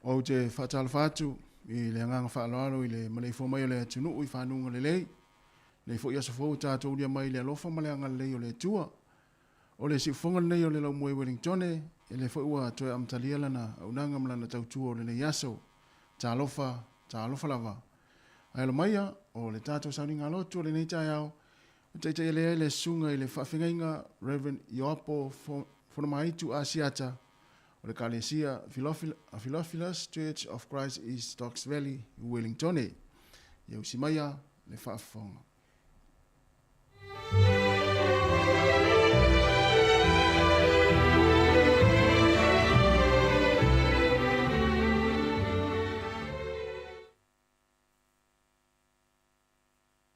Ou te faatalofa atu i le agaga faaaloalo i le maleifua mai o le atunuu i fanuga lelei. Nei foi aso fou ua tatou ulia mai i le alofa ma le agalelei o le Atua. O le siufofoga lenei o le Laumue Wellingtone, e le foi ua toe amatalia lana auaunaga ma lana tautua o lenei aso. Talofa, talofa lava. Ae alo maia, o le tatou sauniga lotu o lenei taeao, ua taitaia lea e le Susuga i le Faafeagaiga Rev. Ioapo Fonomaitu Asiata o le Ekalesia Philophilus Church of Christ i Stocks Valley, Wellingtone. Ia usi maia le faafofoga.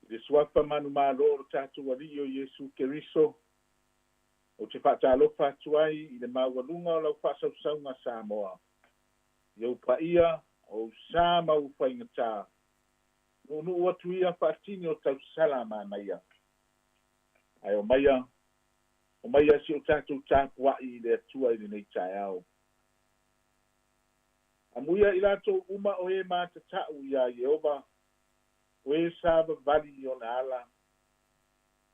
I le suafa manumalo o lo tatou Alii o Iesu Keriso, ou te faatalofa atu ai i le maualuga o lau faasausauga Samoa, i ou paia, ou sa ma ou faigata, nuunuu atu ia faatini o tausala manaia. Ae omaia, omaia si o tatou tapuai i le Atua i lenei taeao. Amuia i latou uma o e matatau iā Ieova, o e savavali i ona ala.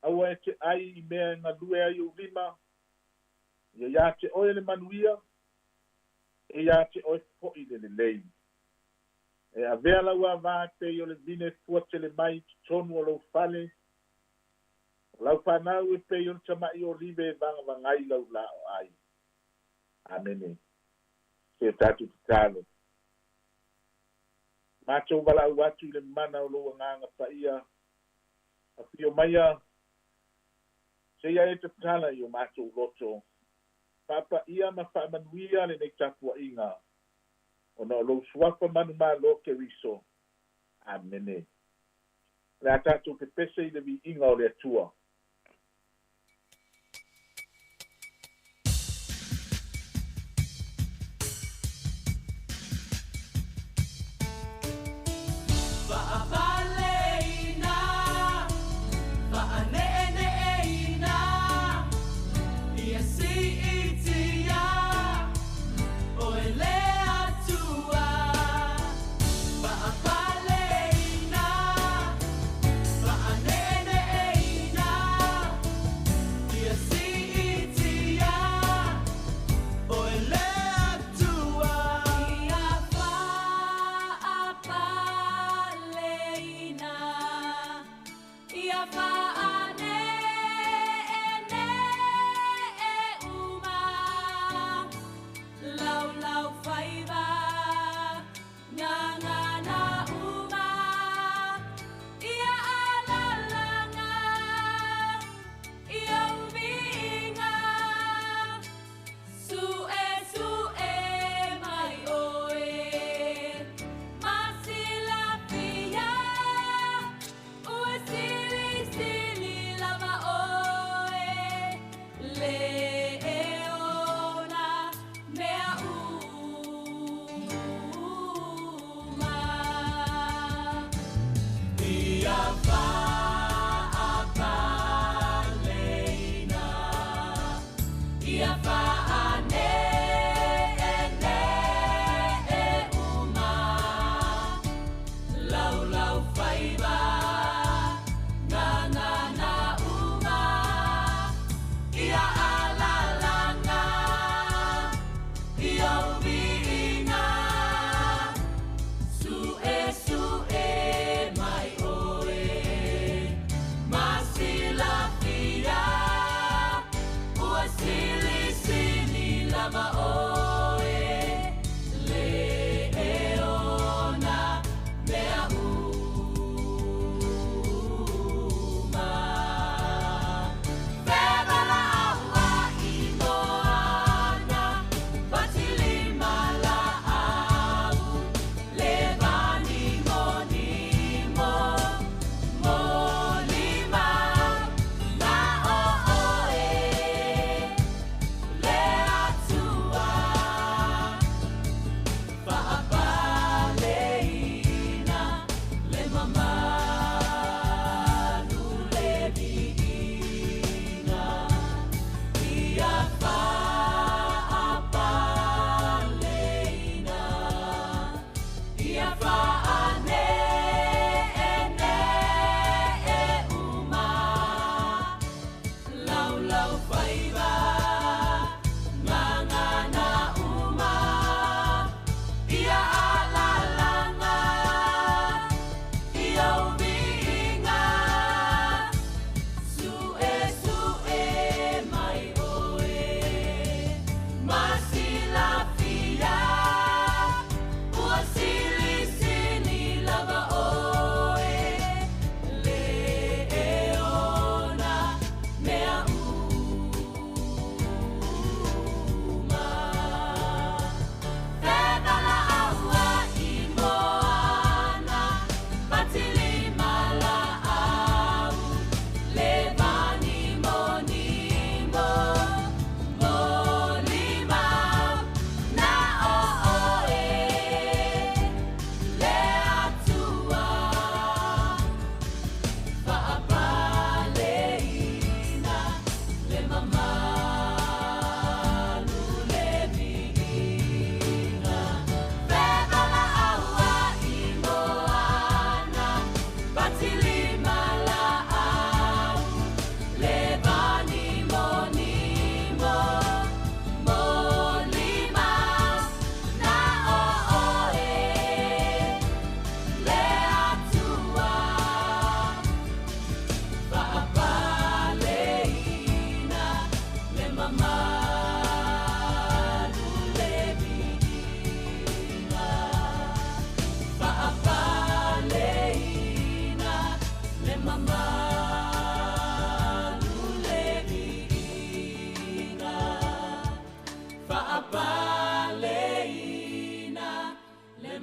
Aua e te ai i mea e galue ai ou lima, ia iā te oe le manuia, e iā te oe foi le lelei. E avea lau avā e pei o le vine fuatele mai i totonu o lou fale, o lau fanau e pei o le tama'i olive e vagavagai lau laoai. Amene. Se o tatou tatalo. Matou valaau atu i le mana o lou Agaga Paia, afio maia, seia e tatala i o matou loto, faapaia ma faamanuia lenei tapuaiga, ona o lou suafa manumalo Keriso. Amene. O le a tatou pepese i le viiga o le Atua.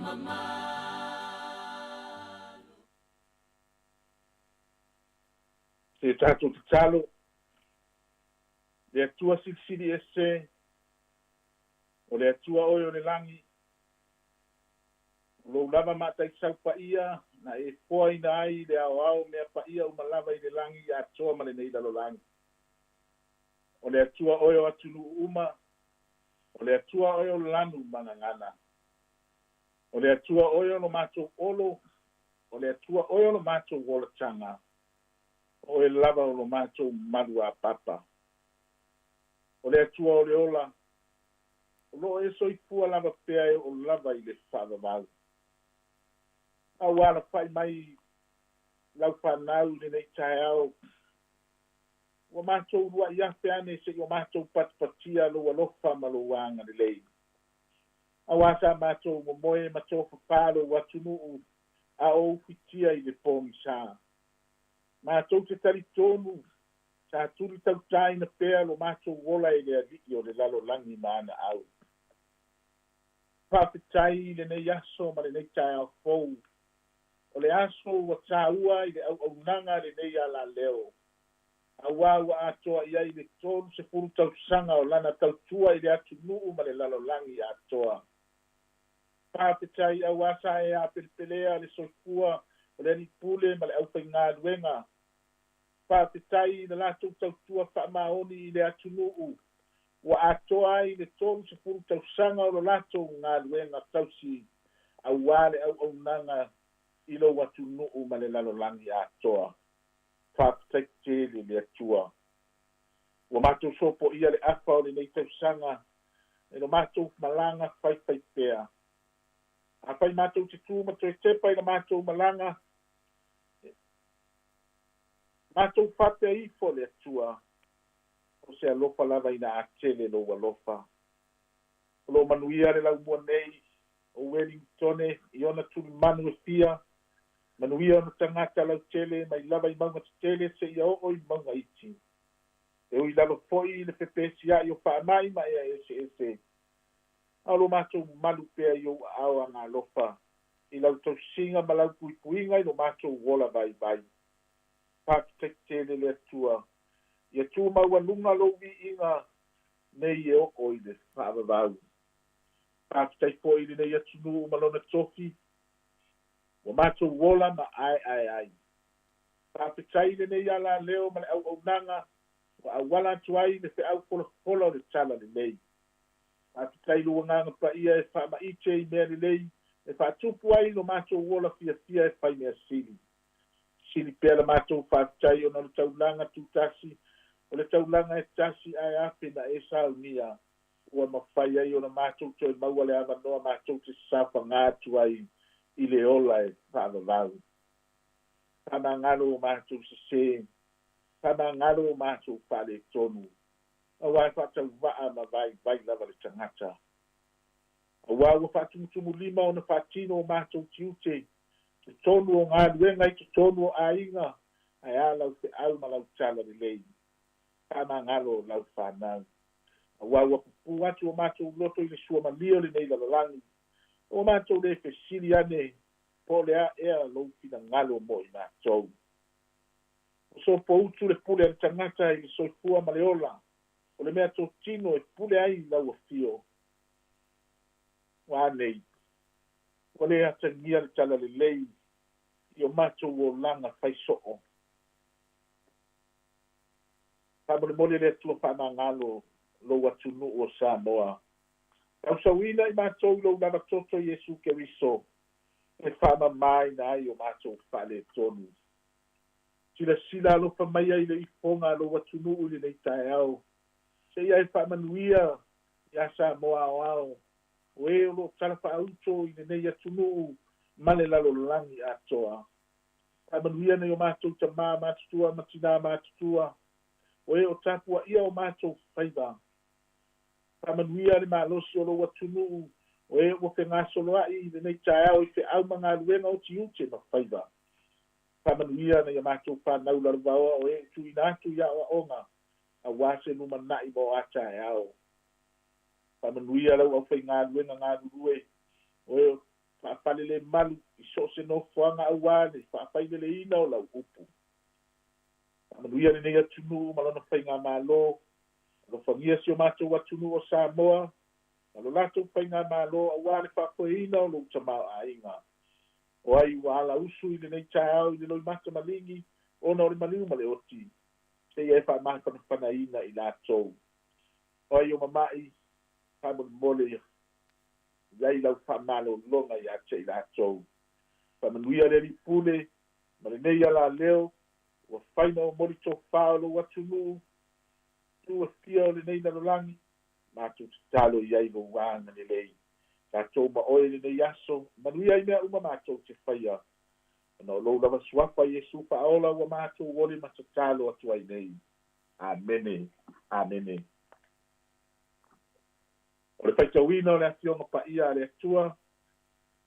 Mamalu. Se tatou tatalo, le Atua silisili ese, o le Atua oe o le lagi, o lou lava mataisau paia na e foaina ai le aoao mea paia uma lava i le lagi atoa ma lenei lalolagi. O le Atua oe o atunuu uma, o le Atua oe o lanu ma gagana. O le Atua oe o lo matou olo, o le Atua oe o lo matou olataga, o oe lava o lo matou malu apapa. O le Atua o le ola, o loo e soifua lava pea e oo lava i le faavavau. A ua alafai mai lau fanau i lenei taeao, ua matou uluai afe ane se'i o matou patipatia lou alofa ma lou agalelei. Auā sa matou momoe ma tofafā lou atunuu a o ufitia i le pogisā. Matou te talitonu sa tuli tautāina pea lo matou ola e le Alii o le lalolagi ma ana au. Faafetai i lenei aso ma lenei taeao fou. O le aso ua tāua i le auaunaga a lenei alaleo, auā ua atoa i ai le 30 tausaga o lana tautua i le atunuu ma le lalolagi atoa. Faafetai auā sa e apelepelea le soifua o le alii pule ma le aufaigaluega. Faafetai i le latou tautua faamaoni i le atunuu ua atoa ai le 30 tausaga o lo latou galuega tausi auā le auaunaga i lou atunuu ma le lalolagi atoa. Faafetai tele le Atua. Ua matou sopoia le afa o lenei tausaga e lo matou malaga faifaipea. Afai matou te tu ma toe tepa i la matou malaga, matou faapea ifo, le Atua, o se alofa lava ina a tele lou alofa. O loo manuia le laumua nei o Ueligitone i ona tulimanu e fia, manuia ona tagata lautele mai lava i mauga tetele seia oo i mauga iti. E ui lalo foi i le pepesia'i o faamai ma ea eseese, a o lo matou malu pea i ou aao agalofa i lau tausiga ma lau puipuiga i lo matou ola vaivai. Faafetai tele le Atua, ia tumaualuga lou viiga nei e oo i le faavavau. Faafetai foi i lenei atunuu ma lona tofi ua matou ola ma aeae ai. Faafetai i lenei alaleo ma le auaunaga ua auala atu ai le feau folafola o le talalelei. Faafetai i lou Agaga Paia e faamaite i mea lelei e faatupu ai lo matou ola fiafia e fai mea sili. Sili pea la matou faafetai ona o le taulaga tutasi, o le taulaga e tasi ae afe na e saunia, ua mafai ai ona matou toe maua le avanoa matou te saofagā atu ai i le ola e faavavau. Faamagalo o matou sesē, faamagalo o matou faaletonu, auā e faatauvaa ma vaivai lava le tagata. Auā ua faatumutumulima ona faatino o matou tiute, totonu o galuega i totonu o aiga, ae a lau feau ma lau talalelei. Faamagalo lau fanau. Auā ua pupū atu o matou loto i le suamalie o lenei lalolagi, ua matou lē fesili ane po o le a ea lou finagalo mo i matou. O sopoutu le pule a le tagata i le soifua ma le ola, o le mea totino e pule ai lau afio. Ua a nei, ua lē atagia le talalelei i o matou olaga faisoo. Faamolemole le Atua faamagalo lou atunuu o Samoa. Tausauina i matou i lou lava toto Iesu Keriso e faamamāina ai o matou faaletonu. Silasila alofa mai ai i le ifoga a lou atunuu i lenei taeao, seia e faamanuia iā Samoa aoao, o e o loo talafaauto i lenei atunuu ma le lalolagi atoa. Faamanuia nai o matou tamā matutua ma tinā matutua, o e o tapuaia o matou faiva. Faamanuia le malosi o lou atunuu, o e ua fegasoloa'i i lenei taeao i feau ma galuega o tiute ma faiva. Faamanuia nai a matou fanau lalovaoa o e ua tuuina atu i aoaoga auā se lumana'i mo a taeao. Faamanuia lau aufaigaluega galulue, o e o Faafalelemalu i so o se nofoaga auā le faafaileleina o lau upu. Faamanuia lenei atunuu ma lona faigamalo. Alofagia si o matou atunuu o Samoa ma lo latou faigamalo auā le faafoeina o lou tamaoaiga. O ai ua alausu i lenei taeao i le loimata maligi ona o le maliu ma le oti, seia e faamafanafanaina i latou. O ai o mama'i, faamolemole i ai lau faamalologa ia te i latou. Faamanuia le Alii Pule ma lenei alaleo ua fai ma momoli tofā o lou atunuu itu e fia o lenei lalolagi. Matou tatalo i ai lou agalelei. Tatou ma oe i lenei aso, manuia ai mea uma matou te faia. Ona o lou lava suafa Iesu faaola ua matou ole ma tatalo atu ai nei. Amene. Amene. O le faitauina o le Afioga Paia a le Atua,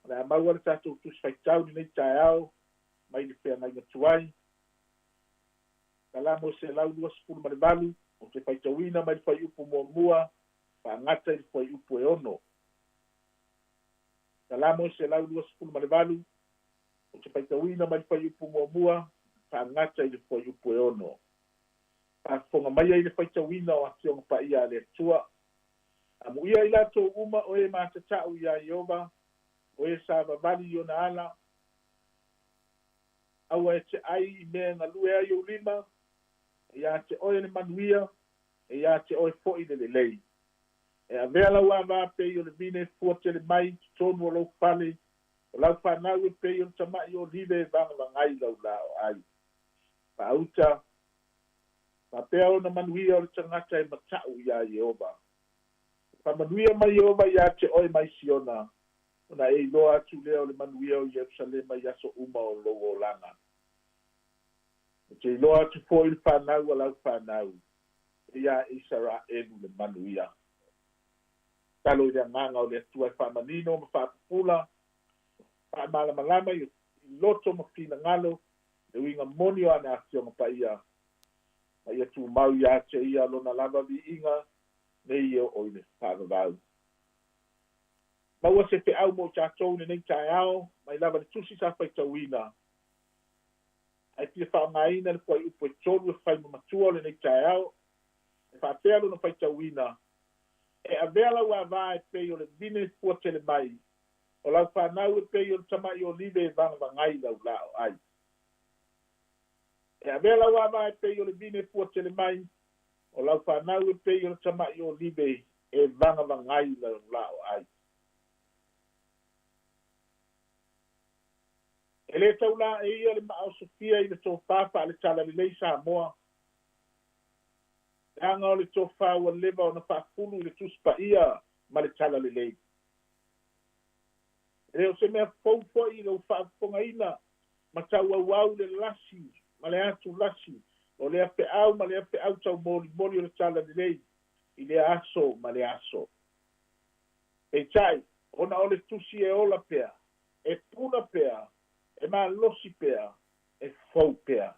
o le a maua le tatou Tusi Faitau i lenei taeao mai le Feagaiga Tuai, Salamo 128, ou te faitauina mai le fuaiupu muamua faagata i le fuaiupu e 6. Salamo 128, ou te faitauina mai le fuaiupu muamua faagata i le fuaiupu e 6. Faafofoga maia i le faitauina o Afioga Paia a le Atua. Amuia i latou uma o e matata'u iā Ieova, o e savavali i ona ala. Aua e te ʻai i mea e galue ai ou lima, e iā te oe le manuia, e iā te oe foʻi le lelei. E avea lau avā pei o le vine e fuatele mai i totonu o lou fale, o lau fanau e pei o le tamaʻi olive e vagavagai lau laoai. Faauta, faapea ona manuia o le tagata e mataʻu iā Ieova. E faamanuia mai Ieova iā te oe mai Siona, ona e iloa atu lea o le manuia o Ierusalema i aso uma o lou olaga. E te iloa atu foʻi le fanau a lau fanau, e iā Isaraelu le manuia. Tatalo i le Agaga o le Atua e faamanino ma faapupula, faamalamalama i loto ma finagalo le uiga moni o ana Afioga Paia, ma ia tumau iā te ia lona lava viiga nei e oo i le faavavau. Maua se feau mo i tatou i lenei taeao mai lava le Tusi sa faitauina. Ae fia faaaogaina le fuaiupu e tolu e fai ma matua o lenei taeao, e faapea lona faitauina, E avea lau avā e pei o le vine fuatele mai, o lau fanau e pei o le tamaʻi olive e vagavagai lau laoai. E avea lau avā e pei o le vine fuatele mai, o lau fanau e pei o le tamaʻi olive e vagavagai lau laoai. E lē taulaeia le maaosofia i le tofā faale-talalelei Samoa, leaga o le tofā ua leva ona faafulu i le Tusi Paia ma le Talalelei. E le o se mea fou foʻi lou faafofogaina ma tauauau le lasi ma le atu lasi o lea feau ma lea feau taumolimoli o le Talalelei i lea aso ma lea aso. Peitai, ona o le Tusi e ola pea, e puna pea, e malosi pea, e fou pea.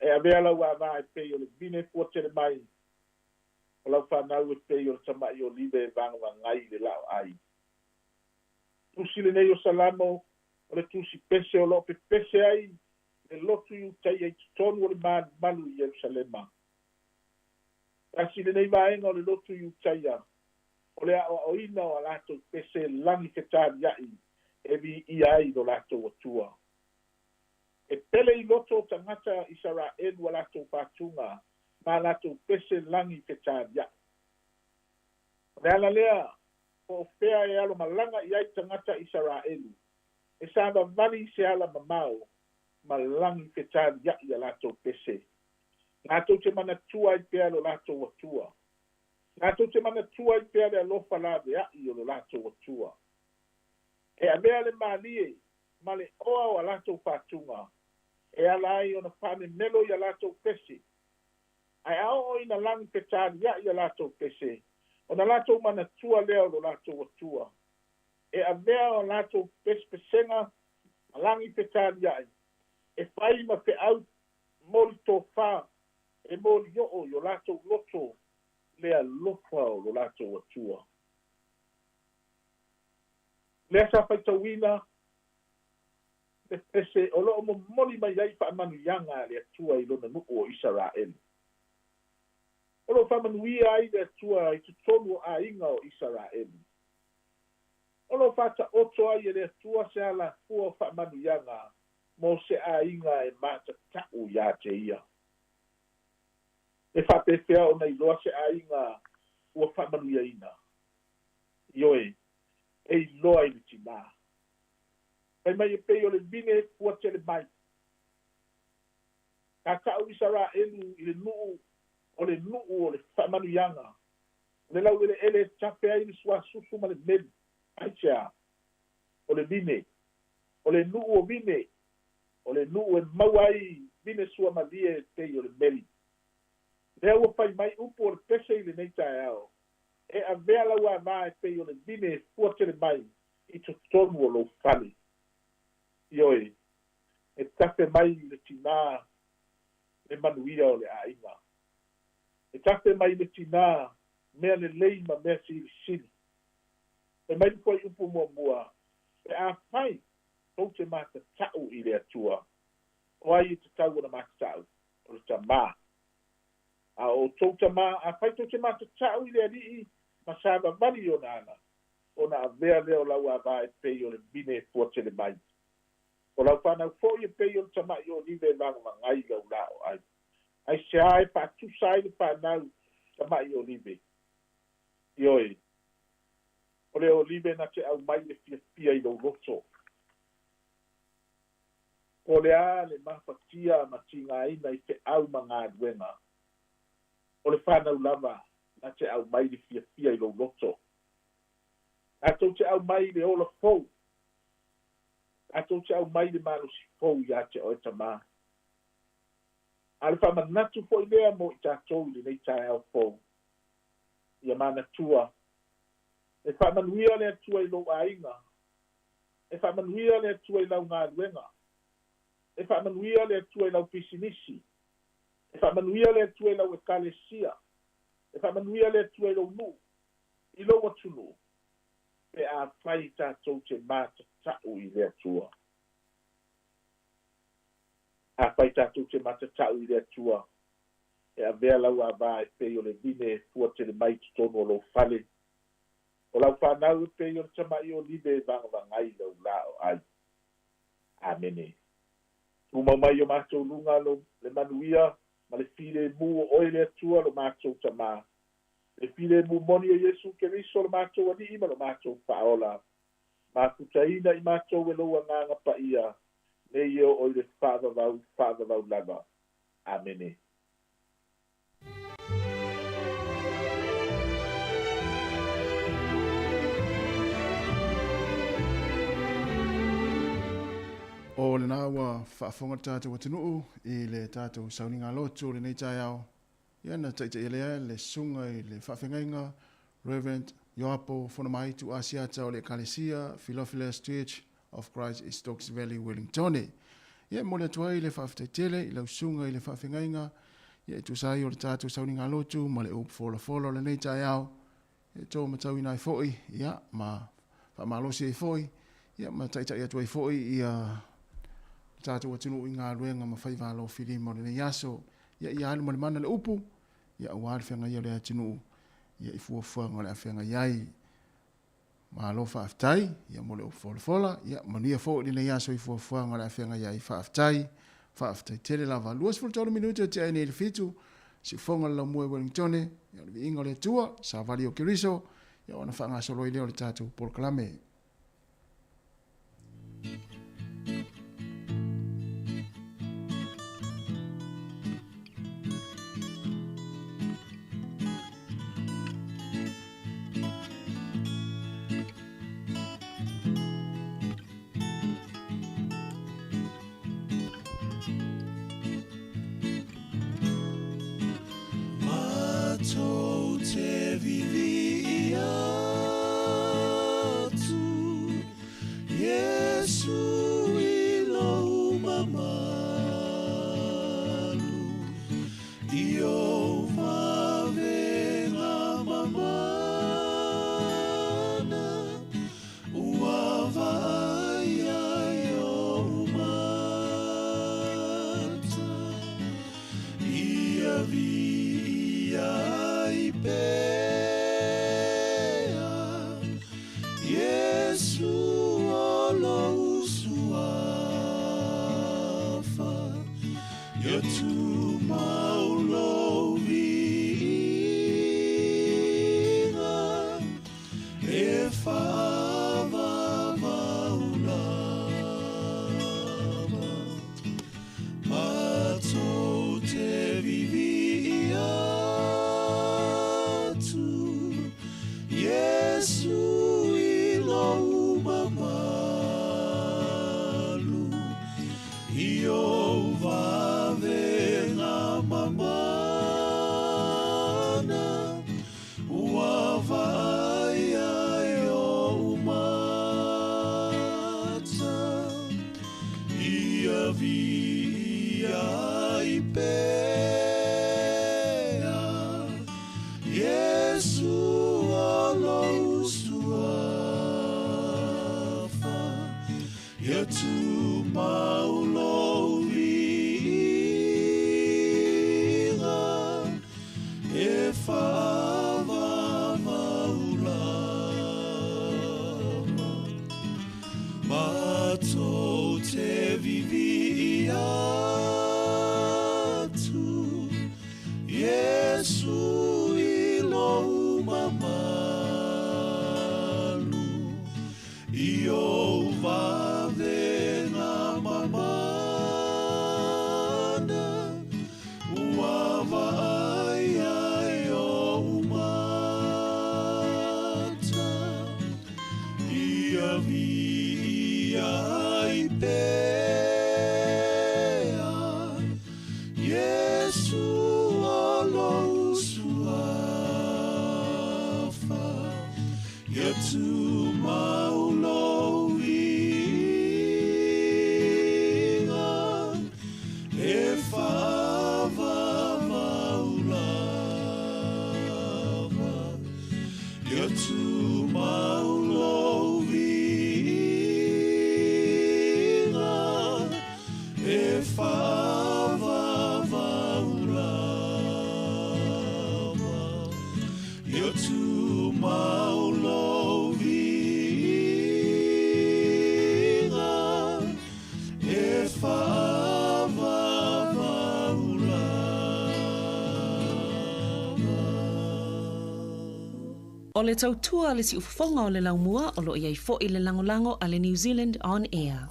E avea lau avā e pei o le vine fuatele mai, o lau fanau e pei o le tamaʻi olive e vagavagai i le laoai. Tusi lenei o Salamo o le tusi pese o loo pepese ai le lotu Iutaia i totonu o le malumalu i Ierusalema. Tasi lenei vaega o le lotu Iutaia o le aoaoina o a latou pese lagi fetaliaʻi e viia ai lo latou Atua. E pele i loto o tagata Isaraelu a latou fatuga ma a latou pese lagi fetaliaʻi. O le ala lea po o fea e alomalaga i ai tagata Isaraelu, e savavali i se ala mamao ma lagi fetaliaʻi a latou pese. Latou te manatua ai pea lo latou Atua. Latou te manatua ai pea le alofa laveaʻi o lo latou Atua. E avea le malie ma le oa o a latou fatuga e ala ai ona faamemelo i a latou pese. Ae a oo ina lagi fetaliaʻi a latou pese, ona latou manatua lea o lo latou Atua. E avea o latou pesepesega ma lagi fetaliaʻi e fai ma feau moli tofā e molioo i o latou loto le alofa o lo latou Atua. Lea sa faitauina le pese o loo momoli mai ai faamanuiaga a le Atua i lona nuu o Isaraelu. O loo faamanuia ai le Atua i totonu o aiga o Isaraelu. O loo faataoto ai e le Atua se alafua o faamanuiaga mo se aiga e matatau ia te ia. E faapefea ona iloa se aiga ua faamanuiaina? Ioe, e iloa i le tinā. Fai mai e pei o le vine e fuatele mai. Tatau Isaraelu i le nuu o le nuu o le faamanuiaga. O le laueleele e tafe ai le suasusu ma le meli. Aisea? O le vine. O le nuu o vine. O le nuu e maua ai vine suamalie e pei o le meli. Lea ua fai mai upu o le pese i lenei taeao. E avea lau avā e pei o le vine e fuatele mai i totonu o lou fale. Ioe, e tafe mai i le tinā le manuia o le aiga. E tafe mai i le tinā mea lelei ma mea silisili. Fai mai le fuaiupu muamua, pe afai tou te matatau i le Atua, o ai e tatau ona matatau? O le tamā. A o outou tamā, afai tou te matatau i le Alii ma savavali i ona ala, ona avea lea o lau avā e pei o le vine e fuatele mai. O lau fanau foi e pei o le tama'i olive e vagavagai lau laoai. Aisea e faatusa ai le fanau tama'i olive? Ioe, o le olive na te aumai le fiafia i lou loto. Po o le a le mafatia ma tigaina i feau ma galuega, o le fanau lava na te aumai le fiafia i lou loto. Tatou te aumai le ola fou. Tatou te aumai le malosi fou ia te oe tamā. A o le faamanatu foi lea mo i tatou i lenei taeao fou. Ia manatua, e faamanuia le Atua i lou aiga. E faamanuia le Atua i lau galuega. E faamanuia le Atua i lau pisinisi. E faamanuia le Atua i lau ekalesia. E faamanuia le Atua i lou nuu, i lou atunuu, pe afai tatou te matatau i le Atua. Afai tatou te matatau i le Atua, e avea lau avā e pei o le vine e fuatele mai i totonu o lou fale. O lau fanau e pei o le tama'i olive e vagavagai lau laoai. Amene. Tumau mai i o matou luga lo le manuia ma le filemu o oe le Atua lo matou Tamā, le filemu moni o Iesu Keriso lo matou Alii ma lo matou Faaola, mafutaina i matou e lou Agaga Paia, nei e oo i le faavavau faavavau lava. Amene. O lena ua faafofoga le tatou atunuu i le tatou sauniga lotu o lenei taeao. Ia na taitaia lea le susuga i le faafeagaiga Rev. Ioapo Fonomaitu Asiata o le Ekalesia Philophilus Church of Christ i Stokes Valley, Wellingtone. Ia e momoli atu ai le faafetai tele i lau susuga i le faafeagaiga ia e tusa ai o le tatou sauniga lotu ma le upu folafola o lenei taeao e tō matauina ai foi ia ma faamalosi ai foi ia ma taitai atu ai foi ia le tatou atunuu i galuega ma faiva alofilima o lenei aso. Ia ia alu ma le mana le upu ia aua le feagaia o le atunuu ia i fuafuaga o le a feagai ai. Malo faafetai ia mo le upu folafola ia manuia foi lenei aso i fuafuaga o le a feagai ai. Faafetai, faafetai tele lava. 23 minute o tea ai nei le 7, siufofoga le laumua i Wellingtone, ia o le viiga o le Atua, savali o Keriso, ia ona faagasolo ai lea o le tatou polokalame. Matou te viviia atu. Ia tumau lou viiga e faavavau lava. Matou te vivii atu, Iesu i lou mamalu, I ou vavega mamana, ua vaaia e ou mata. Ia viia ai pea Iesu o lou Suafa. Ia tumau lou viiga e faavavau lava. Ia tumau lou viiga e faavavau lava. Ia tumau lou viiga e faavavau lava. O le tautua a le siufofoga o le laumua o lo o i ai foi le lagolago a le New Zealand On Air.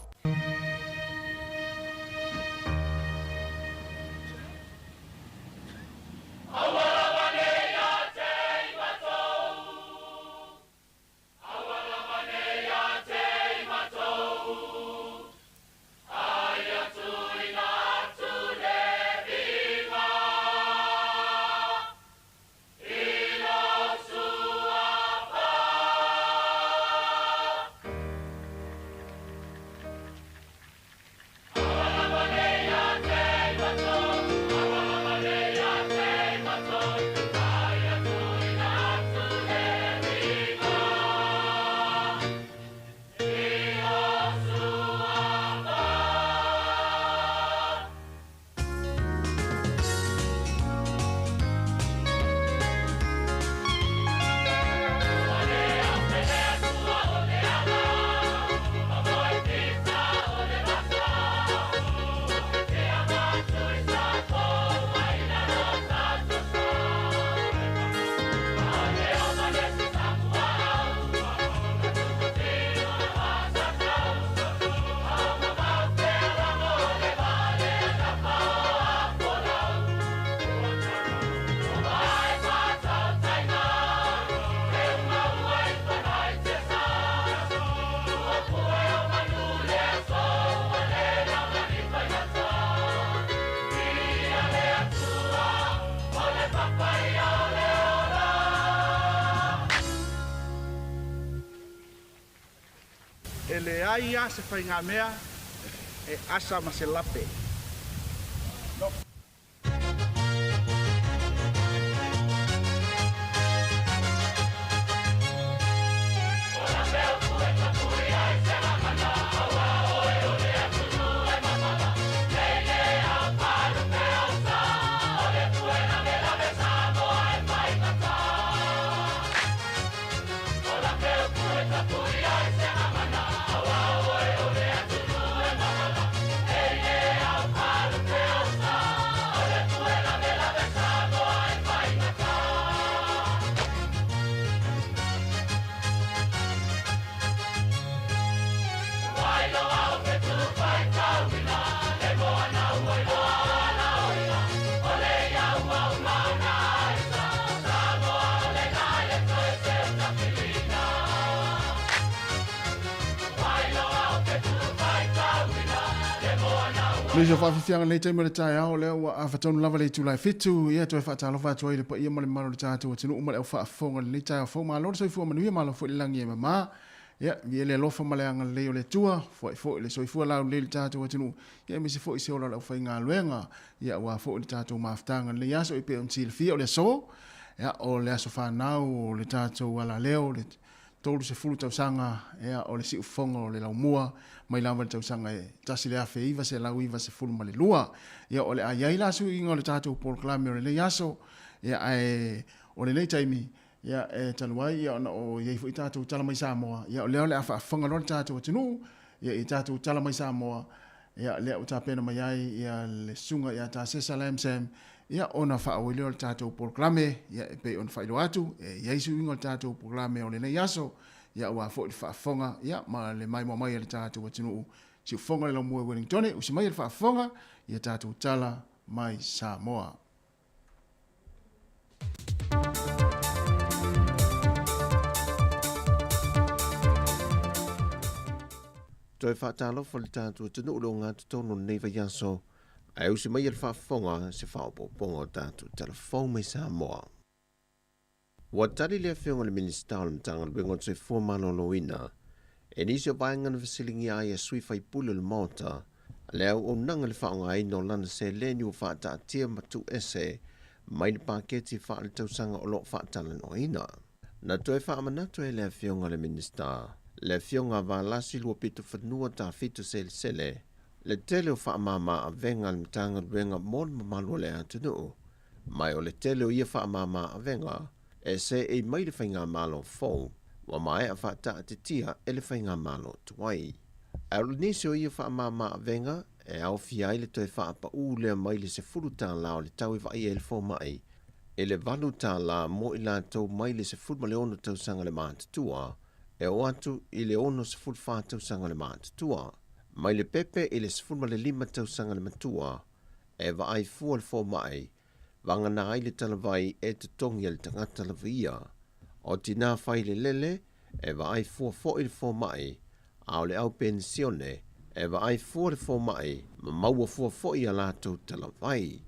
E leai lava se faigamea e asa ma se lape. Nisi o faafiafiaga i lenei taimi o le taeao lea ua afa tonu lava le itula e fitu, ia toe faatalofa atu ai i le paia ma le mamalu o le tatou atunuu ma le au faafofoga i lenei taeao fou. Malo le soifua manuia, malo foi le lagi e mama. Ia, viia le alofa ma le agalelei o le Atua, foai foi le soifua laulelei i le tatou atunuu, ia aemaise foi se ola o le aufaigaluega, ia aua foi le tatou mafutaga i lenei aso, e pei ona silafia o le aso, ia, o le aso fanau o le tatou alaleo, le 30 tausaga ia o le siufofoga o le laumua mai lava i le tausaga e 1992. Ia o le a i ai la suiga o le tatou polokalame o lenei aso, ia ae o lenei taimi ia e talu ai ia ona o i ai foi tatou tala mai Samoa, ia o lea o le a faafofoga loa le tatou atunuu ia i tatou tala mai Samoa, ia lea ua tapena mai ai ia le susuga ia Tasesa Lam Sam, ia ona faaauau lea o le tatou polokalame, ia e pei ona faailoa atu, e i ai suiga o le tatou polokalame o lenei aso, ia aua foi le faafofoga ia ma le maimoa mai a le tatou atunuu siufofoga le laumua i Wellingtone, usi mai le faafofoga ia tatou tala mai Samoa. Toe faatalofa le tatou atunuu le ogatotonu o lenei vaiaso, ae usi mai le faafofoga se faaopoopoga o tatou tala fou mai Samoa. Ua tali le Afioga i le Minisita o le Matagaluega o le Soifua Maloloina e nisi o vaega na fesiligia ai e sui faipule o le Maota le auaunaga i le faaaogaina o lana seleni ua faataatia ma tuuese mai le paketi faaletausaga o lo o faatalanoaina. Na toe faamanatu e le Afioga i le Minisita, le Afioga a Valasi Luapitofanua Tafito Selesele, le tele o faamama avega a le Matagaluega mo le mamalu o le atunuu, mai o le tele o ia faamama avega e seei mai le faigamalo fou ua maea faataatitia e le faigamalo tuai. Ae o nisi o ia faamama avega e aofia ai le toe faapaū lea mai le $10 o le tau e vaaia ai le fomai i le $8 mo i latou mai le 16 tausaga le matutua e oo atu i le 64 tausaga le matutua, mai le pepe i le 15 tausaga le matua e vaai fua le fomai vagana ai le talavai e totogi e le tagata lava ia. O tinā fai le lele e vaai fua foi le fomai, a o le au penisione e vaai fua le fomai ma maua fua foi a latou talavai.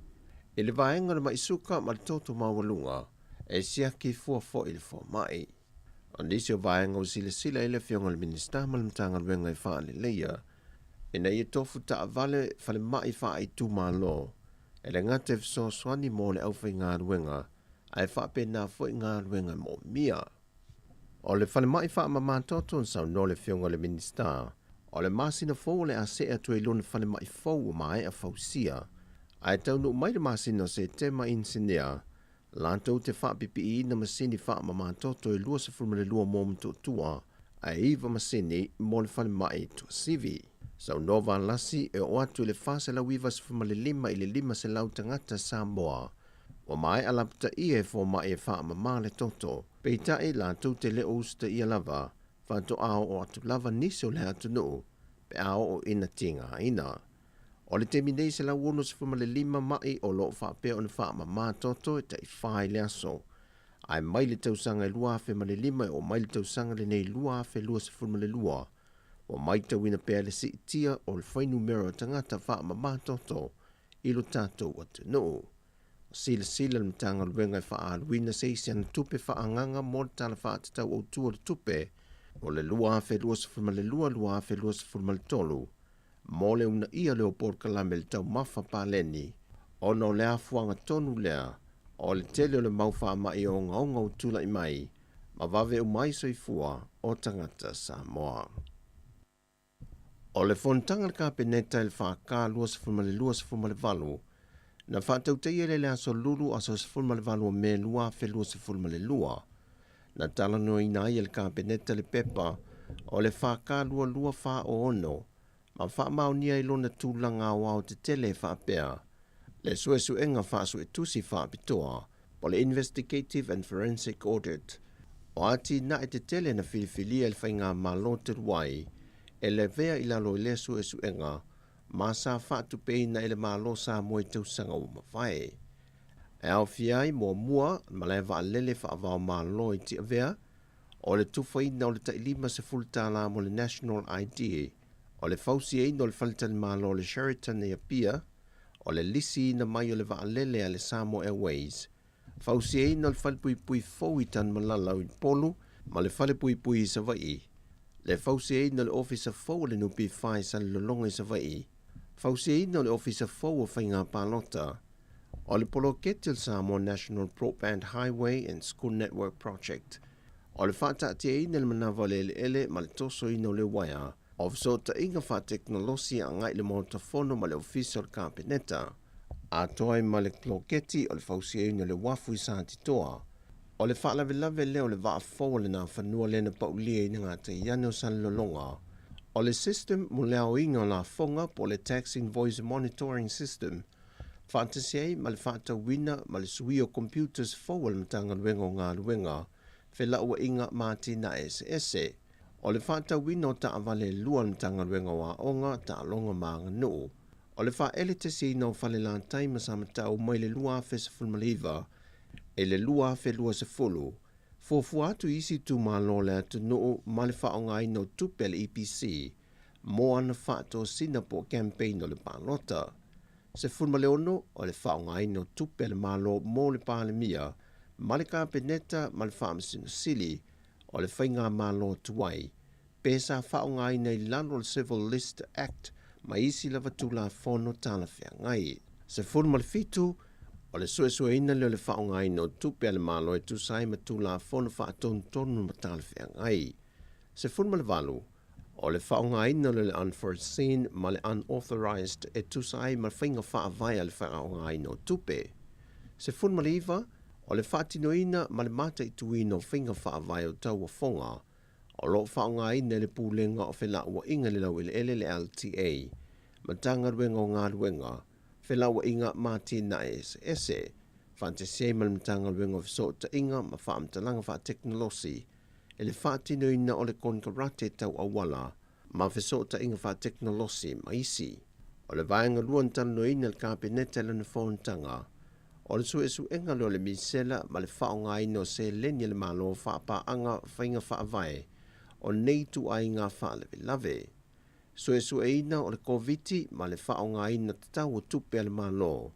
I le vaega o le maisuka ma le toto maualuga e siaki fua foi le fomai. O nisi o vaega ua silasila i le Afioga i le Minisita ma le Matagaluega e faaleleia ina ia tofu taavale falemai faaitumalo e le gata e fesoasoani mo le aufaigaluega ae faapena foi galuega e moomia. O le falemai faamamatoto na saunoa le Afioga i le Minisita, o le masina fou o le a see atu ai lona falemai fou ua maea fausia, ae taunuu mai le masina o Setema inisinia latou te faapipiiina masini faamamatoto e 22 mo Motootua ae 9 masini mo le falemai Tuasivi. Saunoa Valasi e oo atu i le 495 i le 500 tagata Samoa ua maea lapataia e fomai e faamama le toto, peitai latou te le o usitaia lava faatoa oo atu lava nisi o le atunuu pe a oo ina tigaina. O le taimi nei 165 mai o loo faapea ona faamama toto e taifā i le aso, ae mai le tausaga e 2005 e oo mai le tausaga lenei 2022 ua maitauina pea le siitia o le fuainumera o tagata faamama toto i lo tatou atunuu. Silasila le Matagaluega e faaaluina se isi ana tupe faaagaaga mo le Tala Faatatau Autu o le Tupe o le 2022/2023 mo le uunaia lea o polokalame i le taumafa paleni, ona o le afuaga tonu lea o le tele o le mau faamai ogaoga ua tulai mai ma vave uma ai soifua o tagata Samoa. O le fonotaga a le Kapeneta i le FK 22/18 na faatautaia i le aso Lulu aso 18 o Me 2022, na talanoaina ai e le Kapeneta le pepa o le FK 2246 ma faamaonia i lona tulaga aoao tetele e faapea le suesuega faasuetusi faapitoa po le Investigative and Forensic Audit o atinae tetele na filifilia e le faigamalo talu ai e lavea i lalo i lea suesuega ma sa faatupeina e le Malo Samoa i tausaga ua mavae. E aofia ai muamua malae vaalele faavaomalo i Tiavea, o le tufaina o le tai $50 mo le National ID, o le fausiaina o le faletalimalo o le Sheraton i Apia, o le lisiina mai o le vaalele a le Samoa Airways, fausiaina o le falepuipui fou i Tanumalala i Upolu ma le falepuipui i Savaii, le fausiaina o le ofisa fou o le NPF i Salelologa i Savaii, fausiaina o le ofisa fou o Faiga Palota, o le poloketi o le Samoa National Broadband Highway and School Network Project, O le faataatiaina i le manava o le eleele ma le tosoina o le uaea o fesootaiga faatekonolosi agai i le Maota Fono ma le Ofisa o le Kapeneta, atoa ai ma le poloketi o le fausiaina o le uafu i Satitoa. O le faalavelave lea o le vaa fou a le Nafanua lea na paulia i le gataiane o Salelologa. O le system mo le aoina o lafoga po o le Tax Invoice Monitoring System, faatasi ai ma le faatauina ma le suia o computers fou a le Matagaluega o Galuega, Felauaiga ma Atinae Eseese. O le faatauina o taavale e lua a le Matagaluega o Aoga, Taaloga ma Aganuu. O le faaeleteseiina o Falelatai ma Samatau mai le 2019 i le 2020, fuafua atu i isi itumalo o le atunuu ma le faaaogaina o tupe a le EPC mo ana faatosina po o campaign o le palota. 16 o le faaaogaina o tupe a le Malo mo le Palemia ma le Kapeneta ma le Faamasino Sili o le Faigamalo tuai, pe sa faaaogaina i lalo o le Civil List Act ma isi lava Tulafono talafeagai. 17, o le suesueina lea o le faaaogaina o tupe a le Malo e tusa ai ma Tulafono faatonutonu ma talafeagai. 18, o le faaaogaina lea o le unforeseen ma le unauthorised e tusa ai ma faiga faavae a le faaaogaina o tupe. 19, o le faatinoina ma le mataituina o faiga faavae o tauofoga o lo o faaaogaina e le Pulega o Felauaiga i le Laueleele le LTA, Matagaluega o Galuega, Felauaiga ma Atinae Eseese, faatasi ai ma le Matagaluega o Fesootaiga ma Faamatalaga Faatekonolosi i le faatinoina o le konekarate tau auala ma fesootaiga faatekonolosi ma isi. O le vaega lua na talanoaina e le Kapeneta i lana fonotaga, o le suesuega lea o le misela ma le faaaogaina o seleni a le Malo faapaaga faiga faavae o nei ituaiga faalavelave. Suesueina o le Koviti ma le faaaogaina tatau o tupe a le Malo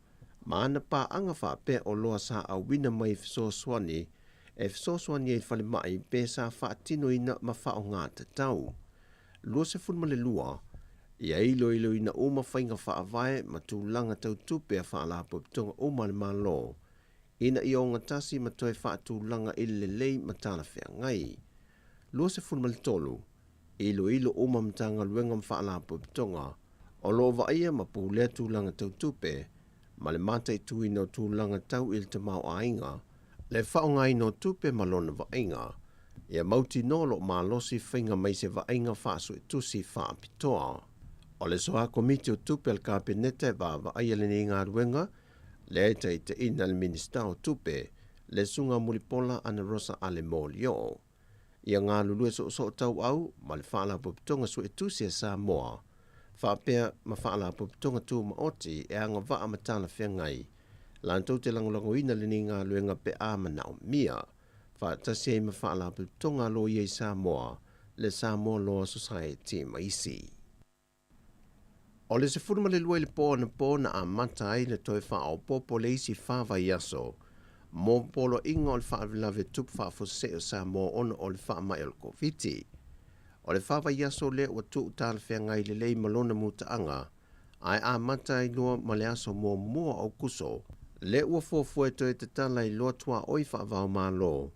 ma ana paaga faapea oloa sa auina mai i fesoasoani e fesoasoani ai i le falemai pe sa faatinoina ma faaaoga tatau. 22, Ia iloiloina uma faiga faavae ma tulaga tau tupe a faalapotopotoga uma a le Malo ina ia ogatasi ma toe faatulaga i le lelei ma talafeagai. 23, Iloilo uma Matagaluega ma Faalapotopotoga o lo o vaaia ma pulea tulaga tau tupe ma le mataituina o tulaga tau i le tamaoaiga, le faaaogaina o tupe ma lona vaaiga, ia mautinoa o lo o malosi faiga mai se vaaiga faasuetusi faapitoa. O le Soa Komiti o Tupe a le Kapeneta e vaavaaia lenei galuega, lea e taitaiina e le Minisita o Tupe, le Susuga Mulipola Anarosa Ale Molioo. Ia galulue soosoo tauau ma le Faalapotopotoga Suetusi a Samoa faapea ma Faalapotopotoga Tumaoti e agavaa ma talafeagai latou te lagolagoina lenei galuega pe a manaomia, faatasi ai ma Faalapotopotoga a Loia i Samoa, le Samoa Law Society ma isi. O le 12 i le po anapo na amata ai le toe faaopoopo le isi fa vaiaso mo poloaiga o le faalavelave tupu faafuasei o Samoa ona o le faamai o le Koviti. O le fa vaiaso lea ua tuu talafeagai lelei ma lona mutaaga ae amata ai loa ma le aso muamua o Aokuso lea ua fuafua e toe tatala ai loa tuaoi faava-o-Malo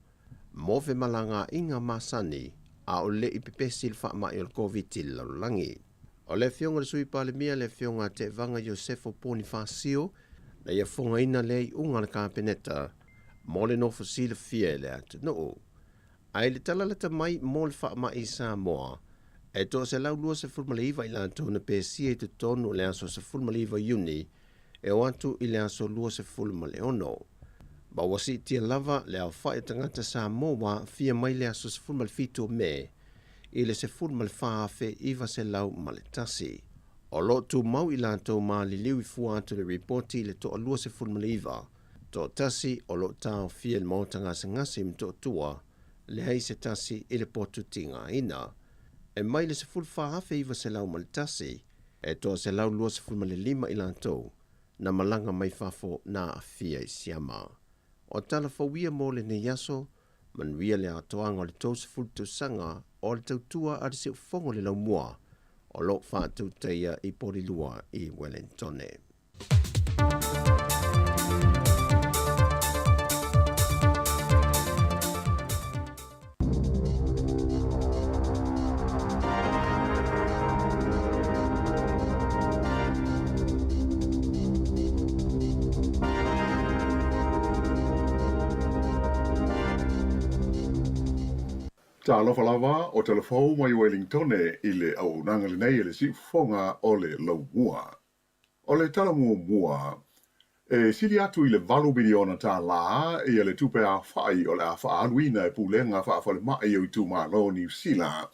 mo femalagaaiga masani a o le i pepesi le faamai o le Koviti i le lalolagi. O le Afioga i le Sui Palemia le Afioga a Tevaga Iosefo Ponifasio na ia fogaina lea iuga a le Kapeneta mo le nofo silafia e le atunuu. Ae i le tala lata mai mo le faamai i Samoa, e 129 i latou na pesia i totonu o le aso 19 Iuni e o atu i le aso 26. Ma ua siitia lava le aofai o tagata Samoa ua aafia mai le aso 17 o Me i le 14,901. O lo o tumau i latou maliliu i fua atu le ripoti i le toa 29, toatasi o lo o taofia i le maota gasegase i Motootua, leai se tasi i le potu tigaina. E mai le 14,901, e toa 125 i latou na malaga mai fafo na aafia i siama. O tala fou ia mo lenei aso, manuia le atoaga o le 30 tausaga o le tautua a le Siufofoga o le Laumua o lo o faatautaia i Porirua i Wellingtone. Talofa lava, o tala fou mai Welingtone i le auaunaga lenei a le Siufofoga o le Laumua. O le tala muamua, e sili atu i le $8 miliona ia le tupe aofai o le a faaaluina e pulega faafalemai o itumalo o Niu Sila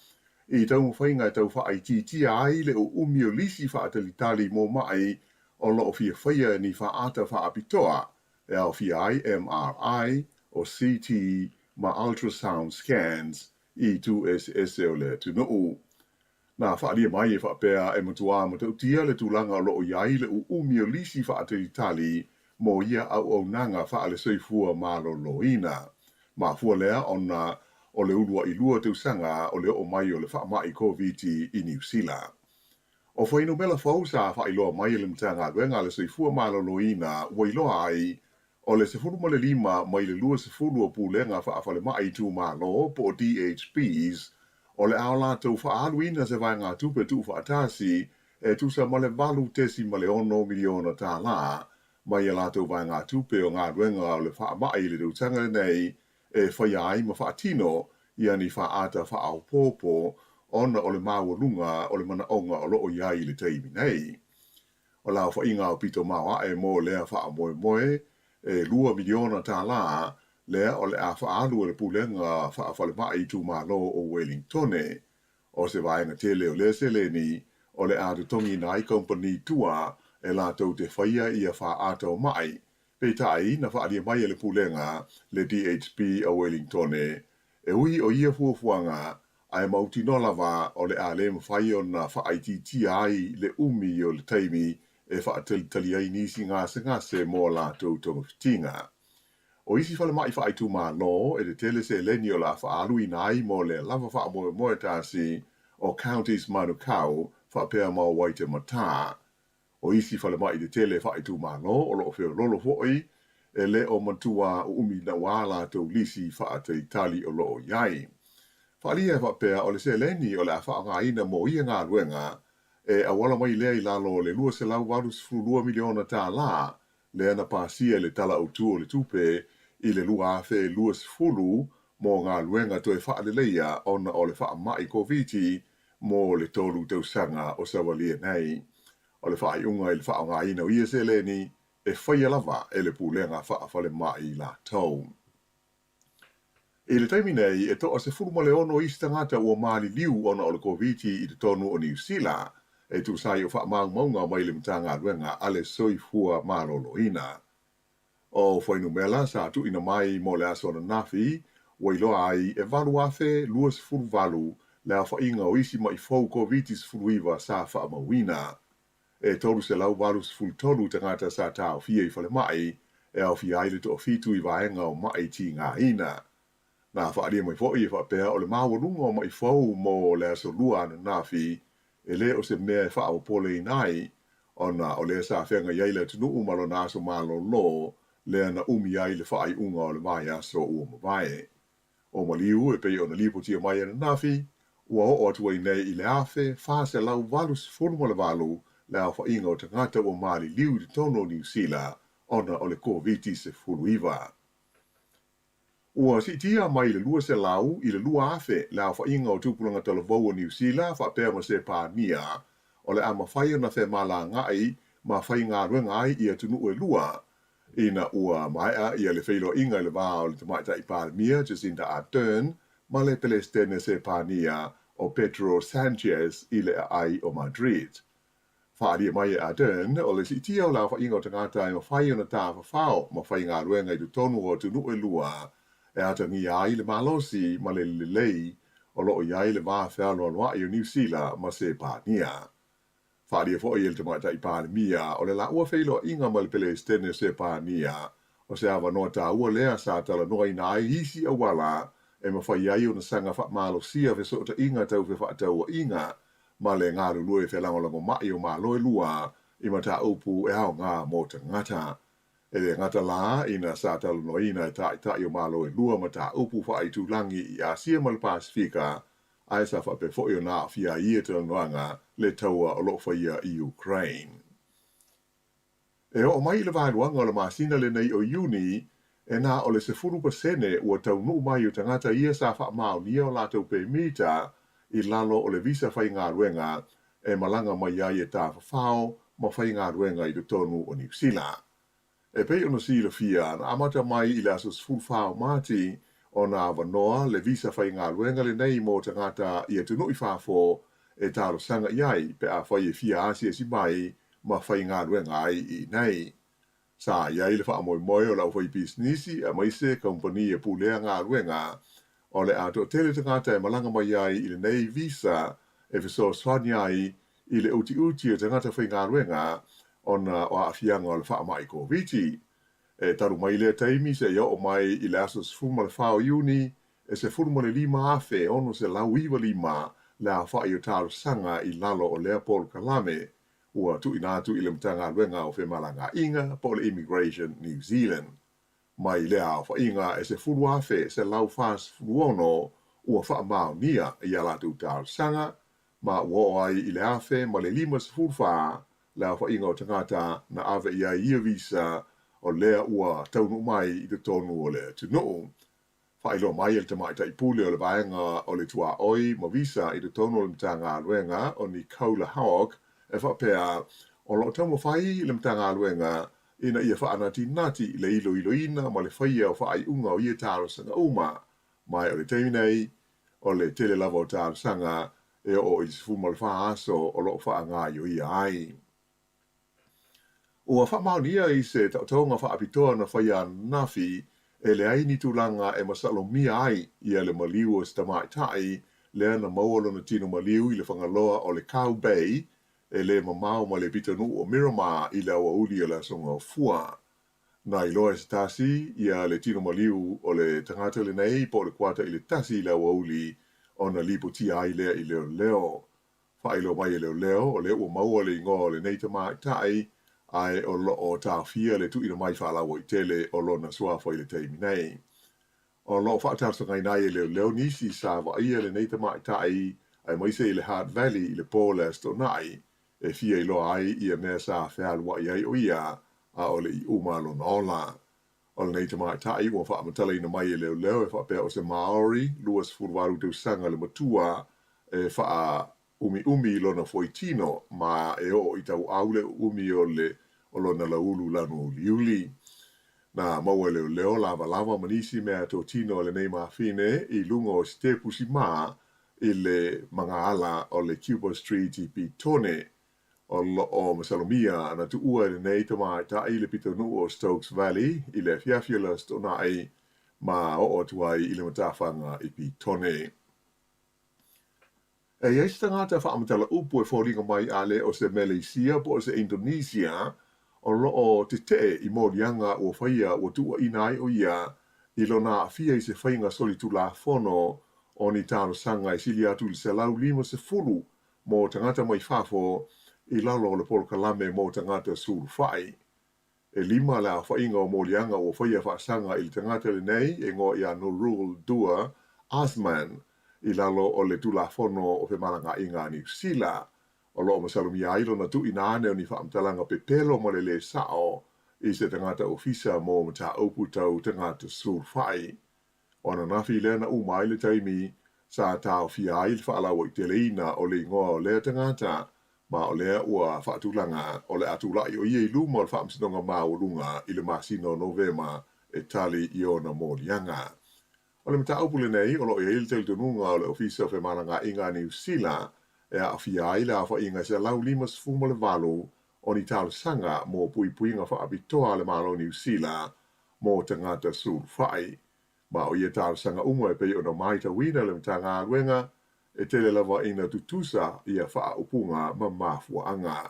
i taumafaiga e tau faaitiitia ai le uumi o lisi faatalitali mo ma'i o lo o fia faia e ni faata faapitoa e aofia ai MRI, o CT ma ultrasound scans i itu eseese o le atunuu. Na faaalia mai e faapea e matuā matautia le tulaga o lo o i ai le uumi o lisi faatalitali mo ia auaunaga faale-soifua maloloina. Mafua lea ona o le uluaʻilua tausaga o le oo mai o le faamai Koviti i Niu Sila. O fuainumera fou sa faailoa mai e le Matagaluega a le Soifua Maloloina ua iloa ai, o le 15 mai le 20 o pulega faafalemai itumalo po o DHBs o le a o latou faaaluina se vaegatupe tuufaatasi e tusa ma le $8.6 miliona mai a latou vaegatupe o galuega o le faamai i le tausaga lenei e faia ai ma faatino ia ni faata faaopoopo ona o le maualuga o le manaoga o lo o i ai i le taimi nei. O le aofaiga aupito maoae mo lea faamoemoe e $2 miliona lea o le a faaalu e le pulega faafalemai itumalo o Welingtone. O se vaega tele o lea seleni o le a totogiina ai kamupani tua e latou te faia ia faata o ma'i. Peitai, na faaalia mai e le pulega le DHB o Welingtone, e ui o ia fuafuaga, ae mautinoa lava o le a le mafai ona faaitiitia ai le umi o le taimi e faatalitali ai nisi gasegase mo a latou togafitiga. O isi falemai faaitumalo e tetele seleni o le a faaaluina ai mo lea lava faamoemoe tasi o Counties Manukau faapea ma Waitematā. O isi falemai tetele faaitumalo o lo o feoloolo foi e le o matua uumi naua latou lisi faatalitali o lo o i ai. Faaalia e faapea o le seleni o le a faaaogaina mo ia galuega e auala mai lea i lalo o le $282 miliona lea na pasia i le Tala Autu o le Tupe i le 2020 mo galuega toe faaleleia ona o le faamai Koviti mo le 3 tausaga o savalia nei. O le faaiuga i le faaaogaina o ia seleni e faia lava e le pulega faafalemai latou. I le taimi nei, e toa 16 isi tagata ua maliliu ona o le Koviti i totonu o Niu Sila, e tusa ai o faamaumauga mai le Matagaluega a le Soifua Maloloina. O fuainumera sa tuuina mai mo le aso ananafi, ua iloa ai e 8,028 le aofaiga o isi ma'i fou Koviti-19 sa faamauina. E 383 tagata sa taofia i falemai, e aofia ai le 7 i vaega o ma'i tigaina. Na faaalia mai foi e faapea o le maualuga o ma'i fou mo le aso Lua ananafi e le o se mea e faapopoleina ai, ona o lea sa feagai ai le atunuu ma lona aso malolo lea na umi ai le faaiuga o le vaiaso ua mavae. O maliu e pei ona lipotia mai ananafi, ua oo atu ai nei i le 1,488 le aofaiga o tagata ua maliliu i totonu o Niu Sila ona o le Koviti-19. Ua siitia mai le 200 i le 2,000 le aofaiga o tupulaga talavou o Niu Sila faapea ma Sepania o le a mafai ona femalagaai ma faigaluega ai i atunuu e lua ina ua maea ia le feiloaiga i le va o le Tamaitai Palemia Jacinda Ardern ma le Peresetene Sepania o Pedro Sanchez i le aai o Madrid. Faaalia mai e Ardern o le siitia o le aofaiga o tagata e mafai ona tafafao ma faigaluega i totonu o atunuu e lua e atagia ai le malosi ma le lelei o lo o i ai le va fealoaloai o Niu Sila ma Sepania. Faaalia foi e le Tamaitai Palemia o le laua feiloaiga ma le Peresetene o Sepania o se avanoa taua lea sa talanoaina ai isi auala e mafai ai ona saga faamalosia fesootaiga tau fefaatauaiga ma le galulue felagolagomai o Malo e lua i mataupu e aoga mo tagata. E le gata la ina sa talanoaina e taitai o Malo e lua mataupu faaitulagi i Asia ma le Pasifika, ae sa faapea foi ona aafia ai ia talanoaga le taua o lo o faia i Ukraine. E oo mai i le vaeluaga o le masina lenei o Iuni, e na o le 10% ua taunuu mai o tagata ia sa faamaonia o latou pemita i lalo o le visa faigaluega e malaga mai ai e tafafao ma faigaluega i totonu o Niu Sila. E pei ona silafia, na amata mai i le aso 14 o Mati ona avanoa le visa faigaluega lenei mo tagata i atunuu i fafo e talosaga i ai pe afai e fia asiasi mai ma faigaluega ai i inei. Sa i ai le faamoemoe o le aufaipisinisi aemaise kamupani e pulea galuega o le a toatele tagata e malaga mai ai i lenei visa e fesoasoani ai i le utiuti o tagata faigaluega ona o aafiaga o le faamai Koviti. E talu mai lea taimi seia oo mai i le aso 14 o Iuni e 15,695 le aofai o talosaga i lalo o lea polokalame ua tuuina atu i le Matagaluega o Femalagaaiga po o le Immigration New Zealand. Mai lea aofaiga e 10,146 ua faamaonia i a latou talosaga, ma ua oo ai i le 1,054 le aofaiga o tagata na ave i ai ia visa o lea ua taunuu mai i totonu o le atunuu. Faailoa mai e le Tamaitai Pule o le Vaega o le Tuaoi ma Visa i totonu o le Matagaluega o Nicola Hogg e faapea, o lo o taumafai le Matagaluega ina ia faanatinati le iloiloina ma le faia o faaiuga o ia talosaga uma, ma o le taimi nei, o le tele lava o talosaga e oo i le 14 aso o lo o faagaoioia ai. Ua faamaonia i se taotoga faapitoa na faia ananafi e leai ni tulaga e masalomia ai ia le maliu o se tamaitai lea na maua lona tino maliu i le fagaloa o le Cow Bay e le mamao ma le pitonuu o Miramar i le aoauli o le Aso Gafua. Na iloa e se tasi ia le tino maliu o le tagata lenei po o le 12:45 i le aoauli ona lipotia ai lea i leoleo. Faailoa mai e leoleo o lea ua maua le igoa o lenei tamaitai ae o lo o taofia le tuuina mai faalauaitele o lona suafa i le taimi nei. O lo o faatalosagaina ai e leoleo nisi sa vaaia lenei tamaitai aemaise i le Hutt Valley i le po o le Aso Toonai e fia iloa ai ia mea sa fealuai ai o ia a o le i uma lona ola. O lenei tamaitai ua faamatalaina mai e leoleo e faapea o se Maori 28 tausaga le matua e faaumiumi i lona fuaitino ma e oo i tauau le uumi o le o lona laulu lanu uliuli. Na maua e leoleo lavalava ma nisi mea totino a lenei mafine i luga o sitepu simā i le magaala o le Cuba Street i Petone. O lo o masalomia na tuua e lenei tamaitai le pitonuu o Stokes Valley i le afiafi o le Aso Toonai ma oo atu ai i le matafaga i Petone. E i ai se tagata faamatala upu e foliga mai a le o se Meleisia po o se Indonesia o lo o tetee i moliaga ua faia ua tuuaina ai o ia i lona aafia i se faiga solitulafono o ni talosaga e sili atu i le 150 mo tagata mai fafo i lalo o le polokalame mo tagata sulufai. E lima le aofaiga o moliaga ua faia faasaga i le tagata lenei e igoa ia Nurul Dua Azman i lalo o le Tulafono o Femalagaaiga a Niu Sila, o lo o masalomia ai lona tuuina ane o ni faamatalaga pepelo ma le lē sao i se tagata ofisa mo mataupu tau tagata sulufai. O ananafi lea na uma ai le taimi sa taofia ai le faalauaiteleina o le igoa o lea tagata, ma o lea ua faatulaga o le a tulai o ia i luma o le Faamasinoga Maualuga i le masina o Novema e tali i ona moliaga. O le mataupu lenei o lo o i ai le talitonuga o le Ofisa o Femalagaaiga a Niu Sila e aafia ai le aofaiga e 158 o ni talosaga mo puipuiga faapitoa a le Malo o Niu Sila mo tagata sulufai. Ma o ia talosaga uma e pei ona matauina le Matagaluega, e tele lava ina tutusa ia faaupuga ma mafuaaga.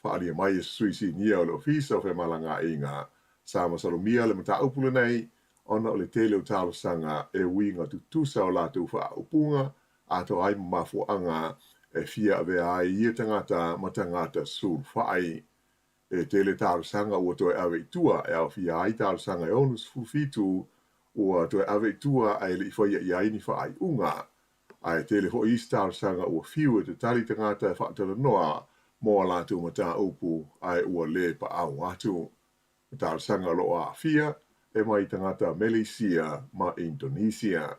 Faaalia mai e se sui sinia o le Ofisa o Femalagaaiga, sa masalomia le mataupu lenei ona o le tele o talosaga e uiga tutusa o latou faaupuga atoa ai ma mafuaaga e fia avea ai ia tagata ma tagata sulufai. E tele talosaga ua toe ave i tua e aofia ai talosaga e 67 ua toe ave i tua ae le i faia i ai ni faaiuga. Ae tele foi isi talosaga ua fiu e tatali tagata e faatalanoa mo a latou mataupu ae ua le paau atu. O talosaga o lo o aafia e mai tagata Meleisia ma Indonesia.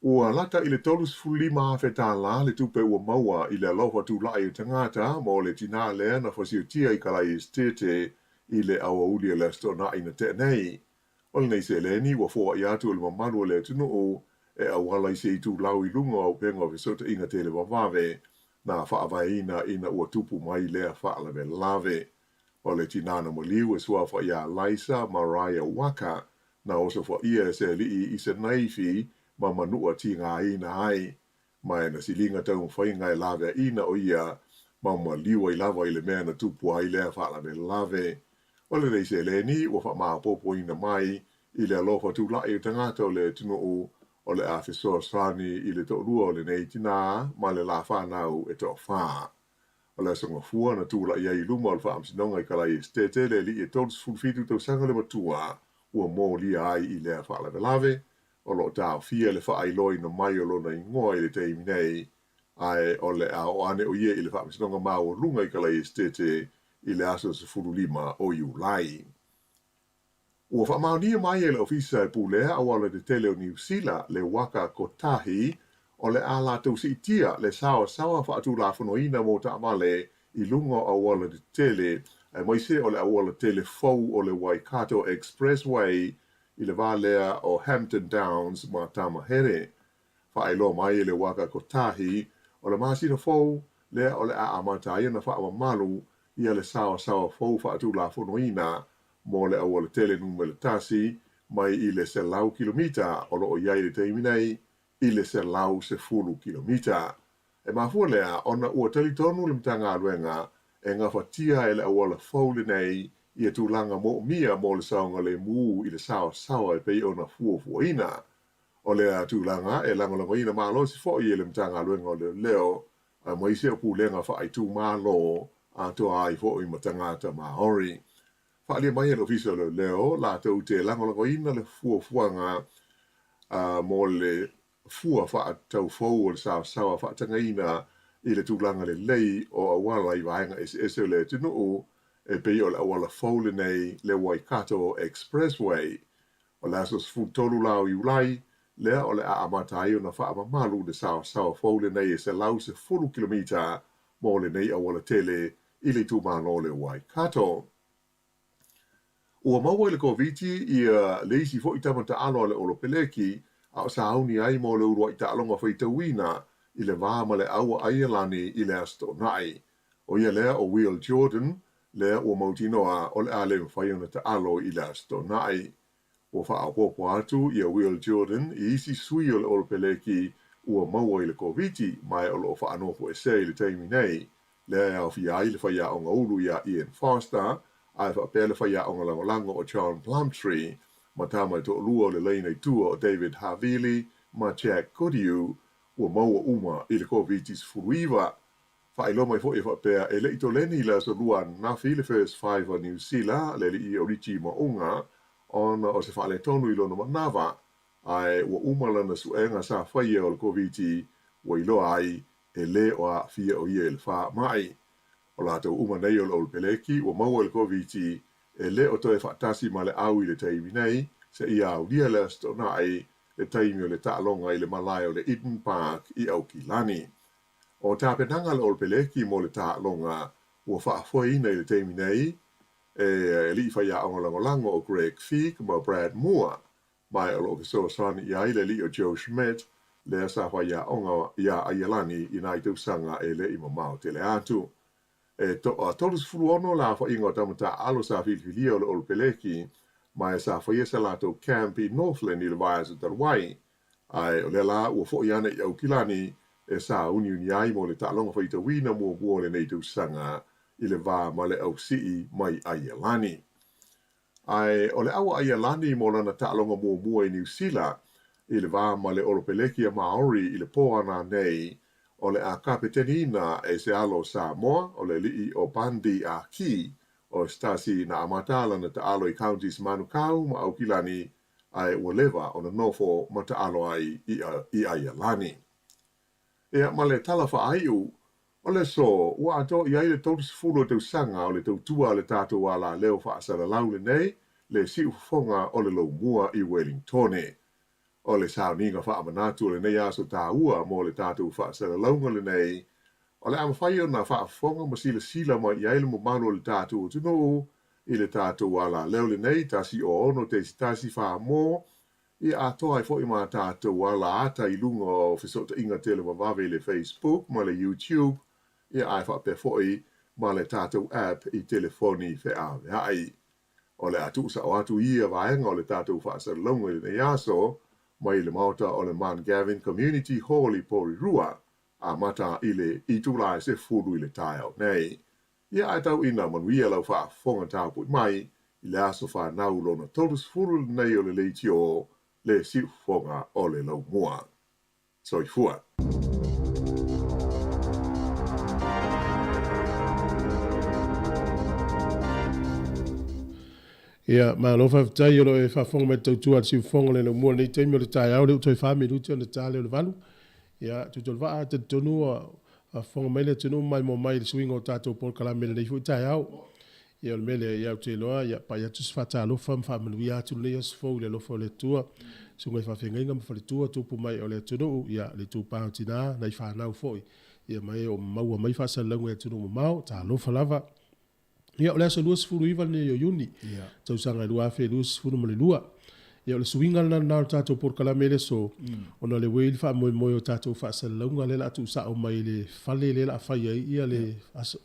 Ua lata i le $35,000 tālā le tupe ua maua i le alofa tula'i o tagata mo le tinā lea na fasiotia i Kalai Esetete i le aoauli o le Aso Toonai na tea nei. O lenei seleni ua foai atu e le mamalu o le atunuu e auala i se itulau i luga o auupega o fesootaiga televavave na faavaeina ina ua tupu mai lea faalavelave. O le tinā na maliu e suafa iā Laisa Mariah Waka na osofaia e se alii i se naifi ma manua tigāina ai, ma e na siliga taumafaiga e laveaina o ia ma maliu ai lava i le mea na tupu ai lea faalavelave. O lenei seleni ua faamaopoopoina mai i le alofa tula'i o tagata o le atunuu o le a fesoasoani i le toalua o lenei tinā ma le la fanau e toafā. O le Aso Gafua na tula'i ai i luma o le Faamasinoga i Kalai Esetete le alii e 37 tausaga le matua ua molia ai i lea faalavelave, o lo o taofia le faailoaina mai o lona igoa i le taimi nei, ae o le a oo ane o ia i le Faamasinoga Maualuga i Kalai Esetete i le aso 15 o Iulai. Ua faamaonia mai e le Ofisa e Pulea Auala Tetele o Niu Sila le Waka Kotahi o le a latou siitia le saoasaoa faatulafonoina mo taavale i luga o auala tetele aemaise o le auala tele fou o le Waikato Expressway i le va lea o Hampton Downs ma Tamahere. Faailoa mai e le Waka Kotahi o le masina fou lea o le a amata ai ona faamamalu ia le saoasaoa fou faatulafonoina mo le aualatele numera tasi mai i le 100 kilomita o lo o i ai i le taimi nei i le 110 kilomita. E mafua lea ona ua talitonu le Matagaluega e gafatia e le auala fou lenei ia tulaga moomia mo le saogalemu i le saoasaoa e pei ona fuafuaina. O lea tulaga e lagolagoina malosi foi e le Matagaluega o Leoleo aemaise o pulega faaitumalo atoa ai foi ma tagata Maori. Faaalia mai e le Ofisa o Leoleo latou te lagolagoina le fuafuaga mo le fua faatatau fou o le saosaoa faatagaina i le tulaga lelei o auala i vaega eseese o le atunuu e pei o le auala fou lenei le Waikato Expressway. O le aso 13 la o Iulai lea o le a amata ai ona faamamalu le saosaoa fou lenei e 110 kilomita mo lenei auala tele i le itumalo o le Waikato. Ua maua i le Koviti ia le isi foi tama taalo a le Olopeleki a o sauni ai mo le uluai taaloga faitauina i le va ma le Aua Aialani i le Aso Toonai. O ia lea o Will Jordan, lea ua mautinoa o le a le mafai ona taalo i le Aso Toonai. Ua faaopoopo atu ia Will Jordan i isi sui o le Olopeleki ua maua i le Koviti ma e o lo o faanofoesea i le taimi nei, lea e aofia ai le faiaoga ulu iā Ian Foster ae faapea le faiaoga lagolago o John Plumtree ma tama e toalua o le laina i tua o David Havili ma Jack Goodhue ua maua uma i le Koviti-19. Faailoa mai foi e faapea e le i toleni i le aso Lua ananafi le First Five a Niu Sila, le alii o Richie Mo'unga, ona o se faaletonu i lona manava, ae ua uma lana suega sa faia o le Koviti ua iloa ai e lē o aafia o ia i le faamai. O latou uma nei o le Olopeleki ua maua i le Koviti e le o toe faatasi ma le au i le taimi nei, seia aulia le Aso Toonai, le taimi o le taaloga i le malae o le Eden Park i Aukilani. O tapenaga a le Olopeleki mo le taaloga ua faafoeina i le taimi nei e alii faiaoga lagolago o Greg Feek ma Brad Moore, ma o lo o fesoasoani i ai le alii o Joe Schmidt, lea sa faiaoga iā Aialani i nai tausaga e le i mamao tele atu. E toa 36 le aofaiga o tama taaalo sa filifilia o le Olopeleki, ma e sa faia sa latou camp i Northland i le vaiaso talu ai. Ae o lea la ua foi ane i Aukilani e sāuniuni ai mo le taaloga faitauina muamua o lenei tausaga i le va ma le ausii mai Aialani. Ae o le ʻau a Aialani mo lana taaloga muamua i Niu Sila i le va ma le Olopeleki a Māori i le pō ana nei, o le a kapeteniina e se alo o Samoa, o le alii o Bundee Aki, o Stasi na amata lana taalo i Counties Manukau ma Aukilani ae ua leva ona nofo ma taalo ai i Aialani. Ea ma le tala faaiu, O le aso, ua atoa i ai le 30 o tausaga o le tautua a le tatou alaleo faasalalau lenei, le siufofoga o le Laumua i Welingtone. O le sauniga faamanatu o lenei aso taua mo le tatou faasalalauga lenei, o le a mafai ona faafofoga ma silasila mai i ai le mamalu o le tatou atunuu i le tatou alaleo lenei 106.1 mo Ia atoa ai foi ma tatou ala ata i luga o fesootaiga televavave i le Facebook ma le YouTube, ia ae faapea foi ma le tatou app i telefoni feaveai. O le a tuusao atu ia vaega o le tatou faasalalauga i lenei aso mai le maota o le Mount Gavin Community Hall i Porirua, amata i le itula e 10 i le taeao nei. Ia ae tau ina manuia lau faafofoga tapuai mai i le aso fanau lona 30 lenei o le leitio le siufofoga o le Laumua. Soifua. Ia, malo faafetai o lo o e faafofoga mai i le tautua a le siufofoga o le Laumua i lenei taimi o le taeao, lea ua toe fa minute ona ta lea o le valu. Ia, Tuitolovaa, talitonu ua faafofoga mai le atunuu ma maimoa mai i le suiga o tatou polokalame i lenei foi taeao. Ia, o le mea lea, ia, ou te iloa, ia, pai atu se faatalofa ma faamanuia atu lenei aso fou i le alofa o le Atua, susuga i faafeagaiga ma faletua, tupu mai o le atunuu, ia, le itupa o tina, nai fanau foi, ia, ma e o maua mai faasalalauga i atunuu mamao, talofa lava. Ia, o le aso 29 lenei o Iuni, tausaga e 2022. Ia, o le suiga lena lena o le tatou polokalame i le aso, ona o le uei le faamoemoe o tatou faasalalauga lea o le a tuusao mai i le fale lea o le a fai ai ia le aso.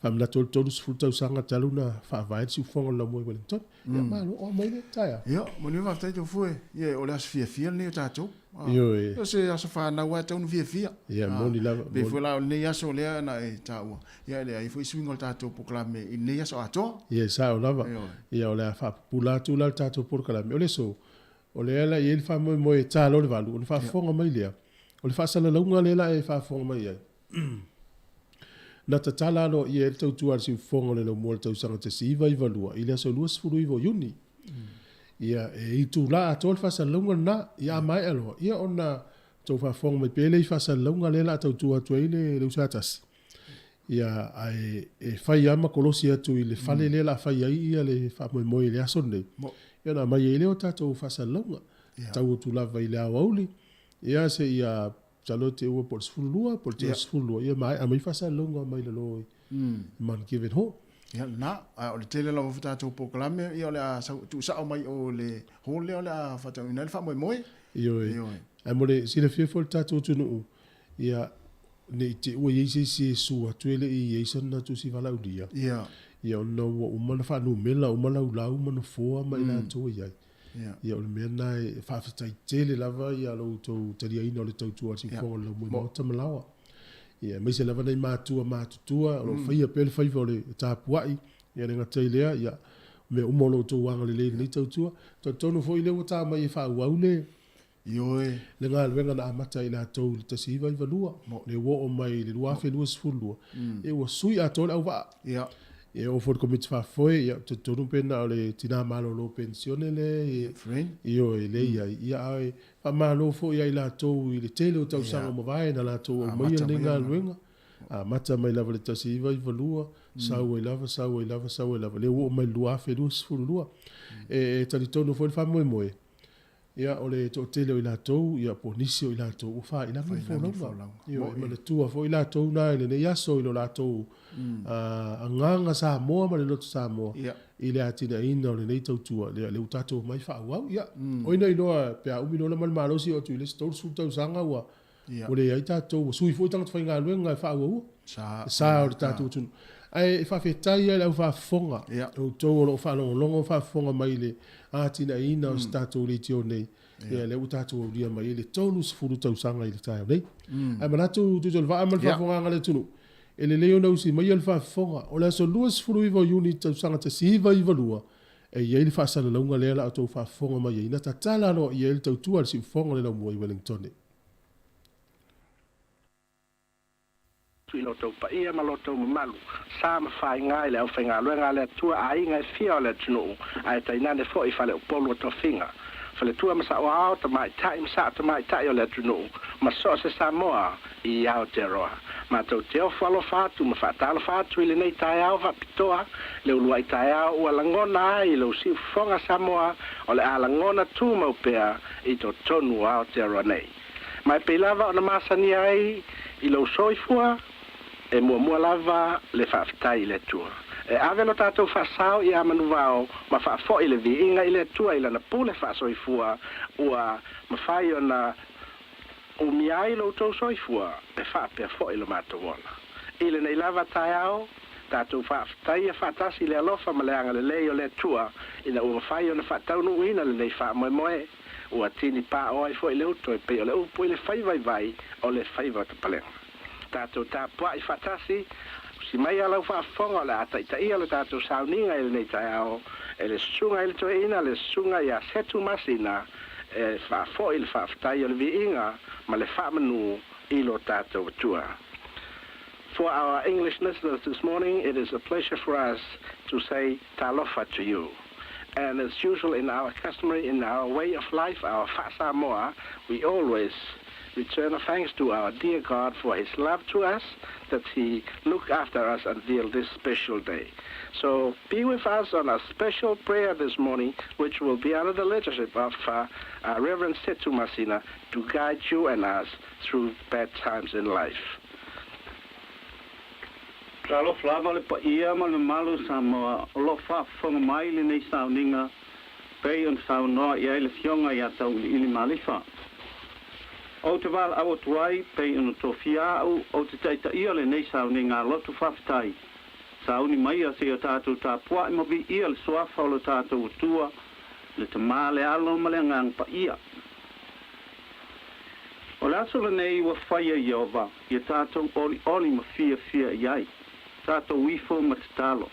Faamanatu ai le 30 tausaga talu ona faavae le siufofoga o le Laumua i Wellington. Ia, malo, oa mai le taeao. Ia, manuia faafetai Tofue. Ia, o le aso fiafia lenei o tatou. Ioe. O se aso fanau lava e tatau ona fiafia. Ia, moni lava. Pei foi la o lenei aso lea na e taua, ia e leai foi suiga o le tatou polokalame i lenei aso atoa. Ia, e sao lava. Ia, o le a faapupula atu la le tatou polokalame. O le aso, o lea la e i ai le faamoemoe e ta loa le valu, ona faafofoga mai lea, o le faasalalauga lea la e faafofoga mai ai. Na tatala aloaia ai le tautua a le siufofoga o le Laumua i le tausaga 1992 i le aso 29 o Iuni. Ia, e itula atoa le faasalalauga lena. Ia, a maea loa, ia ona tou faafofoga mai pea lea i faasalalauga lea o le a tautua atu ai le uso a tasi. Ia, ae e fai lava ma kolosi atu i le fale lea o le a fai ai ia le faamoemoe i le aso lenei. Ia ona aumai ai lea o tatou faasalalauga. Tau atu lava i le aoauli, ia seia Masalo te ua po o le 12 po o le 32, ia maea mai faasalalauga mai lalo i Mount Given Hall. Ia lena, a o le tele lava o tatou polokalame, ia o le a sau, tuusao mai o le hall lea o le a faataunuuina ai le faamoemoe. Ioe. Ioe. Ae mo le silafia foi e le tatou atunuu, ia ne i te i ua i ai se isi e sue atu e le i i ai sana tusi valaaulia. Ia. Ia ona ua uma ona faanumela uma laulau ma nofoa ma i latou e i ai. Ia o le mea lena e faafetai tele lava ia lo outou taliaina o le tautua a le Siufofoga o le Laumua i Maota ma Laoa. Ia aemaise lava nai matua matutua o lo o faia pea le faiva o le tapuai, ia le gata i lea, ia o mea uma o lo outou agalelei i lenei tautua. Talitonu foi lea ua ta mai e faaauau le Ioe. le galuega na amata e i latou i le 1992, lea ua oo mai i le 2022, ia ua sui atoa le auvaa. Ia. Ia oo foi i le Komiti Faafoe, ia ou te talitonu pe na o le tina malolo penisione lea e, ioe, lea e i ai. Ia ae faamalo foi ia i latou i le tele o tausaga ua mavae na latou aumaia lenei galuega, amata mai lava i le 1992, sau ai lava, sau ai lava, sau ai lava, lea ua oo mai i le 2022. E talitonu foi le faamoemoe, Ia, o le toatele o i latou, ia, po o nisi o i latou ua faailagi le folauga. Ioe, e manatua foi i latou na i lenei aso i lo latou agaga Samoa ma le loto Samoa i le atinaeina o lenei tautua, lea ua tatou omai faaauau. Ia, oi na iloa pe a umi loa ma le malosi oo atu i le isi 30 tausaga ua leai tatou, ua sui foi tagata faigaluega e faaauaua le sa o le tatou atunuu. Ae faafetai lava i le au faafofoga, outou o lo o faalogologo ma faafofoga mai i le atinaeina o se tatou leitio nei, ia lea ua tatou aulia mai ai le 30 tausaga i le taeao nei. Ae manatu Tuitolovaa ma le faafofogaaga a le atunuu, e lelei ona usi maia le faafofoga, o le aso 29 o Iuni tausaga 1992, e i ai le faasalalauga lea la outou faafofoga mai ai, na tatala aloaia ai le tautua a le siufofoga o le Laumua i Wellingtone. I lo outou paia ma lo outou mamalu, sa ma faiga i le aufaigaluega a le Atua, aiga e fia o le atunuu, ae tainane foi faleupolu o tofiga. Faletua ma saoao, tamaitai ma saotamaitai o le atunuu, ma so o se Samoa i Aotearoa. Matou te ofo alofa atu ma faatalofa atu i lenei taeao faapitoa, le uluai taeao ua lagona ai lou siufofoga Samoa o le a lagona tumau pea i totonu o Aotearoa nei. Ma e pei lava ona masania ai i lou soifua, e muamua lava le faafetai i le Atua. E ave lo tatou faasao ia manuvao ma faafoi le viiga i le Atua i Lana pule faasoifua ua mafai ona umia ai lo outou soifua e faapea foi lo matou ola. I lenei lava taeao, tatou faafetaia faatasi le alofa ma le agalelei o le Atua ina ua mafai ona faataunuuina lenei faamoemoe ua tini paoa ai foi le uto e pei o le upu i le fai vaivai o le faiva o tapalega. Tatou tapuai faatasi, usi maia lau faafofoga o le a taitaia lo tatou sauniga i lenei taeao e le Susuga i le Toeaina, le Susuga ia Setu Masina, e faafoi le faafetai o le viiga ma le faamanu i lo tatou Atua. For our English listeners this morning, it is a pleasure for us to say talofa to you. And as usual in our customary, in our way of life, our Fa'asamoa, we always return thanks to our dear God for his love to us, that he looked after us until this special day. So be with us on a special prayer this morning, which will be under the leadership of Reverend Setu Masina to guide you and us through bad times in life. Talofa lava le paia ma le mamalu o Samoa o lo o faafofoga mai i lenei sauniga pei ona saunoa i ai le Afioga ia Tauiliili Malifa. Ou te valaau atu ai pei ona tofia au ou te taitaia lenei sauniga a loto faafetai. Sauni maia seia tatou tapuai ma viia le suafa o lo tatou Atua, le Tama, le Alo ma le Agaga Paia. O le aso lenei ua faia e Ieova, ia tatou olioli ma fiafia i ai, tatou ifo ma tatalo.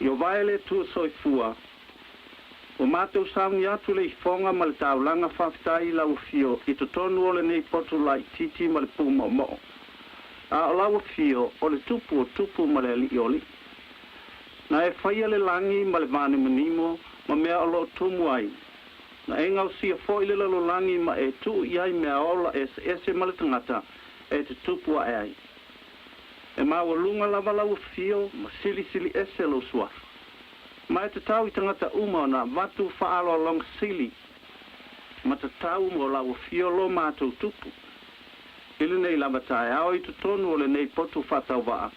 Ieova e le Atua soifua, ua matou sauni atu le ifoga ma le taulaga faafetai i lau afio i totonu o lenei potu laitiiti ma le pūmoomoo. A o lau afio o le Tupu o tupu ma le Alii o alii. Na e faia le lagi ma le vanimonimo ma mea o lo o tumu ai. Na e gaosia foi le lalolagi ma e tuu i ai mea ola eseese ma le tagata e tutupu ae ai. E maualuga lava lau afio ma silisili ese lou suafa. Ma e tatau i tagata uma ona avatu faaaloaloga sili ma tatau mo lau afio lo matou Tupu. I lenei lava taeao i totonu o lenei potu faatauvaa,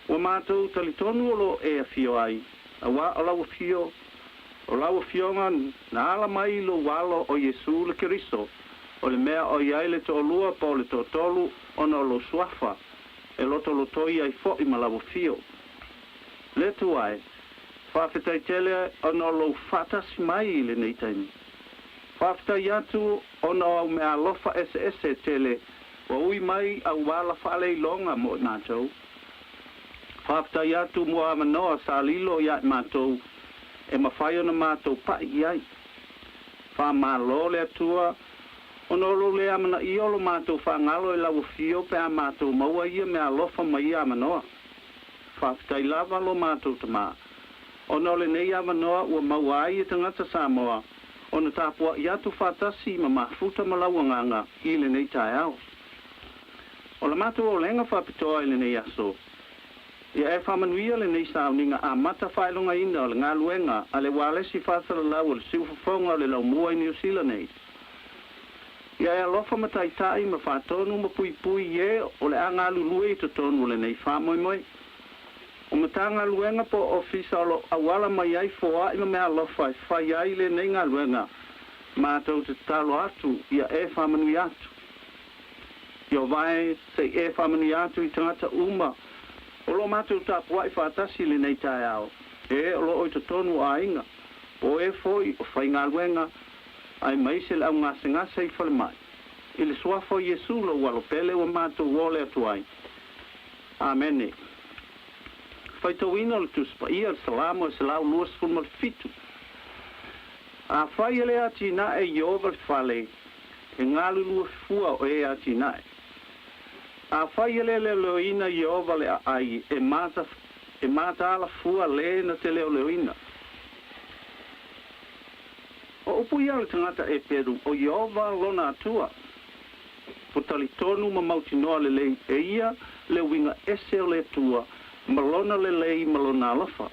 ua matou talitonu o lo o e afio ai, auā o lau afio, o lau Afioga na ala mai i lou Alo o Iesu le Keriso, o le mea o i ai le toalua po o le toatolu ona o lou suafa, e lotolotoi ai foi ma lau afio. Le Atua e, faafetai tele ona o lou faatasi mai i lenei taimi. Faafetai atu ona o au meaalofa eseese e tele ua ui mai auala faaleiloga mo i matou. Faafetai atu mo avanoa sa lilo ia i matou e mafai ona matou pa'i i ai. Faamalo le Atua ona o lou le amanaia o lo matou faagalo i lau afio pe a matou maua ia meaalofa ma ia avanoa. Faafetai lava lo matou Tama ona o lenei avanoa ua maua ai e tagata Samoa ona tapua'i atu faatasi ma mafuta ma lau Agaga i lenei taeao. O la matou olega faapitoa i lenei aso, ia e faamanuia lenei sauniga amata faailogaina o le galuega a le ualesi faasalalau o le siufofoga o le laumua i Niu Sila nei. Ia e alofa ma taitai ma faatonu ma puipui i e o le a galulue i totonu o lenei faamoemoe. O Matagaluega po o Ofisa o lo o auala mai ai foai ma meaalofa e fai ai lenei galuega, matou te tatalo atu ia e faamanuia atu. Ieova e, se i e faamanuia atu i tagata uma o lo o matou tapuai faatasi i lenei taeao, e o lo o i totonu o aiga, po o e foi o faigaluega, aemaise le au gasegase i falemai. I le Suafa o Iesu lou alo pele ua matou ole atu ai. Amene. Faitauina o le Tusi Paia, le Salamo e 127. Afai e le atinae e Ieova le fale, e galulue fua o e atinae. Afai e le leoleoina Ieova le aai, e mata, e mataala fua le na te leoleoina. O upu ia a le tagata Eperu, o Ieova lona Atua. Ua talitonu ma mautinoa lelei e ia le uiga ese o le Atua ma lona lelei ma lona alofa.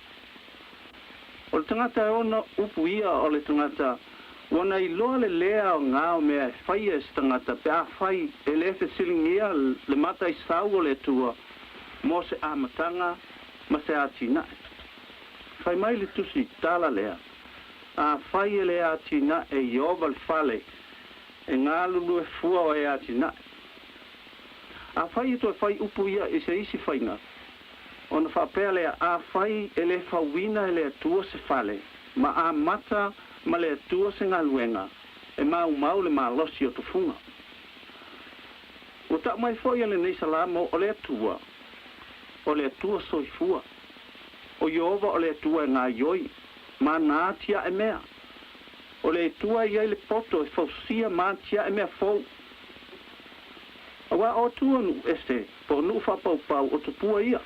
O le tagata e ona upu ia o le tagata ua na iloa le lē aoga o mea e faia e se tagata pe afai e lē fesiligia le mataisau o le Atua mo se amataga ma se atinae. Fai mai le tusi tala lea, Afai e lē atinae e Ieova le fale, e galulue fua o e atinae. Afai e toe fai upu ia i se isi faiga, ona faapea lea, Afai e lē fauina e le Atua se fale, ma amata ma le Atua se galuega, e maumau le malosi o tufuga. Ua tau mai foi e lenei Salamo, o le Atua, o le Atua soifua. O Ieova o le Atua e gaoioi, ma na atiae mea. O le Atua e i ai le poto e fausia ma atiae mea fou. Aua o Atua nuu ese po o nuu faapaupau o tupua ia.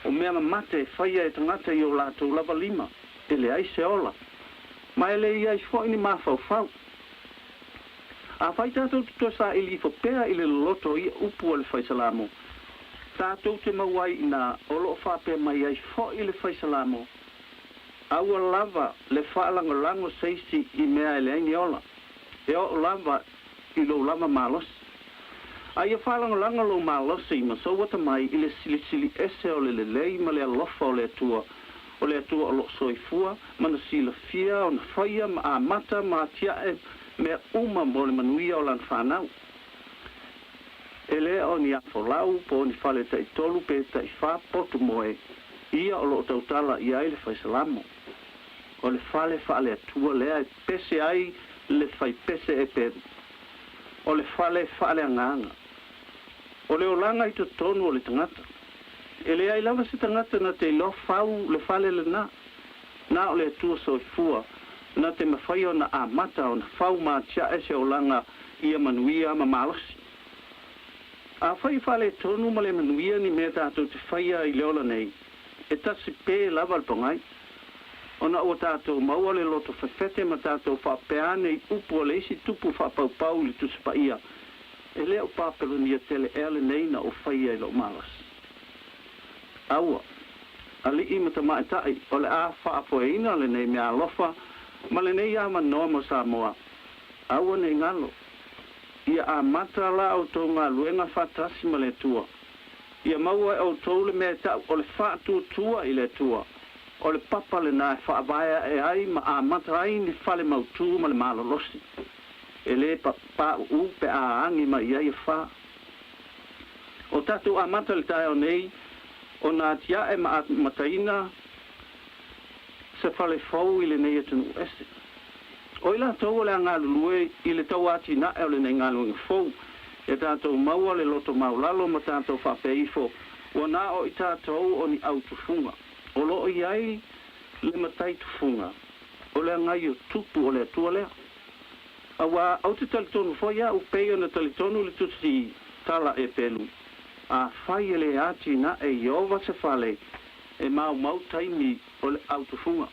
O mea mamate e faia e tagata i o latou lava lima, e leai se ola, ma e le i ai foi ni mafaufau. Afai tatou te toe saili ifo pea i le loloto o ia upu a le Fai Salamo, tatou te maua ai inā o lo o faapea mai ai foi le Fai Salamo, Aua lava le faalagolago se isi i mea e leai ni ola, e oo lava i lou lava malosi. A ia faalagolago lou malosi ma sou atamai i le silisili ese o le lelei ma le alofa o le Atua, o le Atua o lo o soifua ma na silafia ona faia ma amata ma atiae mea uma mo le manuia o lana fanau. E le o ni afolau po o ni fale taitolu pe taifa potu moe ia o lo o tautala i ai le Fai Salamo. O le fale faale-Atua lea e pese ai le faipese Eperu. O le fale faaleagaga. O le olaga i totonu o le tagata. E leai lava se tagata na te iloa fau le fale lena, na o le Atua soifua na te mafai ona amata ona fau ma atiae se olaga ia manuia ma malosi. Afai e faaletonu ma le manuia ni mea tatou te faia i le ola nei, e tasi pē lava le pogai. Ona ua tatou maua le loto fefete ma tatou faapea ane i upu a le isi tupu faapaupau i le Tusi Paia, E le o Papelonia tele ea lenei na ou faia i lou malosi? Aua, alii ma tamaitai, o le a faafoeina lenei meaalofa ma lenei avanoa mo Samoa, aua ne i galo. Ia amata la outou galuega faatasi ma le Atua. Ia maua e outou le mea e ta'u o le faatuatua i le Atua, o le papa lena e faavae ae ai ma amata ai ni fale mautū ma le malolosi, e lē paʻuʻu pe a agi mai i ai afa. O tatou amata i le taeao nei ona atiae ma amataina se fale fou i lenei atunuu ese. O i latou o le a galulue i le tauatinae o lenei galuega fou, ia tatou maua le loto maulalo ma tatou faapea ifo ua na o i tatou o ni au tufuga. O lo o i ai le matai tufuga, o le agaio tupu o le Atua lea. Aua ou te talitonu foi au pei ona talitonu le Tusi Tala e Pelu, afai e le atinae Ieova se fale, e maumau taimi o le autufuga.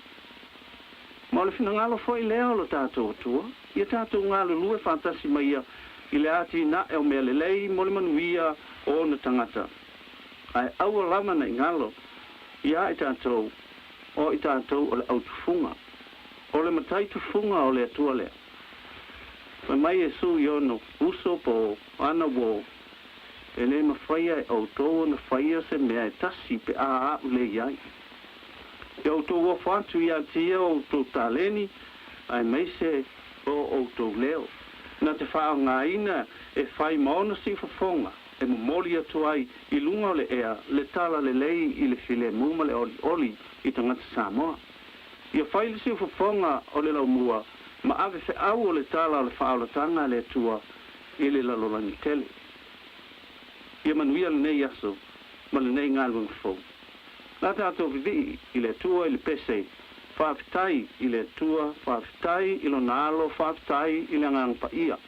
Ma o le finagalo foi lea o lo tatou Atua, ia tatou galulue faatasi ma Ia i le atinae o mea lelei mo le manuia o ona tagata. Ae aua lava ne i galo ia i tatou, o i tatou o le autufuga. O le matai tufuga o le Atua lea. Fai mai Iesu i ona uso po o ana uō, E le mafaia e ʻoutou ona faia se mea e tasi pe a aʻu le i ai. Ia outou ofo atu ia te ia o outou taleni, aemaise o outou leo, na te faaaogaina e fai ma ona siufofoga e momoli atu ai i luga o le ea le tala lelei i le filemu ma le olioli i tagata Samoa. Ia fai le siufofoga o le laumua ma ave feau o le tala o le faaolataga a le Atua i le lalolagi tele. Ia manuia lenei aso ma lenei galuega fou. La tatou vivii i le Atua i le pese, Faafetai i le Atua, faafetai i Lona Alo, faafetai i le Agaga Paia.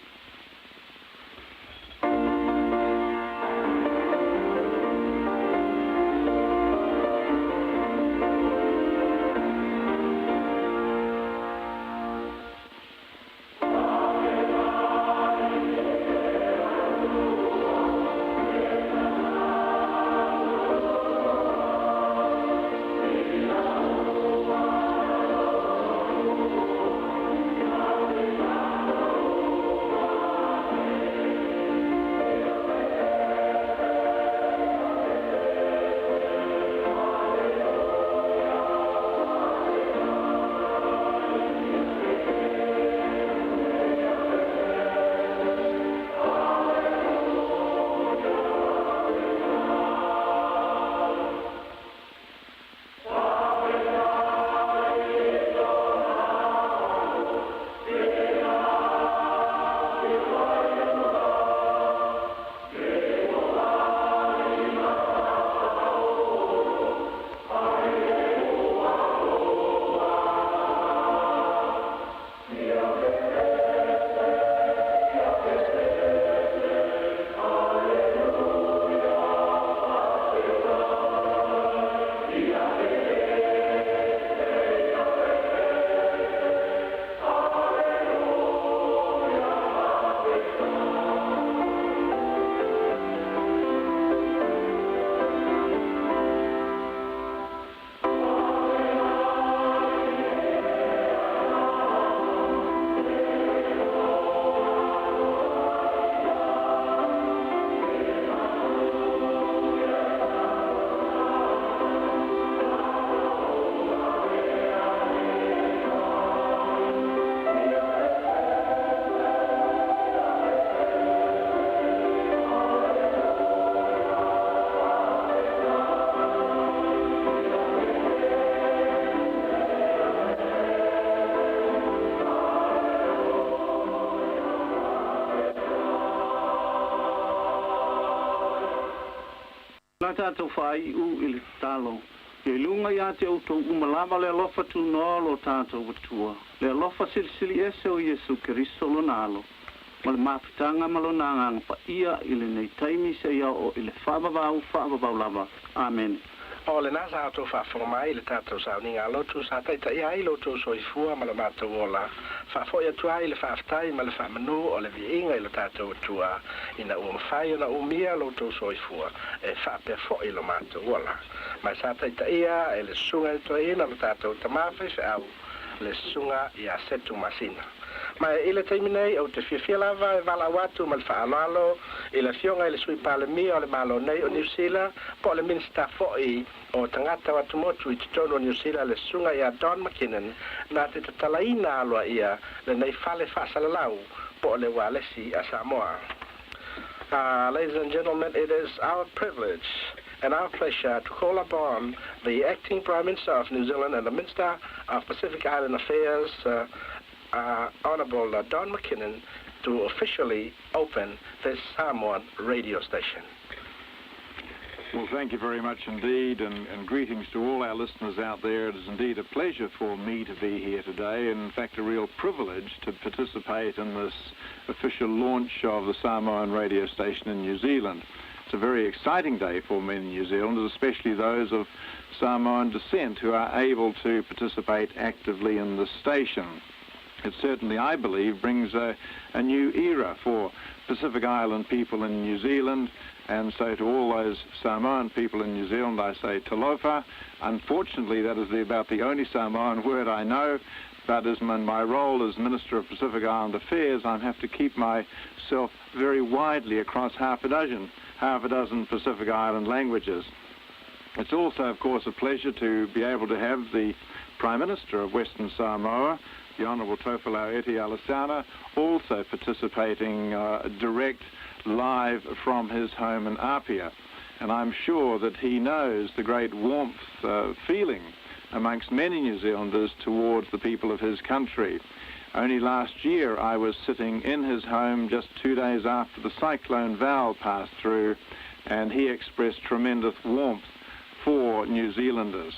Le a tatou faaiu i le tatalo, Ia i luga ia te outou uma lava le alofa tunoa o lo tatou Atua, le alofa silisili ese o Iesu Keriso Lona Alo, ma le mafutaga ma Lona Agaga Paia i lenei taimi seia oo i le faavavau faavavau lava. Amene. O lena sa outou faafofoga mai i le tatou sauniga a lotu sa taitaia ai lo outou soifua ma lo matou ola, faafoi atu ai le faafetai ma le faamanu o le viiga i lo tatou Atua, ina ua mafai ona umia lo outou soifua e faapea foi lo matou ola. Ma sa taitaia e le Susuga i le Toeaina lo tatou Tamā faifeau, le Susuga ia Setu Masina. Ma i le taimi nei, ou te fiafia lava e valaau atu ma le faaaloalo i le Afioga i le Sui Palemia o le Malo nei o Niu Sila, po o le Minisita foi o Tagata o Atumotu i totonu o Niu Sila, le Susuga ia Don McKinnon, na te tatalaina aloaia lenei fale faasalalau po o le ualesi a Samoa. Ladies and gentlemen, it is our privilege and our pleasure to call upon the acting Prime Minister of New Zealand and the Minister of Pacific Island Affairs, Honourable Don McKinnon, to officially open this Samoan radio station. Well, thank you very much indeed, and greetings to all our listeners out there. It is indeed a pleasure for me to be here today, and in fact a real privilege to participate in this official launch of the Samoan radio station in New Zealand. It's a very exciting day for many New Zealanders, especially those of Samoan descent who are able to participate actively in the station. It certainly, I believe, brings a new era for Pacific Island people in New Zealand, and so to all those Samoan people in New Zealand, I say talofa. Unfortunately, that is about the only Samoan word I know, but as in my role as Minister of Pacific Island Affairs, I have to keep myself very widely across half a dozen Pacific Island languages. It's also, of course, a pleasure to be able to have the Prime Minister of Western Samoa, the Honourable Tofilau Eti Alesana, also participating direct live from his home in Apia. And I'm sure that he knows the great warmth feeling amongst many New Zealanders towards the people of his country. Only last year I was sitting in his home just 2 days after the cyclone Val passed through, and he expressed tremendous warmth for New Zealanders.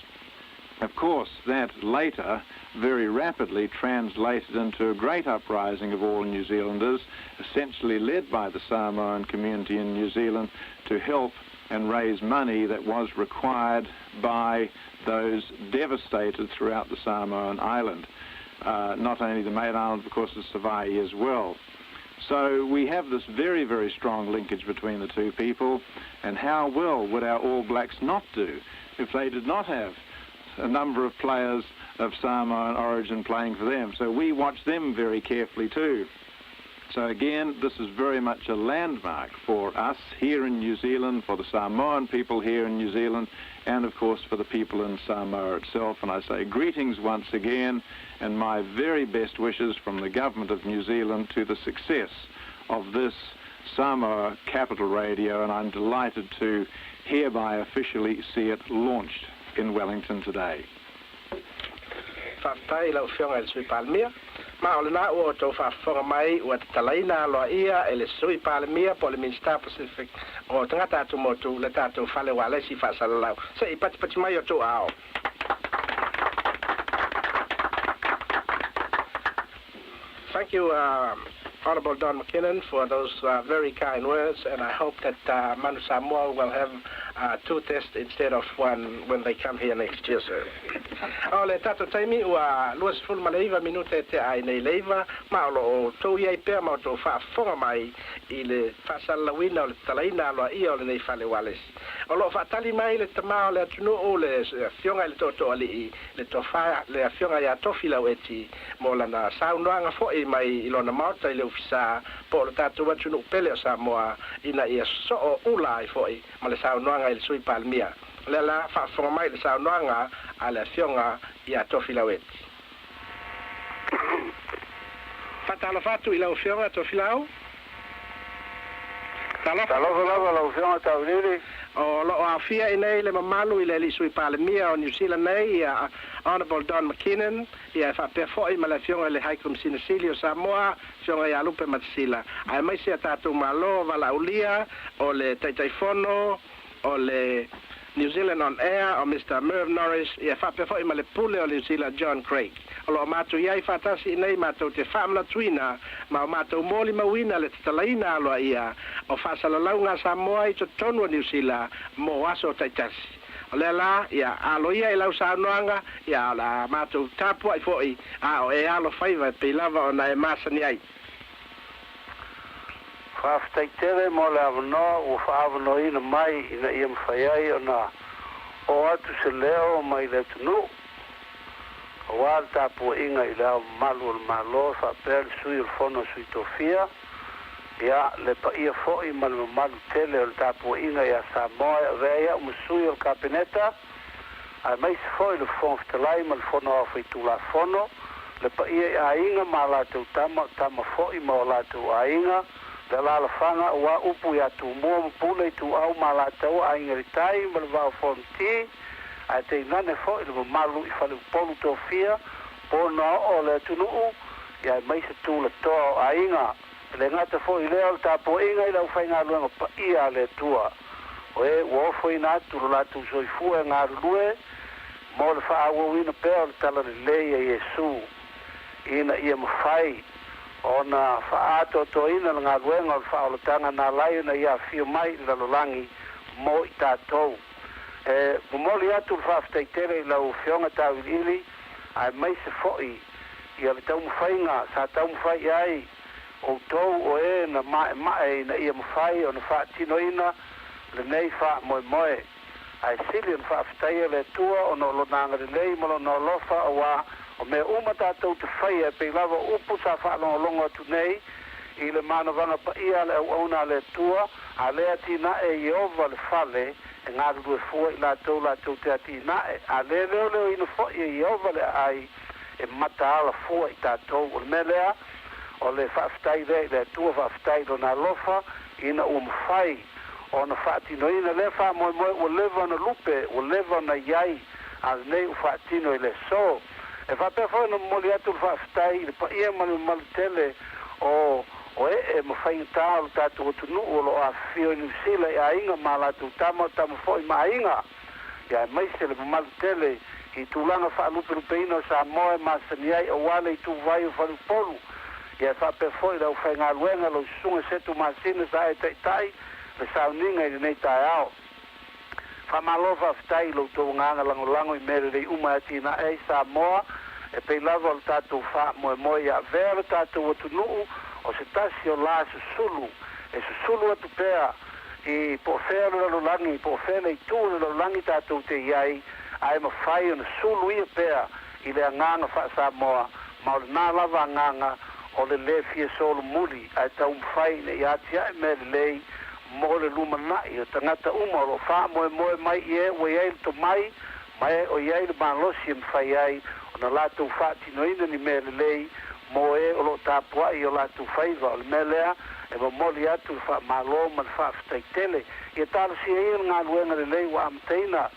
Of course, that later very rapidly translated into a great uprising of all New Zealanders, essentially led by the Samoan community in New Zealand, to help and raise money that was required by those devastated throughout the Samoan island. Not only the main island, of course, the Savaii as well. So we have this very, very strong linkage between the two people, and how well would our All Blacks not do if they did not have a number of players of Samoan origin playing for them? So we watch them very carefully too. So again, this is very much a landmark for us here in New Zealand, for the Samoan people here in New Zealand, and of course for the people in Samoa itself. And I say greetings once again, and my very best wishes from the government of New Zealand to the success of this Samoa Capital Radio, and I'm delighted to hereby officially see it launched in Wellington today. Faafetai i lau Afioga i le Sui Palemia. Ma o lena ua outou faafofoga mai ua tatalaina aloaia e le Sui Palemia po o le Minisita Pacific o Tagata Atumotu le tatou fale ualesi faasalalau. Se i patipati mai outou aao. Thank you, Honourable Don McKinnon, for those very kind words, and I hope that Manu Samoa will have two tests instead of one when they come here next year, sir. O le tatou taimi ua 29 minute tea ai nei le 9, ma o lo o outou i ai pea ma outou faafofoga mai i le faasalalauina o le tatalaina aloaia o lenei fale ualesi. O lo o faatali mai le tamā o le atunuu, le Afioga i le Tootooalii, le Tofa, le Afioga ia Tofilau Eti, mo lana saunoaga foi mai i lona maota i le Ofisa po o le tatou atunuu pele o Samoa, ina ia soo ula ai foi ma le saunoaga i le Sui Palemia. O lea la, faafofoga mai i le saunoaga a le Afioga ia Tofilau Eti. Faatalofa atu i lau Afioga Tofilau. Talofa. Talofa lava lau Afioga Taulili. O lo o aofia i nei le mamalu i le Alii Sui Palemia o Niu Sila nei, ia Honourable Don McKinnon, ia e faapea foi ma le Afioga i le High Komisina Sili o Samoa, Afioga ia Lupe Matasila, aemaise a tatou Malo valaaulia o le Taitaifono o le New Zealand on Air o Mister Merv Norris, ia faapea foi ma le Pule o Niu Sila John Craig. O lo o matou i ai faatasi i inei matou te faamanatuina ma o matou molimauina le tatalaina aloaia o faasalalauga a Samoa i totonu o Niu Sila mo aso taitasi. O lea la, ia alo ia i lau saunoaga, ia o le a matou tapuai foi a o e alo faiva e pei lava ona e masani ai. Faafetai tele mo le avanoa ua faaavanoaina mai ina ia mafai ai ona oo atu se leo mai le atunuu aua le tapuaiga i Le Ao Mamalu o le Malo faapea le Sui o le Fono a Sui Tofia, ia, le paia foi ma le mamalu tele o le tapuaiga ia Samoa e avea ai a'u ma sui o le Kapeneta, aemaise foi le Fofoga Fetalai ma le Fono Aoao Faitulafono, le paia i aiga ma a latou tama, o tama foi ma o latou aiga, le alaalafaga aua upu ia Tumua ma Pule, Ituau ma Alataua, Aiga i le Tai ma le Vaa o Fonoti, ae tainane foi le mamalu i faleupolu tofia, pona oo o le atunuu, ia aemaise tulatoa o aiga. E le gata foi i lea o le tapuaiga i le aufaigaluega paia a le Atua, o e ua ofoina atu lo latou soifua e galulue mo le faaauauina pea o le talalelei a Iesu, ina ia mafai ona faaatoatoaina le galuega o le faaolataga na ala ai ona Ia afio mai i le lalolagi mo i tatou. E momoli atu le faafetai tele i lau Afioga Tauiliili aemaise foi ia le taumafaiga sa taumafai i ai outou o e na maemae ina ia mafai ona faatinoina lenei faamoemoe. Ae sili ona faafetaia le Atua ona o Lona agalelei ma Lona alofa auā o mea uma tatou te faia e pei lava o upu sa faalogologo atu nei i le manavaga paia a le auauna a le Atua, a lea atinae e Ieova le fale e galulue fua i latou latou te atinae, a lē leoleoina foi e Ieova le aai e mataala fua i tatou. O le mea lea, o le faafetai lea i le Atua, faafetai i Lona alofa ina ua mafai ona faatinoina lea faamoemoe ua leva ona lupe, ua leva ona i ai, a lenei ua faatino i le aso. E faapea foi ona momoli atu le faafetai i le paia ma le mamalu tele o o ee ma faigata o le tatou atunuu o lo o afifio i Niu Sila i aiga ma a latou tama, o tama foi ma aiga, ia aemaise le mamalu tele i tulaga faalupelupeina o Samoa e masani ai aua le ituvai o Faleupolu, ia e faapea foi le aufaigaluega lau Susuga Setu Masina sa e taitai le sauniga i lenei taeao. Faamalo faafetai i lo outou agaga lagolago i mea lelei uma e atinae ai Samoa e pei lava o le tatou faamoemoe ia avea le tatou atunuu o se tasi o la susulu e susulu atu pea i po o fea le lalolagi po o fea le itu o le lalolagi tatou te i ai ae mafai ona sulu ia pea i le agaga faa-Samoa ma o lena lava agaga o le lē fia solomuli ae taumafai ina ia atiae mea lelei mo le lumanai o tagata uma o lo o faamoemoe mai i e ua i ai le tomai ma e o i ai le malosi e mafai ai ona latou faatinoina ni mea lelei mo e o lo o tapuai i o latou faiva. O le mea lea e momoli atu le faamalo ma le faafetai tele. Ia talosia ia le galuega lelei ua amataina,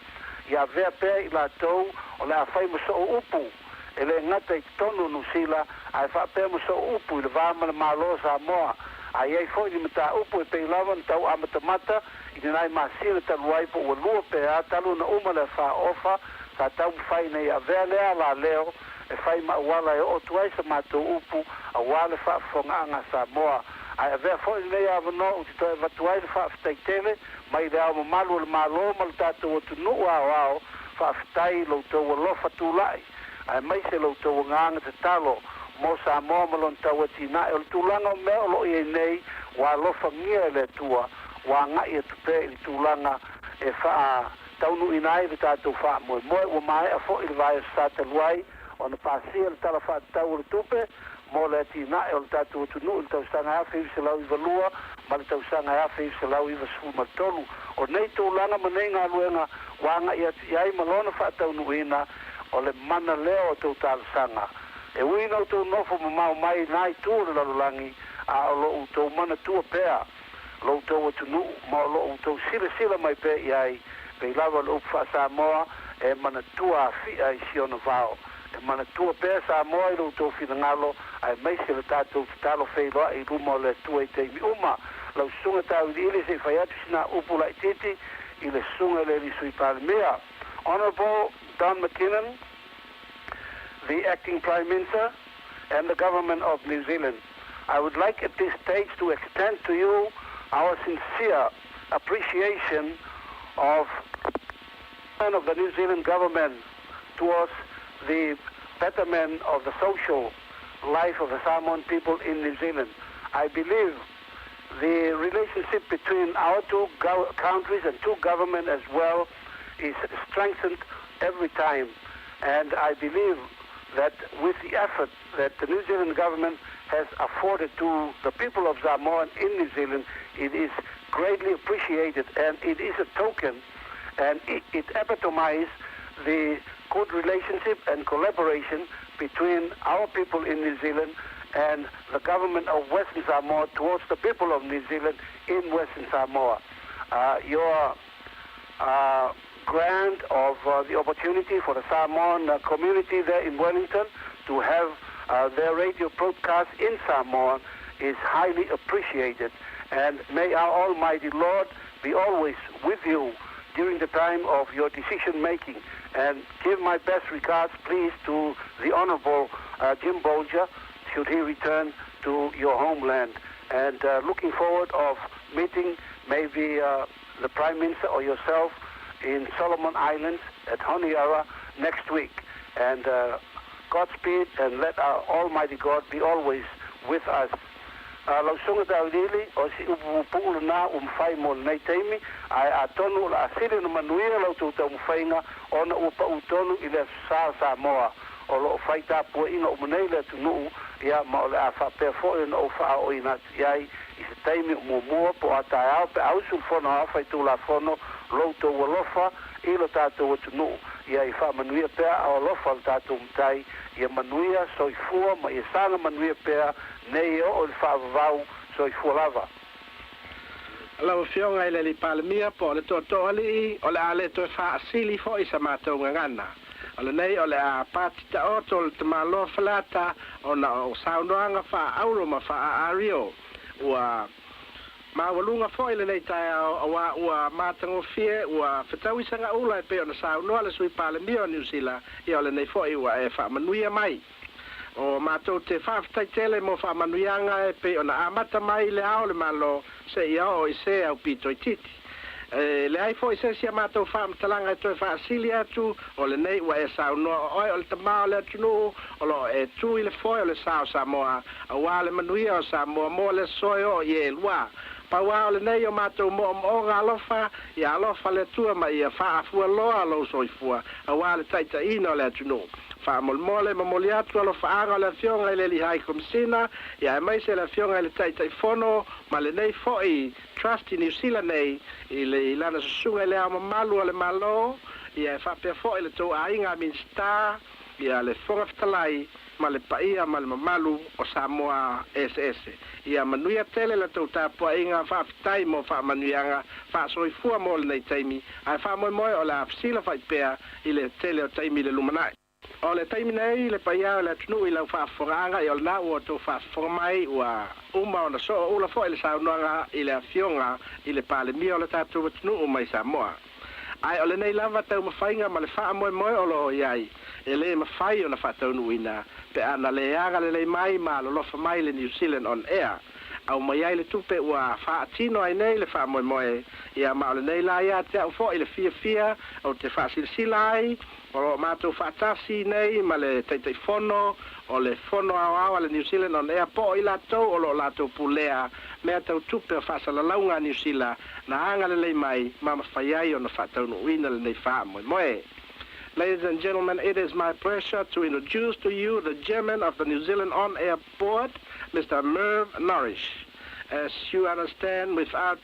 ia avea pea i latou o le a fai ma soo upu, e le gata i totonu o Niu Sila, ae faapea ma soo upu i le va ma le Malo o Samoa. A i ai foi ni mataupu e pei lava ona tau amatamata i ni nai masina talu ai po ua lua pe a talu ona uma le faaofa sa taumafai ina ia avea lea alaleo e fai ma auala e oo atu ai sa matou upu aua le faafofogaaga a Samoa. Ae avea foi lenei avanoa ou te toe avatu ai le faafetai tele mai le Ao Mamalu o le Malo ma le tatou atunuu aoao, faafetai i lo outou alofa tulai aemaise lo outou agaga tatalo mo Samoa ma lona tau atinae. O le tulaga o mea o lo o i ai nei ua alofagia e le Atua, ua agai atu pea i le tulaga e faataunuuina ai le tatou faamoemoe. Ua maea foi le vaiaso sa talu ai ona pasia le Tala Faatatau o le Tupe mo le atinae o le tatou atunuu i le tausaga 1992 ma le tausaga 1993. O nei tulaga ma nei galuega ua agai atu i ai ma lona faataunuuina, o le mana lea o tou talosaga. E ui ina outou nofo mamao mai i na itu o le lalolagi, a o lo outou manatua pea lo outou atunuu ma o lo outou silasila mai pea i ai, pei lava o le upu faa-Samoa, e manatua afi'a i si ona vao. E manatua pea Samoa i lo outou finagalo, aemaise le tatou tatalo feiloai i luma o le Atua i taimi uma. Lau Susuga Tauiliili, se i fai atu sina upu laitiiti i le Susuga i le Alii Sui Palemia. Honourable Don McKinnon, the Acting Prime Minister and the Government of New Zealand, I would like at this stage to extend to you our sincere appreciation of of the New Zealand government towards the betterment of the social life of the Samoan people in New Zealand. I believe the relationship between our two countries and two governments as well is strengthened every time. And I believe that with the effort that the New Zealand government has afforded to the people of Samoa in New Zealand, it is greatly appreciated and it is a token and it, it epitomizes the good relationship and collaboration between our people in New Zealand and the government of Western Samoa towards the people of New Zealand in Western Samoa. Your grant of the opportunity for the Samoan community there in Wellington to have their radio broadcast in Samoan is highly appreciated. And may our Almighty Lord be always with you during the time of your decision making. And give my best regards, please, to the Honorable Jim Bolger, should he return to your homeland. And looking forward of meeting maybe the Prime Minister or yourself in Solomon Islands at Honiara next week. And Godspeed and let our Almighty God be always with us. Lau Susuga Tauiliili, o si upu pupuu lenā ua mafai mo lenei taimi, ae atonu o le a sili ona manuia la outou taumafaiga ona ua paū tonu i le Aso Sa o Samoa o lo o fai tapuaiga uma nei le atunuu, ia ma o le a faapea foi ona ou faaooina atu i ai i se taimi o muamua po o a taeao pe a usu le Fono Aoao Faitulafono lo outou alofa i lo tatou atunuu. Ia i faamanuia pea ao alofa lo tatou Matai, ia manuia soifua ma ia saga manuia pea nei e oo i le faavavau soifua lava. Lau Afioga i le Alii Palemia po o le Tootooalii, o le a le toe faasili foi sa matou gagana. O lenei o le a pati taoto le tamaloa Faleata ona o saunoaga faaauro ma faaaaario. Ua maualuga foi lenei taeao auā ua matagofie, ua fetaui sagaula e pei ona saunoa le Sui Palemia o Niu Sila, ia o lenei foi ua e faamanuia mai. O matou te faafetai tele mo faamanuiaga e pei ona amata mai i le Ao o le Malo seia oo i se aupito itiiti. E leai foi se isi a matou faamatalaga e toe faasili atu, o lenei ua e saunoa o oe o le tama o le atunuu o lo o e tu i le foe o le sa o Samoa auā le manuia o Samoa mo le aso e oo i elua. Pau lava o lenei o matou moomooga alofa, ia alofa le Atua ma ia faafualoa lou soifua auā le taitaiina o le atunuu. Faamolemole, momoli atu alofaaga o le Afioga i le Alii High Komisina, ia aemaise le Afioga i le Taitaifono ma lenei foi Trust i Niu Sila nei i le i lana susuga i Le Ao Mamalu o le Malo, ia e faapea foi le tou aiga Minisita, ia le Fofoga Fetalai ma le paia ma le mamalu o Samoa eseese. Ia manuia tele la tou tapuaiga, faafetai mo faamanuiaga faasoifua mo lenei taimi, ae faamoemoe o le a fesilafai pea i le tele o taimi i le lumanai. O le taimi nei, le paia o le atunuu i lau faafofogaaga, ia o lena ua outou faafofoga mai, ua uma ona sooula foi le saunoaga i le Afioga i le Palemia o le tatou atunuu mai Samoa. Ae o lenei lava taumafaiga ma le faamoemoe o lo o i ai, e le mafai ona faataunuuina pe a na le agalelei mai ma alolofa mai le New Zealand On Air. Aumai ai le tupe ua faatino ai nei le faamoemoe, ia ma o lenei la ia te au foi le fiafia ou te faasilasila ai, O lo o matou faatasi nei ma le Taitaifono o le Fono Aoao a le New Zealand On Air po o i latou o lo o latou pulea mea tau tupe o faasalalauga a Niu Sila na agalelei mai ma mafai ai ona faataunuuina lenei faamoemoe. Ladies and gentlemen, it is my pleasure to introduce to you the chairman of the New Zealand On Air Board, Mr. Merv Norrish. As you understand, without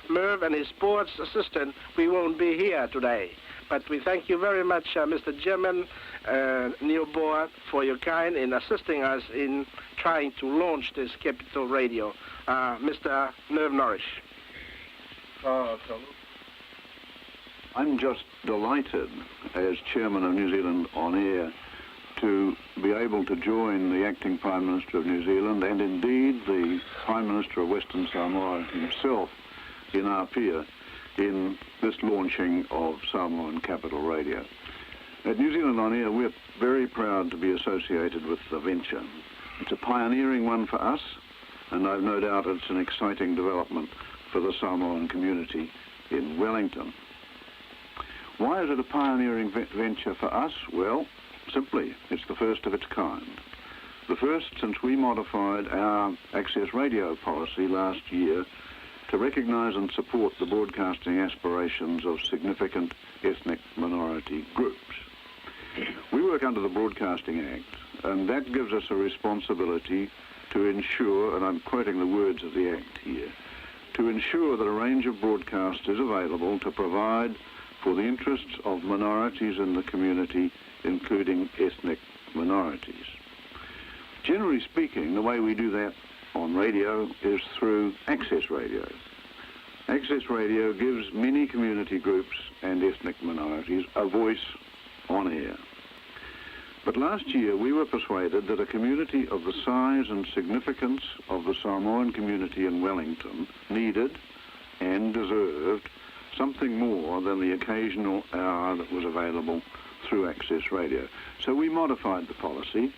Merv and his board's assistant, we won't be here today. But we thank you very much, Mr. Chairman, Neil Board, for your kind in assisting us in trying to launch this Capital Radio. Mr. Merv Norrish. I'm just delighted as chairman of New Zealand On Air to be able to join the acting Prime Minister of New Zealand and indeed the Prime Minister of Western Samoa himself in Apia in this launching of Samoan Capital Radio. At New Zealand On Air, we're very proud to be associated with the venture. It's a pioneering one for us, and I've no doubt it's an exciting development for the Samoan community in Wellington. Why is it a pioneering venture for us? Well, simply, it's the first of its kind. The first since we modified our access radio policy last year to recognise and support the broadcasting aspirations of significant ethnic minority groups. We work under the Broadcasting Act, and that gives us a responsibility to ensure, and I'm quoting the words of the Act here, to ensure that a range of broadcasts is available to provide for the interests of minorities in the community, including ethnic minorities. Generally speaking, the way we do that on radio is through access radio. Access radio gives many community groups and ethnic minorities a voice on air. But last year we were persuaded that a community of the size and significance of the Samoan community in Wellington needed and deserved something more than the occasional hour that was available through Access Radio. So we modified the policy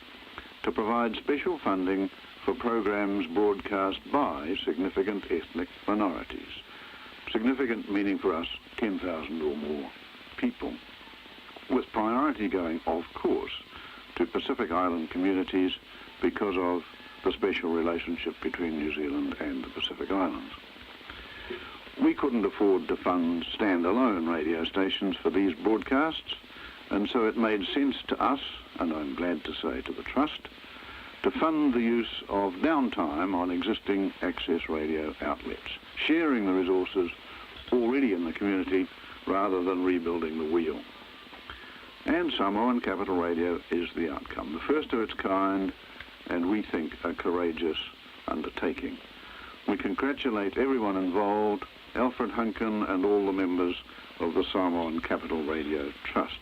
to provide special funding for programs broadcast by significant ethnic minorities. Significant meaning for us 10,000 or more people. With priority going, of course, to Pacific Island communities because of the special relationship between New Zealand and the Pacific Islands. We couldn't afford to fund standalone radio stations for these broadcasts, and so it made sense to us, and I'm glad to say to the Trust, to fund the use of downtime on existing access radio outlets, sharing the resources already in the community rather than rebuilding the wheel. And Samoan Capital Radio is the outcome, the first of its kind, and we think a courageous undertaking. We congratulate everyone involved, Alfred Hunkin and all the members of the Samoan Capital Radio Trust.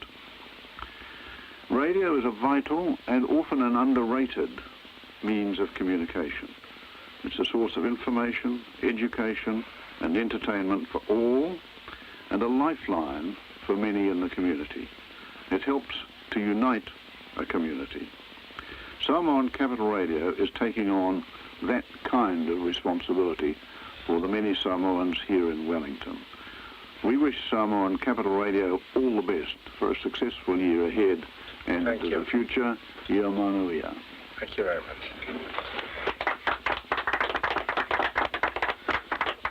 Radio is a vital and often an underrated means of communication. It's a source of information, education and entertainment for all and a lifeline for many in the community. It helps to unite a community. Samoan Capital Radio is taking on that kind of responsibility for the many Samoans here in Wellington. We wish Samoan Capital Radio all the best for a successful year ahead and Thank into you. the future. Ia manuia. Thank you very much.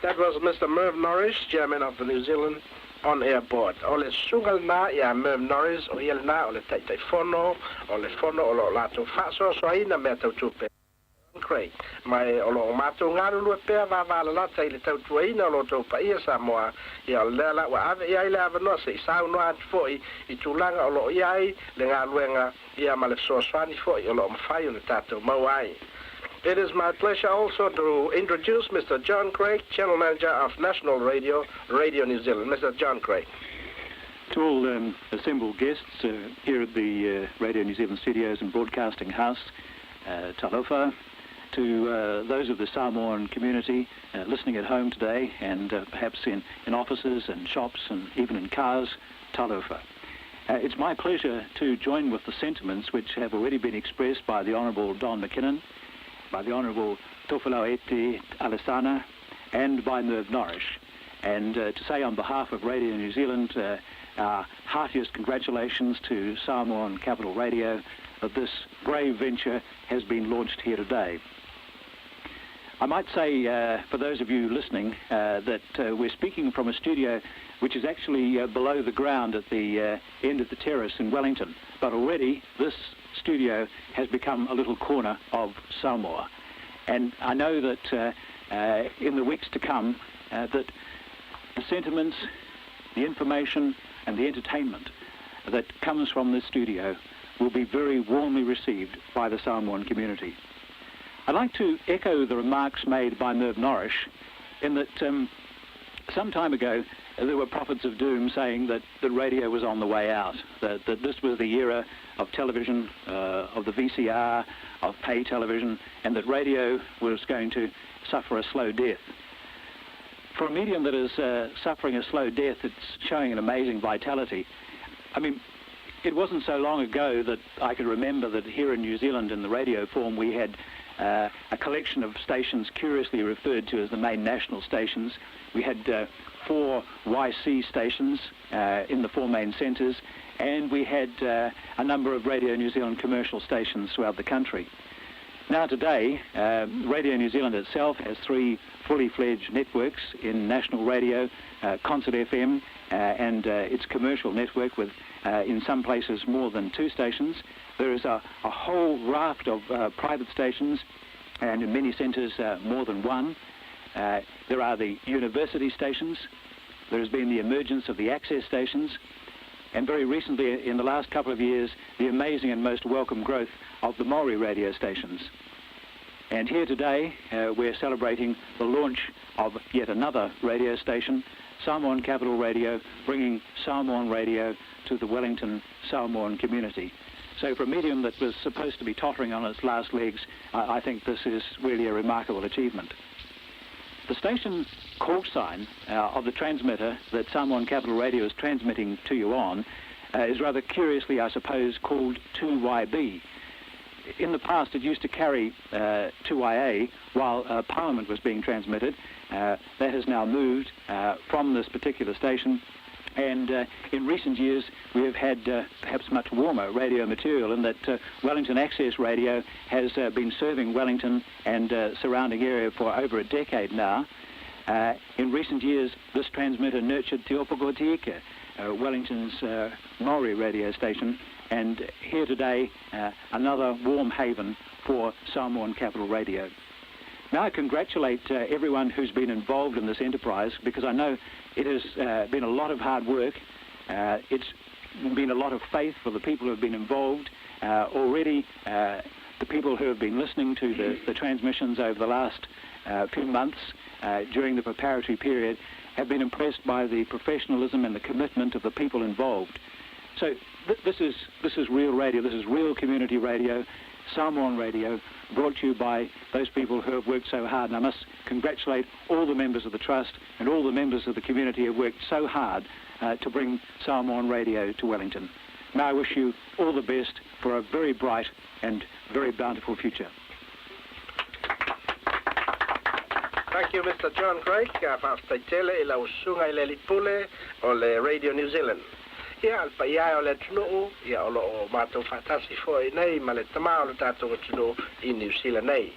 That was Mr. Merv Norris, chairman of the New Zealand On Air Board. O le susuga lenā ia Merv Norris, o ia lenā o le Taitaifono o le Fono o lo o latou faasoasoaina mea tau tupe. John Craig, Ma e o lo o matou galulue pea vavalalata i le tautuaina o lo outou paia Samoa, ia o lea la ua ave i ai le avanoa se i saunoa atu foi i tulaga o lo o i ai le galuega, ia ma le fesoasoani foi o lo o mafai ona tatou maua ai. It is my pleasure also to introduce Mister John Craig, General Manager of National Radio, Radio New Zealand. Mister John Craig. To all assembled guests here at the Radio New Zealand Studios and Broadcasting House, talofa, to those of the Samoan community listening at home today and perhaps in offices and shops and even in cars, talofa. It's my pleasure to join with the sentiments which have already been expressed by the Honourable Don McKinnon, by the Honourable Tofilau Eti Alesana, and by Merv Norrish. And to say on behalf of Radio New Zealand, our heartiest congratulations to Samoan Capital Radio that this brave venture has been launched here today. I might say, for those of you listening, that we're speaking from a studio which is actually below the ground at the end of the terrace in Wellington. But already this studio has become a little corner of Samoa. And I know that in the weeks to come, that the sentiments, the information and the entertainment that comes from this studio will be very warmly received by the Samoan community. I'd like to echo the remarks made by Merv Norrish in that some time ago there were prophets of doom saying that the radio was on the way out, that this was the era of television, of the VCR, of pay television, and that radio was going to suffer a slow death. For a medium that is suffering a slow death, it's showing an amazing vitality. I mean, it wasn't so long ago that I could remember that here in New Zealand in the radio form we had a collection of stations curiously referred to as the main national stations. We had 4 YC stations in the 4 main centres, and we had a number of Radio New Zealand commercial stations throughout the country. Now today, Radio New Zealand itself has 3 fully fledged networks in national radio, Concert FM, and its commercial network with, in some places, more than 2 stations. There is a whole raft of private stations, and in many centres, more than one. There are the university stations. There has been the emergence of the access stations. And very recently, in the last couple of years, the amazing and most welcome growth of the Maori radio stations. And here today, we're celebrating the launch of yet another radio station, Samoan Capital Radio, bringing Samoan radio to the Wellington Samoan community. So for a medium that was supposed to be tottering on its last legs, I think this is really a remarkable achievement. The station call sign of the transmitter that Samoan Capital Radio is transmitting to you on is rather curiously, I suppose, called 2YB. In the past, it used to carry 2YA while Parliament was being transmitted. That has now moved from this particular station. And in recent years, we have had perhaps much warmer radio material in that Wellington Access Radio has been serving Wellington and surrounding area for over a decade now. In recent years, this transmitter nurtured Te Upoko Te Ika, Wellington's Maori radio station, and here today, another warm haven for Samoan Capital Radio. Now I congratulate everyone who's been involved in this enterprise, because I know it has been a lot of hard work. It's been a lot of faith for the people who have been involved. Already, the people who have been listening to the transmissions over the last few months during the preparatory period have been impressed by the professionalism and the commitment of the people involved. So this is real radio, this is real community radio, Samoan radio, brought to you by those people who have worked so hard. And I must congratulate all the members of the Trust and all the members of the community who have worked so hard to bring Samoan radio to Wellington. May I wish you all the best for a very bright and very bountiful future. Thank you, Mr. John Craig. Faafetai tele i lau susuga i le alii pule o le Radio New Zealand. Ia, le paia e o le atunuu, ia o loo matou faatasi foi nei ma le tamā o le tatou atunuu i Niu Sila nei,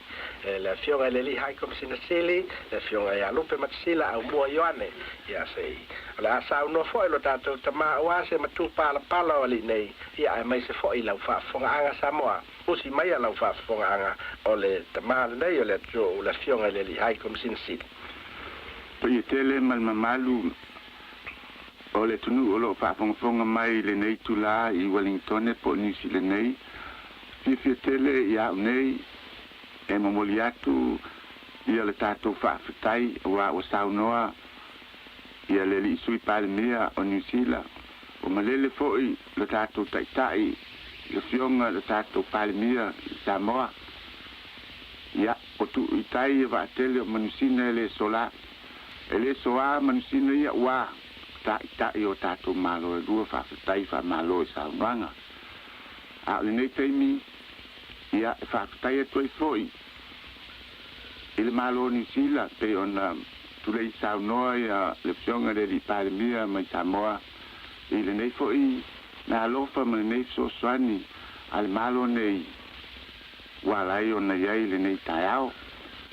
e le Afioga i le Alii High Komesina Sili, le Afioga ia Lupe Matasila Aumua Ioane. Ia, se i o le a saunoa foi lo tatou tamā auā se matupalapala o alii nei, ia aemaise foi i lau faafofogaaga Samoa. Usi maia lau faafofogaaga o le tamā lenei o le atunuu, le Afioga i le Alii High Komesina Sili. Paia tele ma le mamalu o le atunuu o loo faafogafoga mai i lenei itulā i Uelingitone po o Niu Sila nei. Fiafia tele ia au nei e momoli atu ia le tatou faafetai auā ua saunoa ia le alii Sui Palemia o Niu Sila, ua malele foi lo tatou Taitai le Afioga le tatou Palemia i Samoa. Ia, o tuu i tai ia vaatele o manusina e le sola, e le soā manusina ia uā ta'ita'i o tatou Malo e lua. Faafetai, faamalo i saunoaga. A o lenei taimi, ia, e faafetai atu ai fo'i i le Malo o Niu Sila pei ona tulei saunoa ia le Afioga i le Alii Palemia mai Samoa i lenei fo'i meaalofa ma lenei fesoasoani a le Malo nei ua ala ai ona i ai lenei taeao.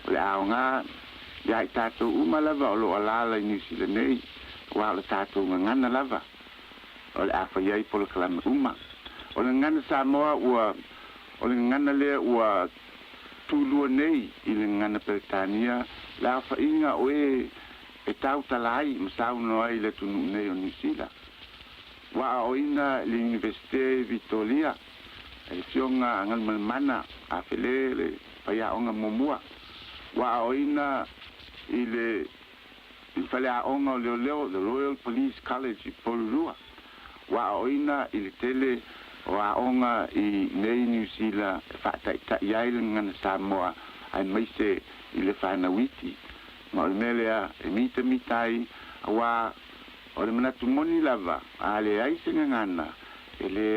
O le aogā iā i tatou uma lava o loo alaala i Niu Sila nei, auā o le tatou gagana lava o le a fai ai polokalame uma. O le gagana Samoa ua o le gagana lea ua tulua nei i le gagana Peretania le aofaiga o ē e tautala ai ma saunoa ai i le atunuu nei o Niu Sila. Ua aoaoina i le Iunivesite i Vitoria e le Afioga a Galumalemana Afelē le faiaoga muamua. Ua aoaoina i le i le Faleaoga o Leoleo, the Royal Police College i Porirua. Ua aoaoina i le tele o aoga i nei Niu Sila e faataita'i ai le gagana Samoa aemaise i le fanau iti. Ma o le mea lea e mitamita ai, auā o le manatu moni lava, a leai se gagana, e lē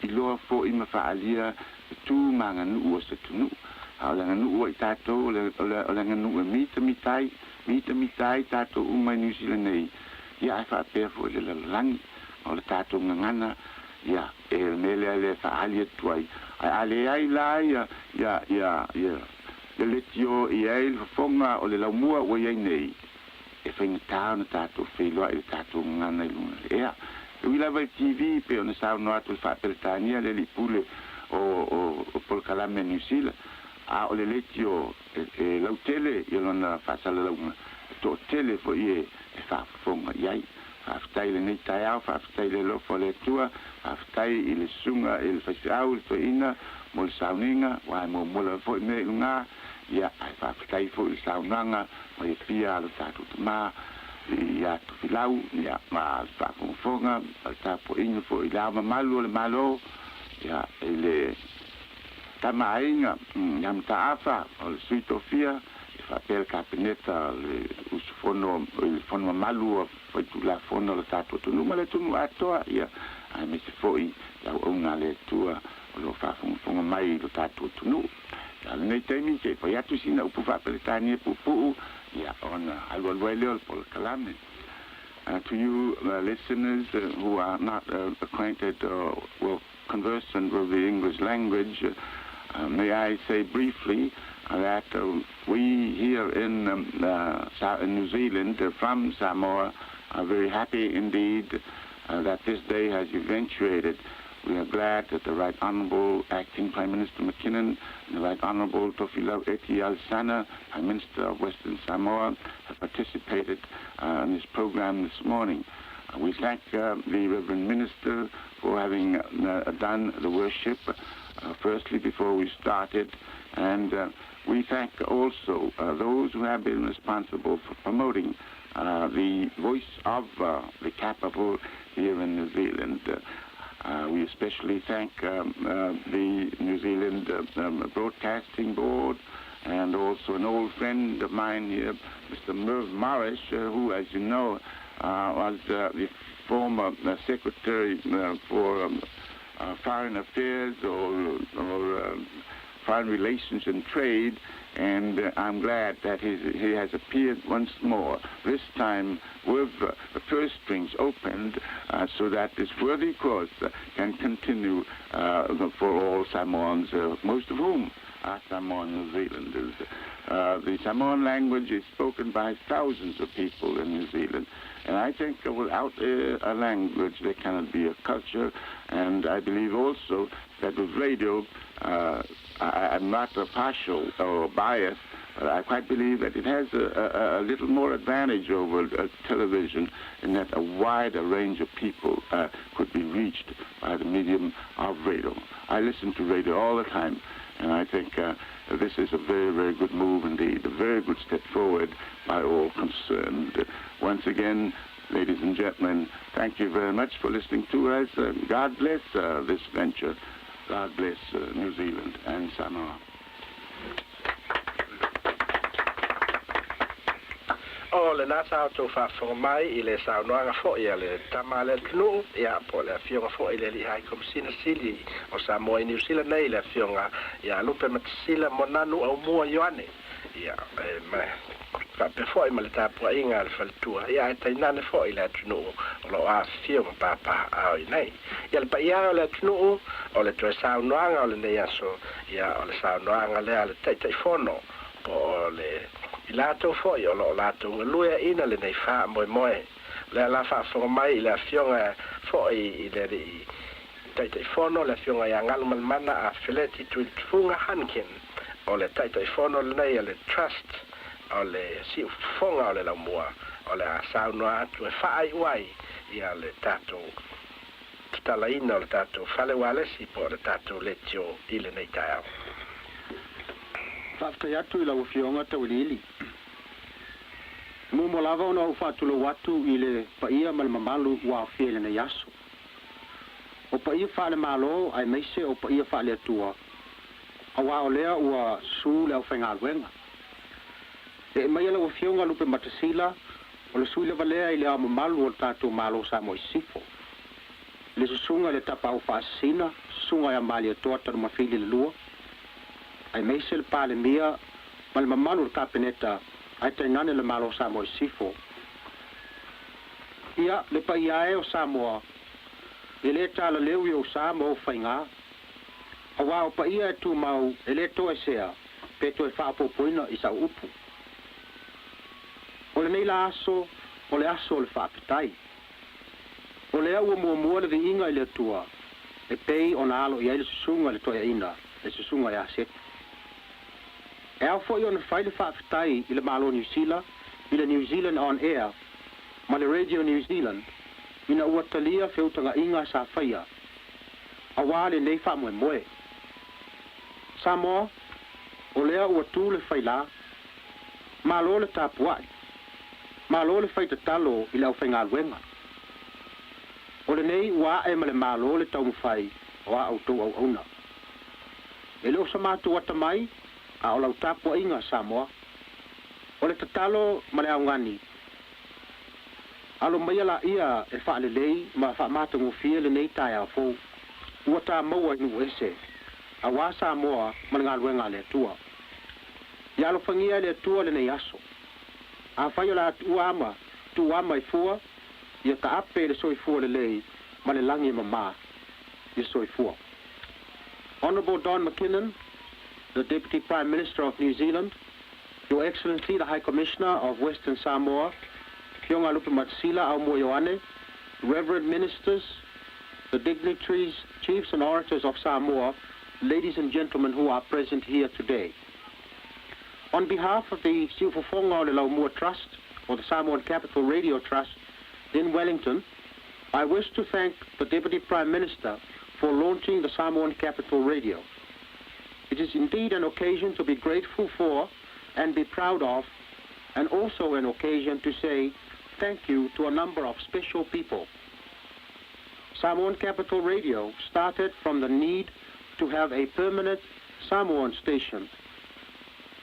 iloa foʻi ma faaalia le tu ma aganuu o se atunuu. A o le aganuu a i tatou, o le, o le, o le aganuu e mitamita ai, mitamita ai tatou uma i Niu Sila nei, ia ae faapea foʻi le lalolagi. Ma o le tatou gagana, ia, e le mea lea lea e faaali atu ai. Ae a leai la ia, ia, ia, ia le leitio i ai le fofoga o le laumua ua i ai nei, e faigata ona tatou feiloai i le tatou gagana i luga o le ea. E ui lava i le TV pei ona saunoa atu i le Faa-Peretania le alii pule o, o, o polokalame a Niu Sila, a o le leitio e, e lautele i lona faasalalauga, e toatele foi e, e faafofoga i ai. Faafetai i lenei taeao, faafetai i le alofa o le Atua, faafetai i le susuga i le faifeau, le toeaina mo le sauniga, aua e muamua lava foi mea i luga, ia, ae faafetai foi i le saunoaga mai Apia a lo tatou tama ia Tofilau, ia, ma le faafogafoga ma le tapuaiga foi i Le Ao Mamalu o le Malo, ia, i le Tama a Aiga ia Mataafa o le Sui Tofia, e faapea le Kapeneta, le usufono i le Fono Mamalu o Faitulafono o le tatou atunuu ma le atunuu atoa, ia, aemaise foi le auauna a le Atua o lo o faafogafoga mai i lo tatou atunuu. A o lenei taimi, se i fai atu sina upu faa-Peretania puupuu, ia, ona alualu ai lea o le polokalame. To you listeners who are not acquainted or well conversant with the English language, may I say briefly that we here in, in New Zealand from Samoa are very happy indeed that this day has eventuated. We are glad that the Right Honourable Acting Prime Minister McKinnon and the Right Honourable Tofilau Eti Alesana, Prime Minister of Western Samoa, have participated in this program this morning. We thank the Reverend Minister for having done the worship, firstly before we started, and we thank also those who have been responsible for promoting the voice of the capital here in New Zealand. We especially thank the New Zealand Broadcasting Board and also an old friend of mine here, Mr. Merv Morris, who, as you know, was the former Secretary for Foreign Affairs or, or Foreign Relations and Trade, and I'm glad that he has appeared once more, this time with the purse strings opened, so that this worthy cause can continue for all Samoans, most of whom are Samoan New Zealanders. The Samoan language is spoken by thousands of people in New Zealand, and I think without a language there cannot be a culture, and I believe also that with radio, I'm not partial or biased, but I quite believe that it has a little more advantage over television in that a wider range of people could be reached by the medium of radio. I listen to radio all the time, and I think this is a very, very good move indeed, a very good step forward by all concerned. Once again, ladies and gentlemen, thank you very much for listening to us. God bless this venture. God bless New Zealand and Samoa. O lena sa outou faafofoga mai i le saunoaga foi a le tama a le atunuu, ia, po o le Afioga foi i le Alii High Komesina Sili o Samoa i Niu Sila nei, le Afioga ia Lupe Matasila Moananu Aumua Ioane, ia, e ma faapea foi ma le tapuaiga a le faletua, ia, ae tainane foi le atunuu o lo o afifio ma papaaao i nei. Ia, le paia e o le atunuu, o le toe saunoaga o lenei aso, ia, o le saunoaga lea a le Taitaifono, po o le i latou foi o lo o latou galueaiina lenei faamoemoe. O lea la faafofoga mai i le Afioga foi i le Alii Taitaifono, le Afioga ia Galumalemana a Feleti Tuilitufuga Hunkin, o le Taitaifono lenei a le Trust o le Siufofoga o le Laumua, o le a saunoa atu e faaiu ai ia le tatou tatalaina o le tatou fale ualesi po o le tatou leitio i lenei taeao. Faafetai atu i lau Afioga Tauiliili. E muamua lava ona ou faatulou atu i le paia ma le mamalu ua aofia i lenei aso. O paia faale-Malo aemaise o paia faale-Atua, aua o lea ua su le aufaigaluega. E'e maia lau Afioga Lupematasila, o le sui lava lea i Le Ao Mamalu o le tatou Malo Samoa i Sisifo, le Susuga i le Tapaau Faasisina, Susuga ia Malietoa Tanumafili le Lua, aemaise le Palemia ma le mamalu o le Kapeneta ae tainane le Malo Samoa i Sisifo. Ia, le paia e o Samoa, e le talaleu i ou sa ma ou faigā, auā o paia e tumau e le toesea pe toe faaopoopoina i sau upu. O lenei la aso, o le aso o le faafetai. O lea ua muamua le viiga i le Atua e pei ona alo i ai le susuga i le toeaina, le susuga ia Setu. E ao foi ona fai le faafetai i le Malo Niu Sila, i le New Zealand On Air ma le Radio New Zealand ina ua talia feutagaiga sa faia auā lenei faamoemoe. Samoa, o lea ua tu le failā, malo le tapuai, malo le fai tatalo i le aufaigaluega. O lenei ua a'e ma le Malo le taumafai o a outou auauna. E le o so matou atamai, a o lau tapuaiga, Samoa. O le tatalo ma le augani, alo maia laia e faalelei ma faamatagofie lenei taeao fou ua ta maua i nuu ese, auā Samoa ma le galuega a le Atua. Ia alofagia e le Atua lenei aso. Afai o le a tuua ama, tuu ama i fua, ia taape i le soifua lelei ma le lagi e mamā. Ia soifua. Honourable Don McKinnon, the Deputy Prime Minister of New Zealand, Your Excellency the High Commissioner of Western Samoa, Afioga Lupematasila Aumua Ioane, Reverend Ministers, the dignitaries, chiefs and orators of Samoa, ladies and gentlemen who are present here today. On behalf of the Siufofoga o le Laumua Trust, or the Samoan Capital Radio Trust in Wellington, I wish to thank the Deputy Prime Minister for launching the Samoan Capital Radio. It is indeed an occasion to be grateful for and be proud of, and also an occasion to say thank you to a number of special people. Samoan Capital Radio started from the need to have a permanent Samoan station,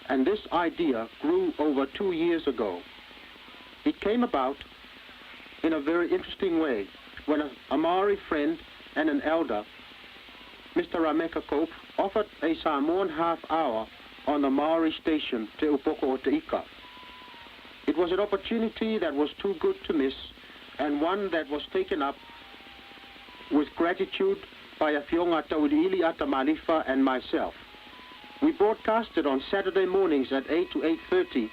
and this idea grew over 2 years ago. It came about in a very interesting way when a, a Maori friend and an elder, Mr. Rameka Cope, offered a Samoan half hour on the Maori station Te Upoko o Te Ika. It was an opportunity that was too good to miss and one that was taken up with gratitude by Afioga Tauiliili Ata Malifa and myself. We broadcasted on Saturday mornings at 8 to 8.30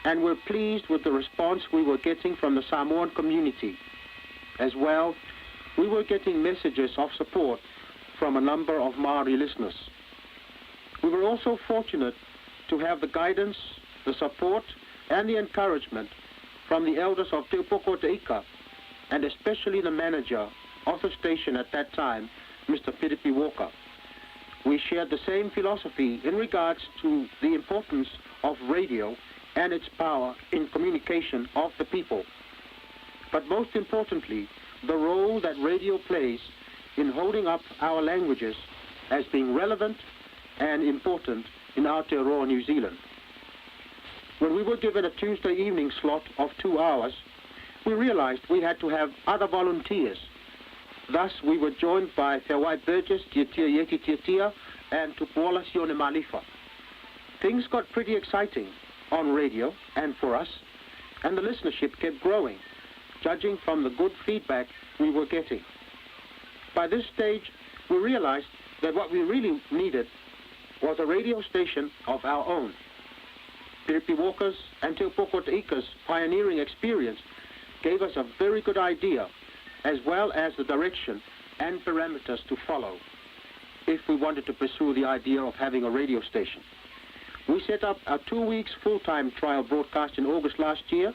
and were pleased with the response we were getting from the Samoan community. As well, we were getting messages of support from a number of Maori listeners. We were also fortunate to have the guidance, the support, and the encouragement from the elders of Te Upoko Te Ika, and especially the manager of the station at that time, Mr. Piripi Walker. We shared the same philosophy in regards to the importance of radio and its power in communication of the people. But most importantly, the role that radio plays in holding up our languages as being relevant and important in Aotearoa, New Zealand. When we were given a Tuesday evening slot of 2 hours, we realized we had to have other volunteers. Thus, we were joined by Fewai Burgess, Tiatia Yeti Tiatia, and Tupuola Sione Malifa. Things got pretty exciting on radio and for us, and the listenership kept growing, judging from the good feedback we were getting. By this stage, we realized that what we really needed was a radio station of our own. Piripi Walker's and Te Upoko Te Ika's pioneering experience gave us a very good idea, as well as the direction and parameters to follow if we wanted to pursue the idea of having a radio station. We set up a 2 weeks full-time trial broadcast in August last year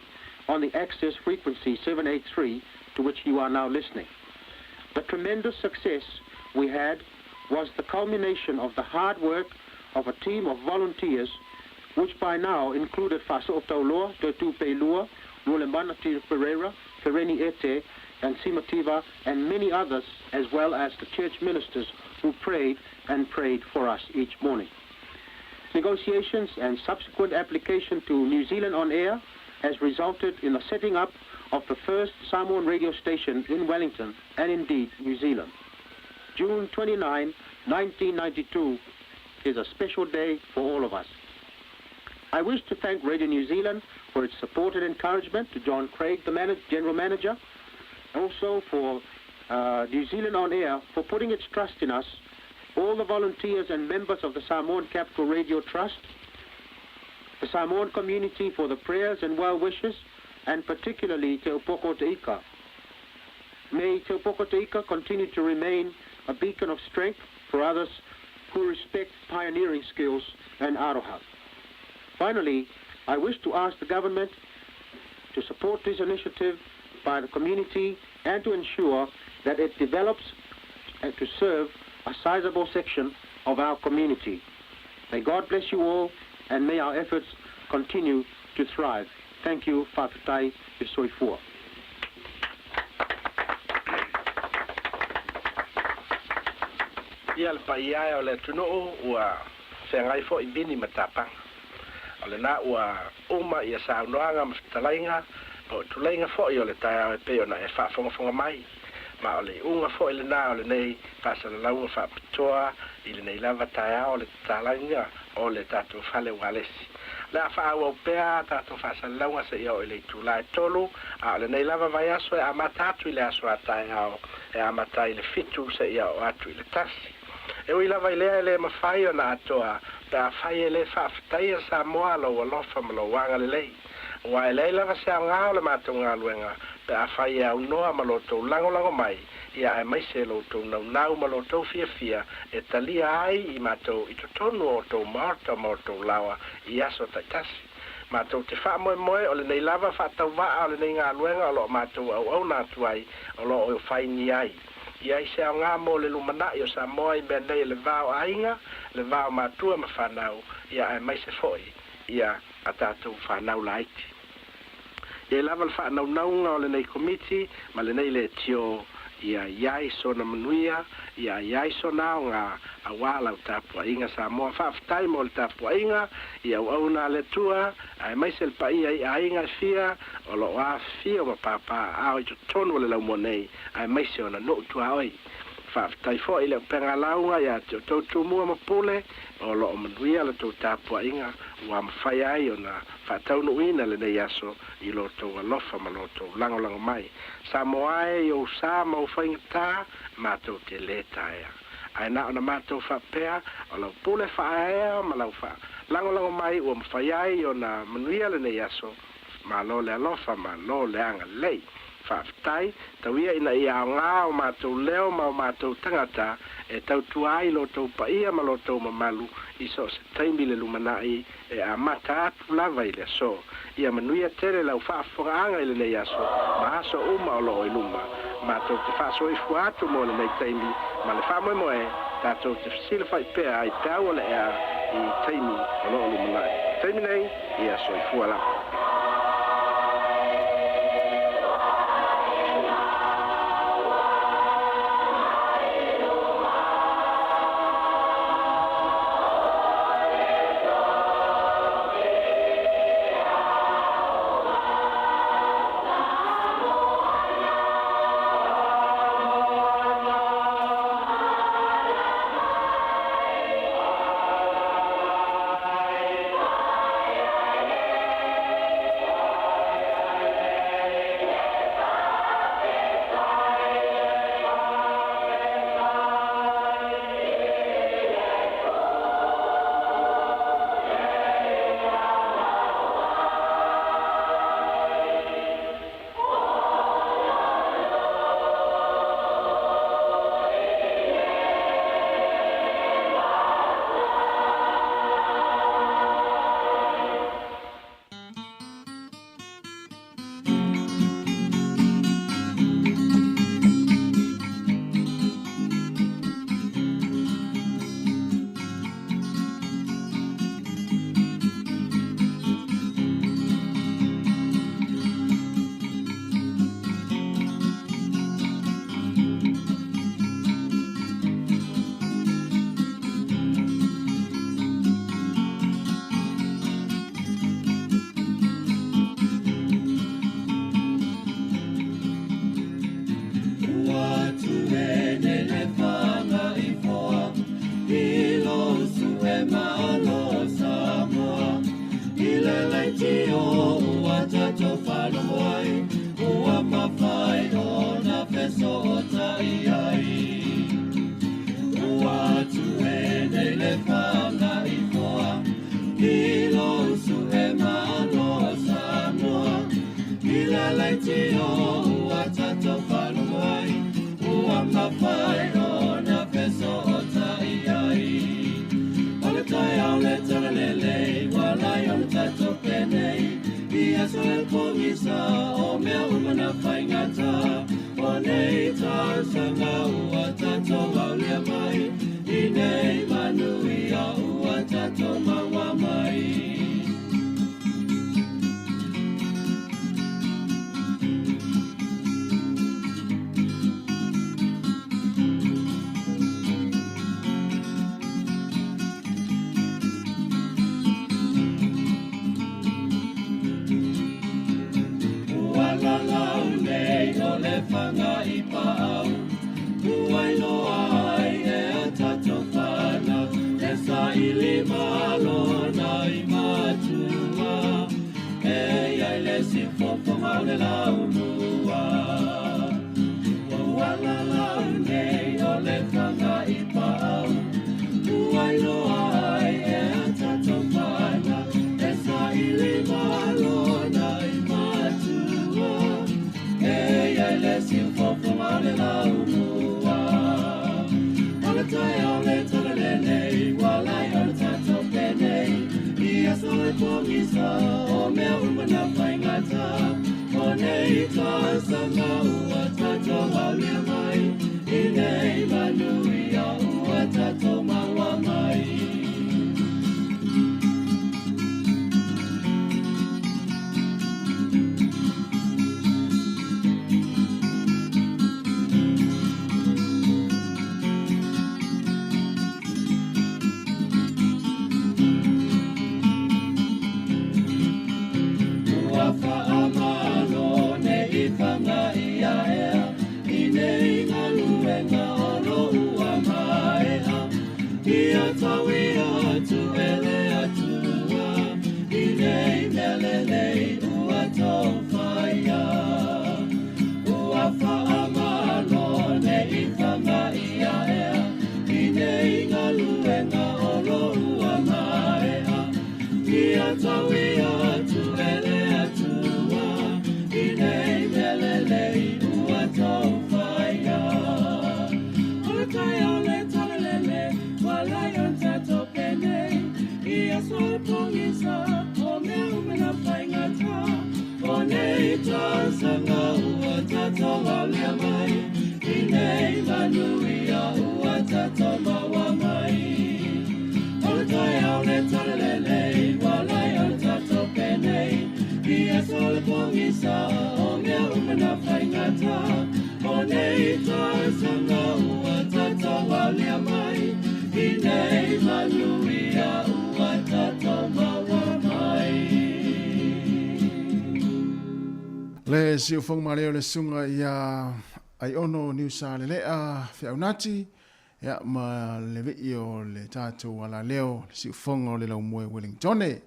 on the access frequency 783 to which you are now listening. The tremendous success we had was the culmination of the hard work of a team of volunteers which by now included Faso Tauloa, Totu Pelua, Rulemana Pereira, Fereni Ete, and Simativa, and many others, as well as the church ministers who prayed and prayed for us each morning. Negotiations and subsequent application to New Zealand On Air has resulted in the setting up of the first Samoan radio station in Wellington and indeed New Zealand. June 29, 1992 is a special day for all of us. I wish to thank Radio New Zealand for its support and encouragement to John Craig, the manage, general manager, also for New Zealand On Air for putting its trust in us, all the volunteers and members of the Samoan Capital Radio Trust, the Samoan community for the prayers and well wishes, and particularly Te Upoko Te Ika. May Te Upoko Te Ika continue to remain a beacon of strength for others who respect pioneering skills and aroha. Finally, I wish to ask the government to support this initiative by the community and to ensure that it develops and to serve a sizable section of our community. May God bless you all and may our efforts continue to thrive. Thank you, Fa'afetai le soifua. Ia le paia e o le atunuu ua feagai foi vini ma tapaga. O lena ua uma ia saunoaga ma fetalaiga po o tuleiga foi o le taeao e pei ona e faafogafoga mai. Ma o le iuga foi lena o lenei faasalalauga faapitoa i lenei lava taeao o le tatalaina o le tatou fale ualesi. O le a faaauau pea a tatou faasalalauga seia oo i le itula e 3, a o lenei lava vaiaso e amata atu i le aso a taeao e amata ai i le 7 seia oo atu i le 1. E ui lava i lea e le mafai ona atoa pe afai e le faafetaia Samoa lou alofa ma lou agalelei. Aua e leai lava se aoga o le matou galuega pe afai e aunoa ma lo outou lagolago mai, ia aemaise lo outou naunau ma lo outou fiafia e talia ai i matou i totonu o outou maota ma outou laoa i aso taitasi. Matou te faamoemoe o lenei lava faatauvaa o lenei galuega o lo o matou auauna atu ai o lo o fai ai i ai se aoga mo le lumanai o Samoa i mea nei o le va o aiga, le va o matua ma fanau, ia aemaise foi ia a tatou fanau laiti. Ia i lava le faanaunauga o lenei Komiti ma lenei Leitio, ia i ai sona manuia, ia i ai sona aoga aua lau tapuaiga Samoa. Faafetai mo le tapuaiga i auauna a le Atua, aemaise le paia i aiga e fia o lo o afifio ma papaaao i totonu o le laumua nei, aemaise ona nuu tuaoi. Faafetai foi i le upega lauga ia te outou Tumua ma Pule, o lo o manuia la tou tapuaiga ua mafai ai ona faataunuuina lenei aso i lo outou alofa ma lo outou lagolago mai. Samoa e, i ou sa ma ou faigata, matou te lē taea. Ae na ona matou faapea, o lau pule faaea ma lau faalagolago mai ua mafai ai ona manuia lenei aso. Malo le alofa, malo le agalelei. Faafetai, tau ia ina ia aoga o matou leo ma o matou tagata e tautua ai lo outou paia ma lo outou mamalu i so o se taimi le lumanai e amata atu lava i le aso. Ia manuia tele lau faafofogaaga i lenei aso ma aso uma o lo o i luma. Matou te faasoifua atu mo lenei taimi ma le faamoemoe tatou te fesilafai pea i peau o le ea i taimi o lo o lumanai. Taimi nei, ia soifua lava. mea laitio ua tatou faalogo ai, ua mafai ona fesootai ai. O le taeao le talalelei, ua lai ona tatou penei, i aso e pogisa o mea uma na faigata. O nei tausaga ua tatou aulia mai, i nei manuia ua tatou maua mai. Ua lalau nei o le faga i paau, ua iloa ai e a tatou fanau, e saili malo na i matua, e iai le siufofoga o le laumua. Ua lalau nei o le faga i paau, ua iloa ai e a tatou fanau, e saili malo na i matua, e iai le siufofoga o le laumua. O le taeao le talalelei, ua lai ona tatou penei, i aso e pogisa o mea uma na faigata. O nei tausaga ua tatou aulia mai, i nei manuia ua tatou maua mai. Ua faamalo nei faga ia ea, i nei galuega o lo ua maea. Ia taui atu e le Atua, i nei mea lelei ua tou faia. Ua faamalo nei faga ia ea, i nei galuega o lo ua maea. Ia taui atu e le Atua, i nei mea lelei ua tou faia. O le taeao le talalele, ua lai ona tatou penei, i aso e pogisa o mea uma na faigata. O nei tausaga ua tatou aulia mai, i nei manuia ua tatou maua mai. O le taeao le talalelei, ua lai ona tatou penei, i aso e pogisa o mea uma na faigata. O nei tausaga ua tatou aulia mai, i nei manuia ua tatou maua mai. Le siufoga maleo le susuga ia Aiono Niusa Lelea Feaunati, ia ma le vii o le tatou alaleo le siufoga o le laumua i Wellingtone.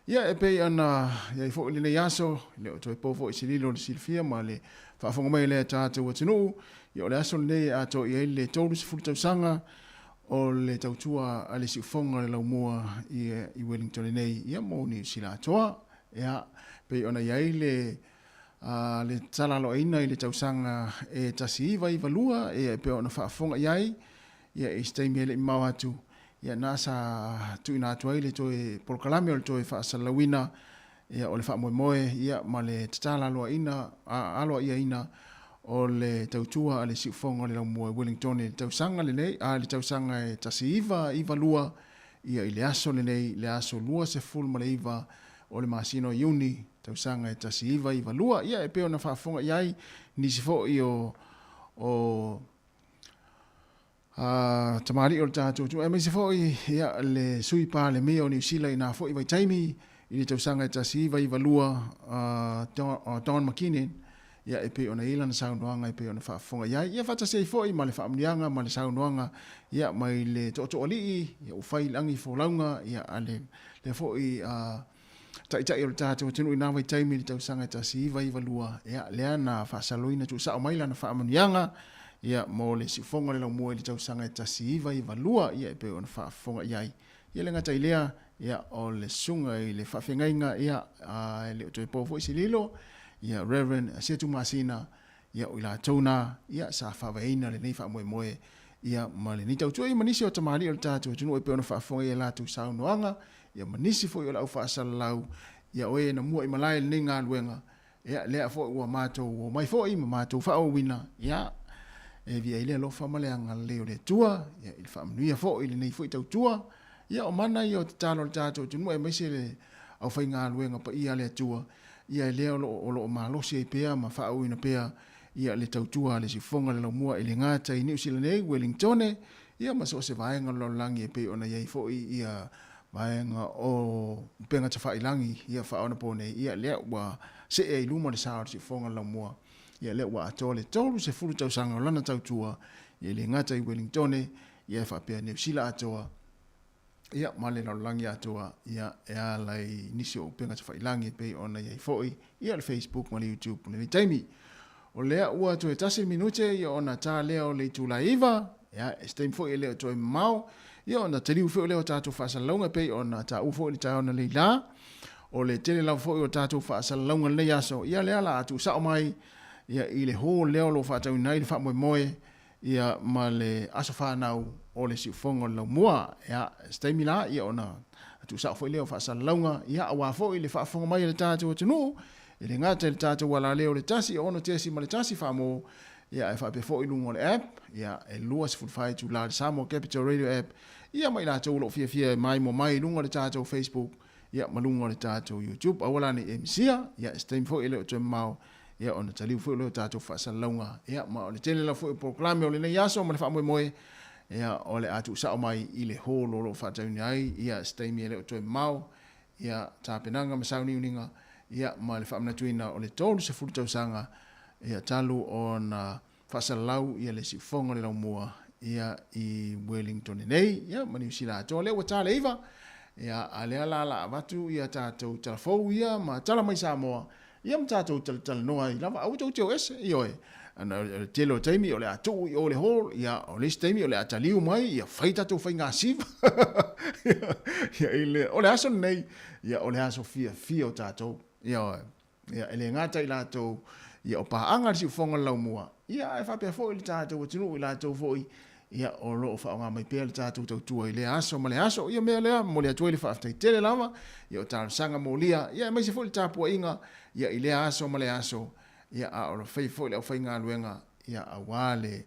Ia e pei ona i ai foi lenei aso, e le o toe po foi se lilo o le silafia ma le faafofoga mai o lea tatou atunuu, ia o le aso lenei e atoa i ai le 30 tausaga o le tautua a le siufoga o le laumua i Wellingtone nei, ia mo Niu Sila atoa. Ia, pei ona i ai le le talaloaina i le tausaga e 1992, ia e pei ona faafofoga i ai, ia i se taimi e le i mamao atu, ia na sa tuuina atu ai le toe polokalame o le toe faasalalauina ia o le faamoemoe ia ma le tatala aloaina aloaiaina o le tautua a le siufofoga o le laumua i Wellington i le tausaga lenei a le tausaga e 1992 ia i le aso lenei le aso 29 o le masina o Iuni tausaga e 1992. Ia e pei ona faafofoga i ai nisi foi o o a tamalii o le tatou atunuu aemaise foi ia le Sui Palemia o Niu Sila i na foi vaitaimi i le tausaga e 1992, Don McKinnon, ia e pei ona i ai lana saunoaga e pei ona faafofoga i ai. Ia faatasi ai foi ma le faamanuiaga ma le saunoaga ia mai le Tootooalii, ia ua fai i lagi folauga ia a le lea foi Taitai o le tatou atunuu i na vaitaimi i le tausaga e 1992, ia, lea na faasaloina tuusao mai lana faamanuiaga, ia, mo le siufofoga o le laumua i le tausaga e 1992, ia, e pei ona faafofoga i ai. Ia le gata i lea, ia, o le susuga i le faafeagaiga, ia, e le o toe po foi se lilo, ia, Reverend Setu Masina, ia, o i latou na, ia, sa faavaeina lenei faamoemoe, ia, ma lenei tautua, ia, ma nisi o tamalii o le tatou atunuu e pei ona faafofoga i a latou saunoaga, ia, ma nisi foi o le au faasalalau, ia, o e na mua i malae i lenei galuega, ia, lea foi ua matou omai foi ma matou faaauauina, ia, e viia ai le alofa ma le agalelei o le Atua, ia, i le faamanuia foi i lenei foi tautua, ia, o mana ia o tatalo a le tatou atunuu, aemaise le aufaigaluega paia a le Atua, ia, lea o lo o, o lo o malosi ai pea ma faaauauina pea, ia, le tautua a le Siufofoga le Laumua i le gata i Niu Sila nei, Wellingtone, ia, ma so o se vaega o le lalolagi e pei ona i ai foi, ia, vaega o upega tafailangi ia faaonaponei, ia lea ua see ai i luma le sa o le siufofoga laumua, ia lea ua atoa le 30 tausaga o lana tautua, ia e le gata i Wellingtone, ia e faapea Niu Sila atoa, ia ma le lalolagi atoa, ia e ala i nisi o upega tafailangi e pei ona i ai foi, ia le Facebook ma le YouTube i lenei taimi. O lea ua toe tasi le minute ia ona ta lea o le itula e 9, ia e se taimi foi e le o toe mamao, ia ona taliu foi lea o tatou faasalalauga e pei ona taua foi i le taeao analeila la. O le tele lava foi o tatou faasalalauga i lenei aso, ia lea la a tuusao mai ia i le hall lea o lo o faatauina ai le faamoemoe ia ma le aso fanau o le siufofoga o le laumua. Ia, se taimi la, ia ona tuusao foi lea o faasalalauga, ia aua foi le faafofoga mai a le tatou atunuu, e le gata i le tatou alaleo o le 1 6.1 faamo, ia ae faapea foi i luga o le app, ia e 24 itula le Samoa Capital Radio app, ia ma i latou o lo o fiafia e maimoa mai i luga o le tatou Facebook, ia ma luga o le tatou YouTube. Aua la ne i e misia, ia se taimi foi e le o toe mamao, ia ona taliu foi lea o tatou faasalalauga, ia ma o le tele lava foi o polokalame o lenei aso ma le faamoemoe, ia o le a tuusao mai i le hall o lo o faatauina ai, ia se taimi e le o toe mamao, ia tapenaga ma sauniuniga, ia ma le faamanatuina o le 30 tausaga, ia talu ona faasalalau ia le siufofoga o le laumua ia i Wellington nei, ia ma Niu Sila atoa. Lea ua ta le 9, ia a lea la la avatu ia tatou tala fou ia ma tala mai Samoa, ia ma tatou talatalanoa ai lava, aua tou te o ese, ioe. Ana o le tele o taimi o le a tuu i o le hall, ia o le isi taimi o le a taliu mai, ia fai tatou faiga siva. Ia i le, o le aso lenei, ia o le aso fiafia o tatou, ioe. Ia, e le gata i latou, ia o paaga le siufofoga o le laumua, ia ae faapea foi le tatou atunuu i latou foi, ia o lo o faaaoga mai pea le tatou tautua i lea aso ma le aso. Ia mea lea, momoli atu ai le faafetai tele lava, ia o talosaga molia, ia aemaise foi le tapuaiga, ia i lea aso ma le aso, ia a o lo faia foi le aufaigaluega, ia aua le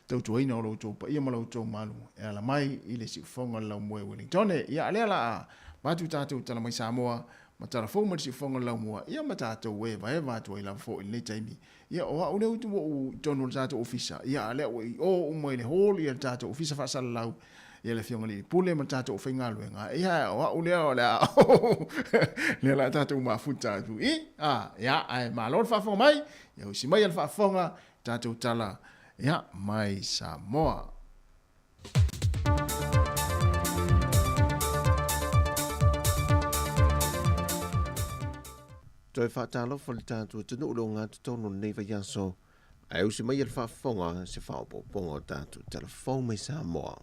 tautuaina o lo outou paia ma lo outou malu e ala mai i le siufofoga o le laumua i Wellingtone. Ia a lea la a avatu tatou tala mai Samoa, ma tala fou mai le siufofoga o le laumua, ia ma tatou evaeva atu ai lava foi i lenei taimi. Ia o au lea ua ou i totonu o le tatou ofisa, ia a lea ua i o uma i le hall ia le tatou ofisa faasalalau, ia le Afioga i le Alii Pule ma le tatou aufaigaluega, ia o au lea o le a lea la tatou mafuta atu i, a, ia, ae malo le faafofoga mai, ia usi mai le faafofoga, tatou tala, ia, mai Samoa. Toe faatalofa le tatou atunuu i le ogatotonu o lenei vaiaso, ae usi mai le faafofoga se faaopoopoga o tatou tala fou mai Samoa.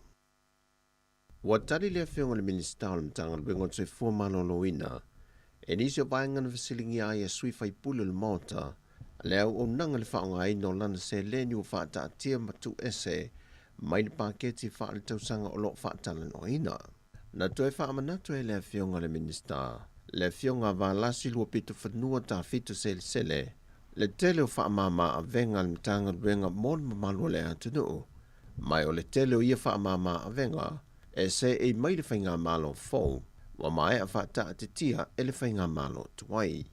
Ua tali le Afioga i le Minisita o le Matagaluega o le Soifua Maloloina e nisi o vaega na fesiligia ai e sui faipule o le Maota le auaunaga i le faaaogaina o lana seleni ua faataatia ma tuuese mai le paketi faaletausaga o lo o faatalanoaina. Na toe faamanatu ai le Afioga i le Minisita, le Afioga a Valasi Luapitofanua Tafito Selesele, le tele o faamama avega a le Matagaluega mo le mamalu o le atunuu, mai o le tele o ia faamama avega e seei mai le faigamalo fou ua maea faataatitia e le faigamalo tuai.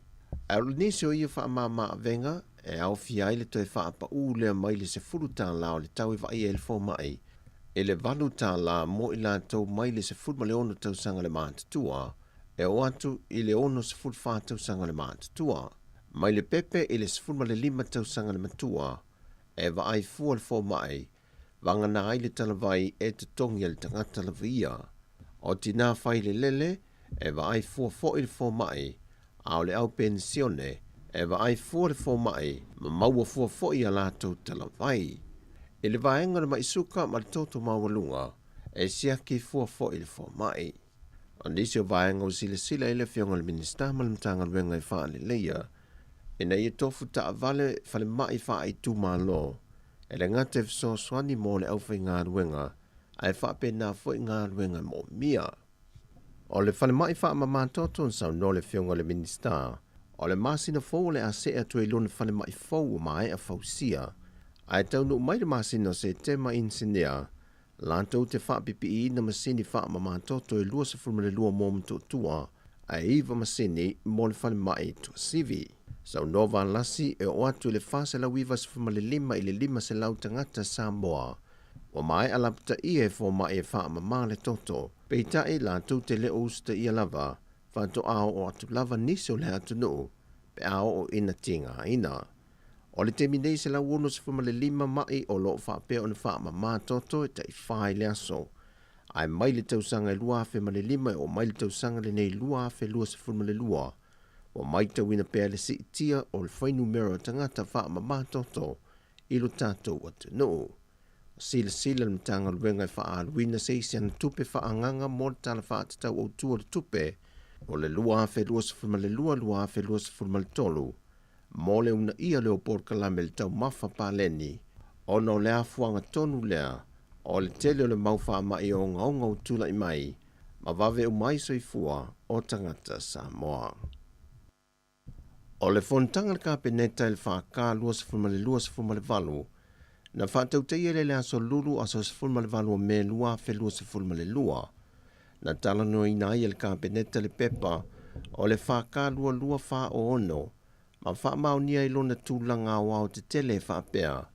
Ae o nisi o ia faamama avega e aofia ai le toe faapaū lea mai le $10 o le tau e vaai ai le fomai i le $8 mo i latou mai le 16 tausaga le matutua e oo atu i le 64 tausaga le matutua, mai le pepe i le 15 tausaga le matua e vaai fua le fomai, vagana ai le talavai e totogi e le tagata lava ia. O tinā fai le lele, e vaai fua foi le fomai, a o le au penisione, e vaai fua le fomai ma maua fua foi a latou talavai. I le vaega o le mai suka ma le toto maualuga, e siaki fua foi le fomai. O nisi o vaega ua silasila i ai le Afioga i le Minisita ma le Matagaluega e faaleleia, Ina ia tofu taavale falemai faaitumalo, e le gata e fesoasoani mo le aufaigaluega, ae faapena foi galuega e moomia. O le falemai faamamatoto na saunoa le Afioga i le Minisita, o le masina fou o le a see atu ai lona falemai fou ua maea fausia, ae taunuu mai le masina o Setema Inisinia latou te faapipiiina masini faamamatoto e 22 mo Motootua ae 9 masini mo le falemai i Tuasivi. Saunoa Valasi e oo atu i le 495 i le 500 tagata Samoa ua maea lapataia e fomai e faamama le toto, peitai latou te le o usitaia lava faatoa oo atu lava nisi o le atunuu pe a oo ina tigaina. O le taimi nei 165 ma'i o lo o faapea ona faamama toto e tai-fa i le aso, ae mai le tausaga e 2005 e oo mai le tausaga lenei 2022, ua matauina pea le siitia o le fuainumera o tagata faamama toto i lo tatou atunuu. Silasila le Matagaluega e faaaluina se isi ana tupe faaagaga mo le Tala Faatatau Autu o le Tupe o le 2022/2023 mo le uunaia lea o polokalame i le taumafa paleni ona o le afuaga tonu lea o le tele o le mau faamai ogaoga ua tulai mai ma vave uma ai soifua o tagata Samoa. O le fonotaga a le Kapeneta i le FK 22 18, na faatautaia i le aso Lulu aso 18 o Me 2022, na talanoaina ai e le Kapeneta le pepa o le FK 22 46 ma faamaonia ai lona tulaga aoaotetele e faapea,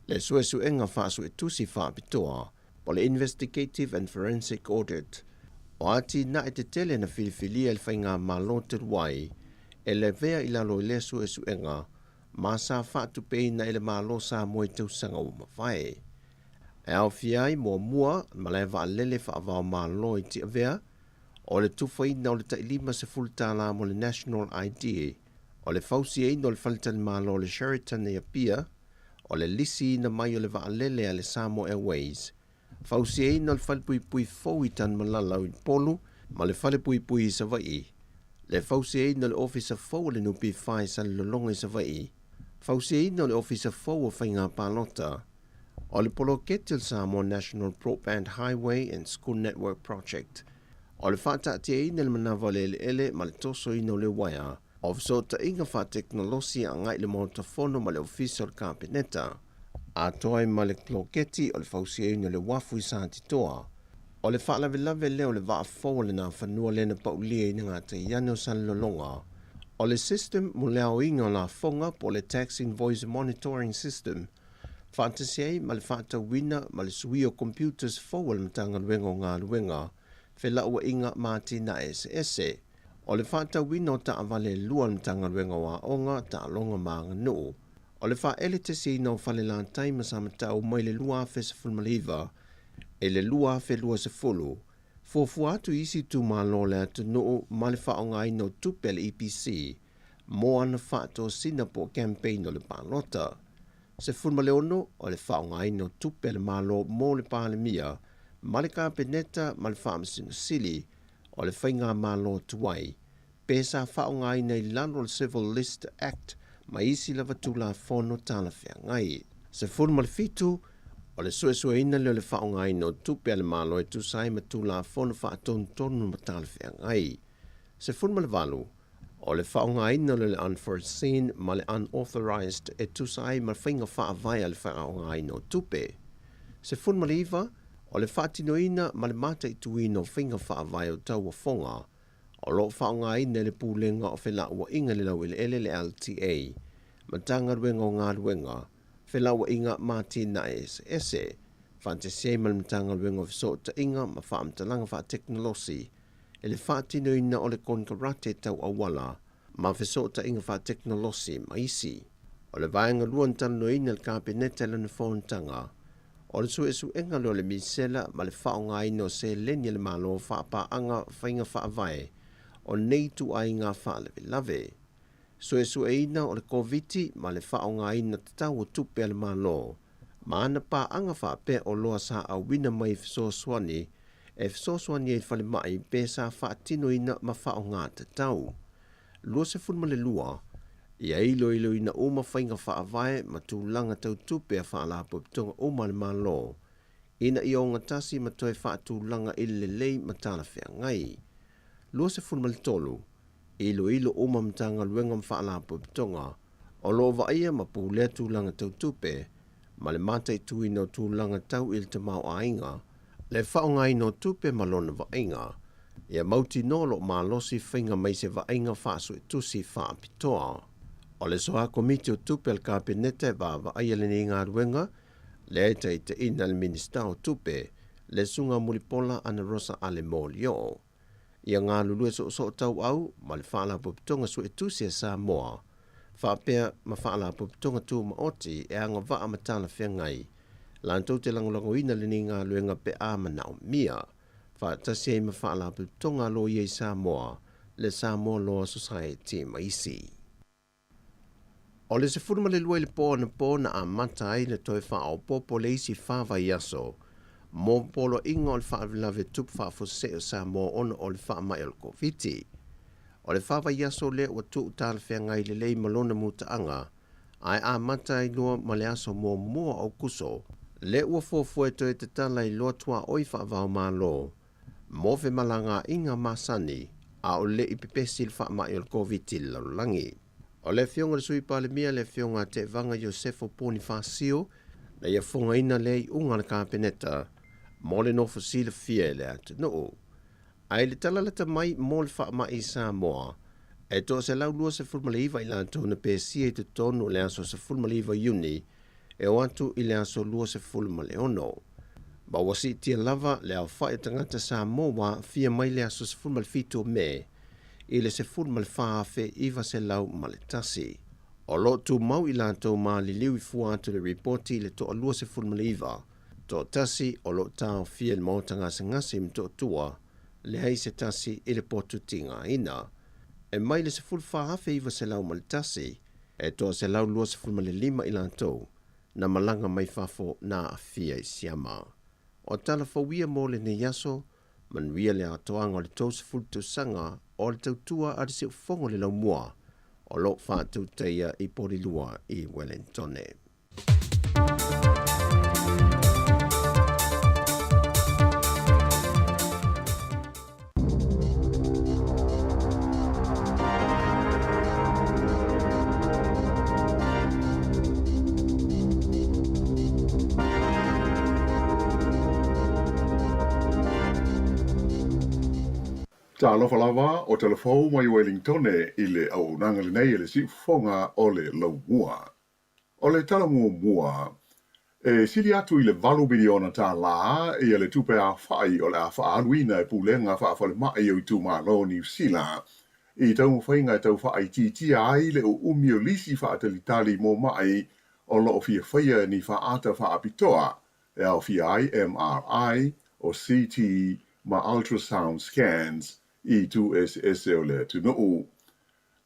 le suesuega faasuetusi faapitoa po o le Investigative and Forensic Audit o atinae tetele na filifilia e le Faigamalo talu ai e lavea i lalo i lea suesuega ma sa faatupeina e le Malo Samoa i tausaga ua mavae. E aofia ai muamua malae vaalele faava-o-Malo i Tiavea, o le tufaina o le tai $50 mo le National ID, o le fausiaina o le faletalimalo o le Sheraton i Apia, o le lisiina mai o le vaalele a le Samoa Airways, fausiaina o le falepuipui fou i Tanumalala i Upolu ma le falepuipui i Savaii, le fausiaina o le ofisa fou o le NPF i Salelologa i Savaii, fausiaina o le ofisa fou o Faiga Palota, o le poloketi o le Samoa National Broadband Highway and School Network Project, o le faataatiaina i le manava o le eleele ma le tosoina o le uaea, o fesootaiga faatekonolosi agai i le Maota Fono ma le Ofisa o le Kapeneta, atoa ai ma le poloketi o le fausiaina o le uafu i Satitoa. O le faalavelave lea o le vaa fou o le Nafanua lea na paulia i le gataiane o Salelologa, o le system mo le aoina o lafoga po o le Tax Invoice Monitoring System, faatasi ai ma le faatauina ma le suia o computers fou a le Matagaluega o Galuega, Felauaiga ma Atinae Eseese. O le faatauina o taavale e lua a le Matagaluega o Aoga, Taaloga ma Aganuu. O le faaeletesiina o Falelatai ma Samatau mai le 2019 i le 2020, fuafua atu i isi itumalo o le atunuu ma le faaaogaina o tupe a le EPC mo ana faatosina po o campaign o le palota. 16 o le faaaogaina o tupe a le Malo mo le Palemia ma le Kapeneta ma le Faamasino Sili o le Faigamalo tuai, pe sa faaaogaina i lalo o le Civil List Act ma isi lava Tulafono talafeagai. 17, o le suesueina lea o le faaaogaina o tupe a le Malo e tusa ai ma Tulafono faatonutonu ma talafeagai. 18, o le faaaogaina o le unforeseen ma le unauthorised e tusa ai ma faiga faavae a le faaaogaina o tupe. 19, o le faatinoina ma le mataituina o faiga faavae o tauofoga o lo o faaaogaina e le Pulega o Felauaiga i le Laueleele le LTA, Matagaluega o Galuega, Felauaiga ma Atinae Eseese, faatasi ai ma le Matagaluega o Fesootaiga ma Faamatalaga Faatekonolosi i le faatinoina o le konekarate tau auala ma fesootaiga faatekonolosi ma isi. O le vaega lua na talanoaina e le Kapeneta i lana fonotaga, o le suesuega lea o le misela ma le faaaogaina o seleni a le Malo faapaaga faiga faavae o nei ituaiga faalavelave. Suesueina o le Koviti ma le faaaogaina tatau o tupe a le Malo ma ana paaga faapea oloa sa auina mai i fesoasoani e fesoasoani ai i le falemai pe sa faatinoina ma faaaoga tatau. 22. Ia iloiloina uma faiga faavae ma tulaga tau tupe a faalapotopotoga uma a le Malo ina ia ogatasi ma toe faatulaga i le lelei ma talafeagai. 23. Iloilo uma Matagaluega ma Faalapotopotoga o lo o vaaia ma pulea tulaga tau tupe ma le mataituina o tulaga tau i le tamaoaiga, le faaaogaina o tupe ma lona vaaiga, ia mautinoa o lo o malosi faiga mai se vaaiga faasuetusi faapitoa. O le Soa Komiti o Tupe a le Kapeneta e vaavaaia lenei galuega, lea e taitaiina e le Minisita o Tupe, le Susuga Mulipola Anarosa Ale Molioo. Ia galulue soosoo tauau ma le Faalapotopotoga Suetusi a Samoa, faapea ma Faalapotopotoga Tumaoti e agavaa ma talafeagai, latou te lagolagoina lenei galuega pe a manaomia, faatasi ai ma Faalapotopotoga a Loia i Samoa, le Samoa Law Society ma isi. O le 12 i le po anapo na amata ai le toe faaopoopo le isi fa vaiaso mo poloaiga o le faalavelave tupu faafuasei o Samoa ona o le faamai o le Koviti. O le fa vaiaso lea ua tuu talafeagai lelei ma lona mutaaga ae amata ai loa ma le aso muamua o Aokuso lea ua fuafua e toe tatala ai loa tuaoi faava-o-Malo mo femalagaaiga masani a o le i pepesi le faamai o le Koviti i le lalolagi. O le afioga i le Sui Palemia le afioga a Tevaga Iosefo Ponifasio na ia fogaina lea iuga a le Kapeneta mo le nofo silafia e le atunuu. Ae i le tala lata mai mo le faamai i Samoa, e 129 i latou na pesia i totonu o le aso 19 Iuni e o atu i le aso 26. Ma ua siitia lava le aofai o tagata Samoa ua aafia mai le aso 17 o Me i le 14,901. O lo o tumau i latou maliliu i fua atu i le ripoti i le toa 29, toatasi o lo o taofia i le maota gasegase i Motootua, leai se tasi i le potu tigaina. E mai le 14,901, e toa 125 i latou na malaga mai fafo na aafia i siama. O tala fou ia mo lenei aso, manuia le atoaga o le 30 tausaga o le tautua a le Siufofoga o le Laumua o lo o faatautaia i Porirua i Wellingtone. Talofa lava o tala fou mai Wellingtone i le auaunaga lenei e le siufofoga o le Laumua. O le tala muamua, e sili atu i le $8 miliona ia le tupe aofai o le a faaaluina e pulega faafalemai o itumalo o Niu Sila i taumafaiga e tau faaitiitia ai le uumi o lisi faatalitali mo ma'i o lo o fia faia ni faaata faapitoa e aofia ai MRI, o CT ma ultrasound scans i itu eseese o le atunuu.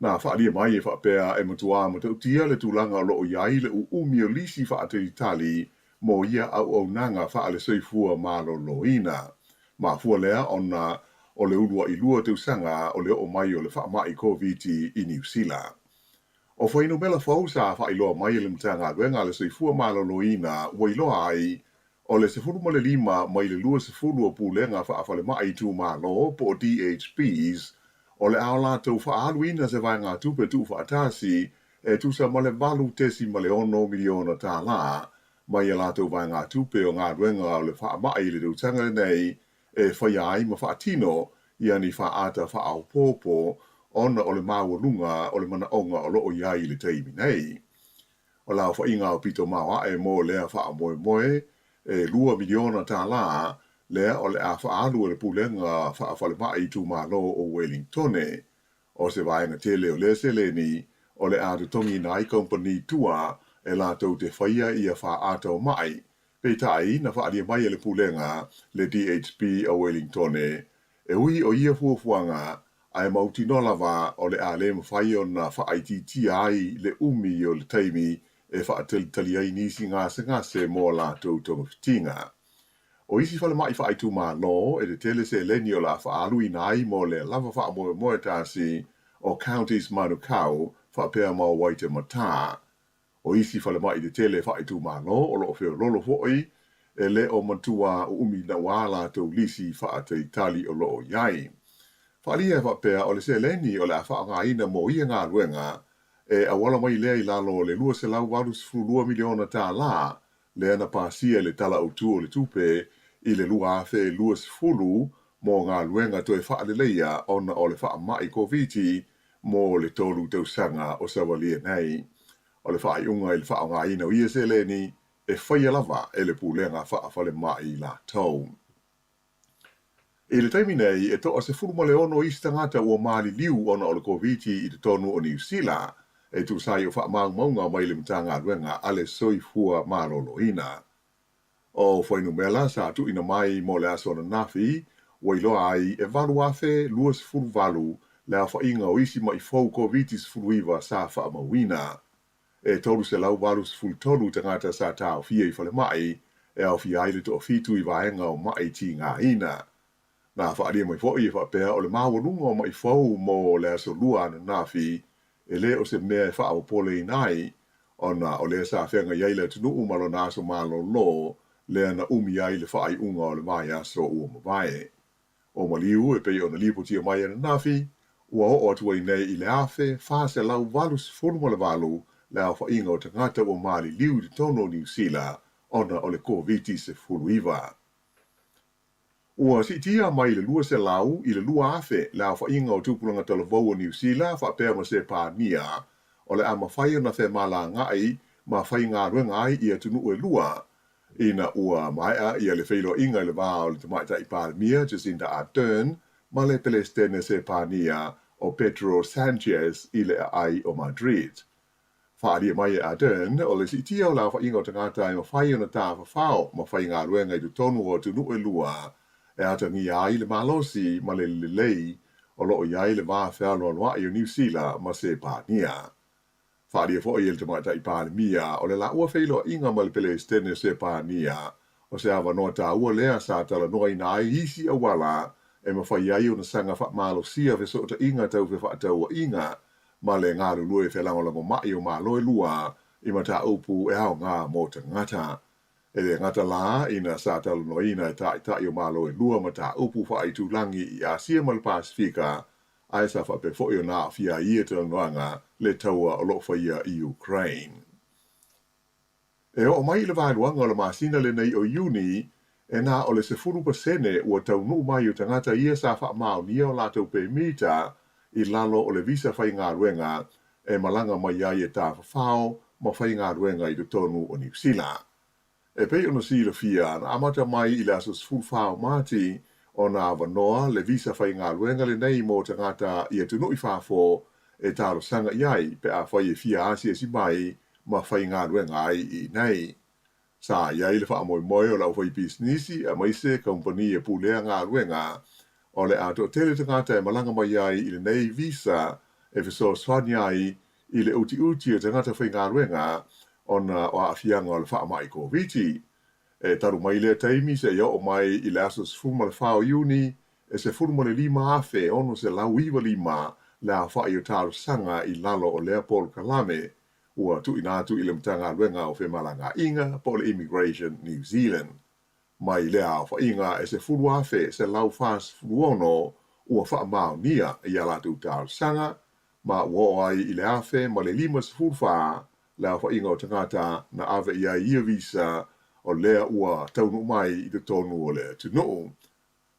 Na faaalia mai e faapea e matuā matautia le tulaga o lo o i ai le uumi o lisi faatalitali mo ia auaunaga faale-soifua maloloina. Mafua lea ona o le uluaʻi lua tausaga o le oo mai o le faamai Koviti i Niu Sila. O fuainumera fou sa faailoa mai e le Matagaluega a le Soifua Maloloina ua iloa ai o le 15 mai le 20 o pulega faafalemai itumalo po o DHBs o le a o latou faaaluina se vaegatupe tuufaatasi e tusa ma le $8.6 miliona mai a latou vaegatupe o galuega o le faamai i le tausaga lenei e faia ai ma faatino ia ni faaata faaopoopo ona o le maualuga o le manaoga o lo o i ai i le taimi nei. O le aofaiga aupito maoaʻe mo lea faamoemoe e $2 miliona lea o le a faaalu e le Pulega Faafalemai Itumalo o Wellingtone. O se vaega tele o lea seleni o le a totogiina ai kamupani tua e latou te faia ia faaata o maʻi. Peitai, na faaalia mai e le Pulega le DHB o Wellingtone E ui o ia fuafuaga, ae mautinoa lava o le a le mafai ona faaitiitia ai le umi o le taimi e faatalitali ai nisi gasegase mo a latou togafitiga. O isi falemai faaitumalo e tetele seleni o le a faaaluina ai mo lea lava faamoemoe tasi o Counties Manukau, faapea ma o Waitematā. O isi falemai tetele faaitumalo o lo o feoloolo foi, e le o matua uumi naua latou lisi faatalitali o lo o i ai. Faaalia e faapea o le seleni o le a faaaogaina mo ia galuega e auala mai lea i lalo o le $282 miliona tala lea na pasia i le Tala Autu o le Tupe i le 2020 mo galuega toe faaleleia ona o le faamai Koviti mo le tolu tausaga o savalia nei. O le faaiuga i le faaaogaina o ia seleni e faia lava e le Pulega Faafalemai latou. I le taimi nei, e toa 16 isi tagata ua maliliu ona o le Koviti i totonu o Niu Sila, e tusa ai o faamaumauga mai le Matagaluega a le Soifua Maloloina. O fuainumela sa tuuina mai mo le aso ananafi, ua iloa ai e 8,028 le aofaiga o isi ma'i fou Koviti-19 sa faamauina. E 383 tagata sa taofia i falemai, e aofia ai le toafitu i vaega o ma'i tigaina. Na faaalia mai foi e faapea o le maualuga o ma'i fou mo le aso Lua ananafi e le o se mea e faapopoleina ai, ona o lea sa feagai ai le atunuu ma lona aso malolo lea na umi ai le faaiuga o le vaiaso ua mavae. O maliu e pei ona lipotia mai ananafi, ua oo atu ai nei i le 1488 le aofaiga o tagata ua maliliu i totonu o Niu Sila ona o le Koviti-19. Ua siitia mai le 200 i le 2,000 le aofaiga o tupulaga talavou o Niu Sila faapea ma Sepania o le a mafai ona femalagaai ma faigaluega ai i atunuu e lua ina ua maea ia le feiloaiga i le va o le Tamaitai Palemia Jacinda Ardern ma le Pelesitene Sepania o Pedro Sanchez i le aai o Madrid. Faaalia mai e Ardern, o le siitia o le aofaiga o tagata e mafai ona tafafao ma faigaluega i totonu o atunuu e lua e atagia ai le malosi ma le lelei o lo o i ai le va fealoaloai o Niu Sila ma Sepania. Faaalia foi e le Tamaitai Palemia o le laua feiloaiga ma le Pelesitene o Sepania o se avanoa taua lea sa talanoaina ai isi auala e mafai ai ona saga faamalosia fesootaiga tau fefaatauaiga ma le galulue felagolagomai o Malo e lua i mataupu e aoga mo tagata. E le gata la ina sa talanoaina e taitai o Malo e lua mataupu faaitulagi i Asia ma le Pasefika, ae sa faapea foi ona aafia ai ia talanoaga le taua o lo o faia i Ukraine. E oo mai i le vaeluaga o le masina lenei o Iuni, e na o le 10% ua taunuu mai o tagata ia sa faamaonia o latou pemita i lalo o le visa faigaluega e malaga mai ai e tafafao ma faigaluega i totonu o Niu Sila. E pei ona silafia, na amata mai i le aso 14 o Mati ona avanoa le visa faigaluega lenei mo tagata i atunuu i fafo e talosaga i ai pe afai e fia asiasi mai ma faigaluega ai i inei. Sa i ai le faamoemoe o le aufaipisinisi aemaise kamupani e pulea galuega o le a toatele tagata e malaga mai ai i lenei visa e fesoasoani ai i le utiuti o tagata faigaluega ona o aafiaga o le faamai Koviti. E talu mai lea taimi seia oo mai i le aso 14 o Iuni e 15,695 le aofai o talosaga i lalo o lea polokalame ua tuuina atu i le Matagaluega o Femalagaaiga po o le Immigration New Zealand. Mai lea aofaiga e 10,146 ua faamaonia i a latou talosaga ma ua oo ai i le 1,054 le aofaiga o tagata na ave i ai ia visa o lea ua taunuu mai i totonu o le atunuu.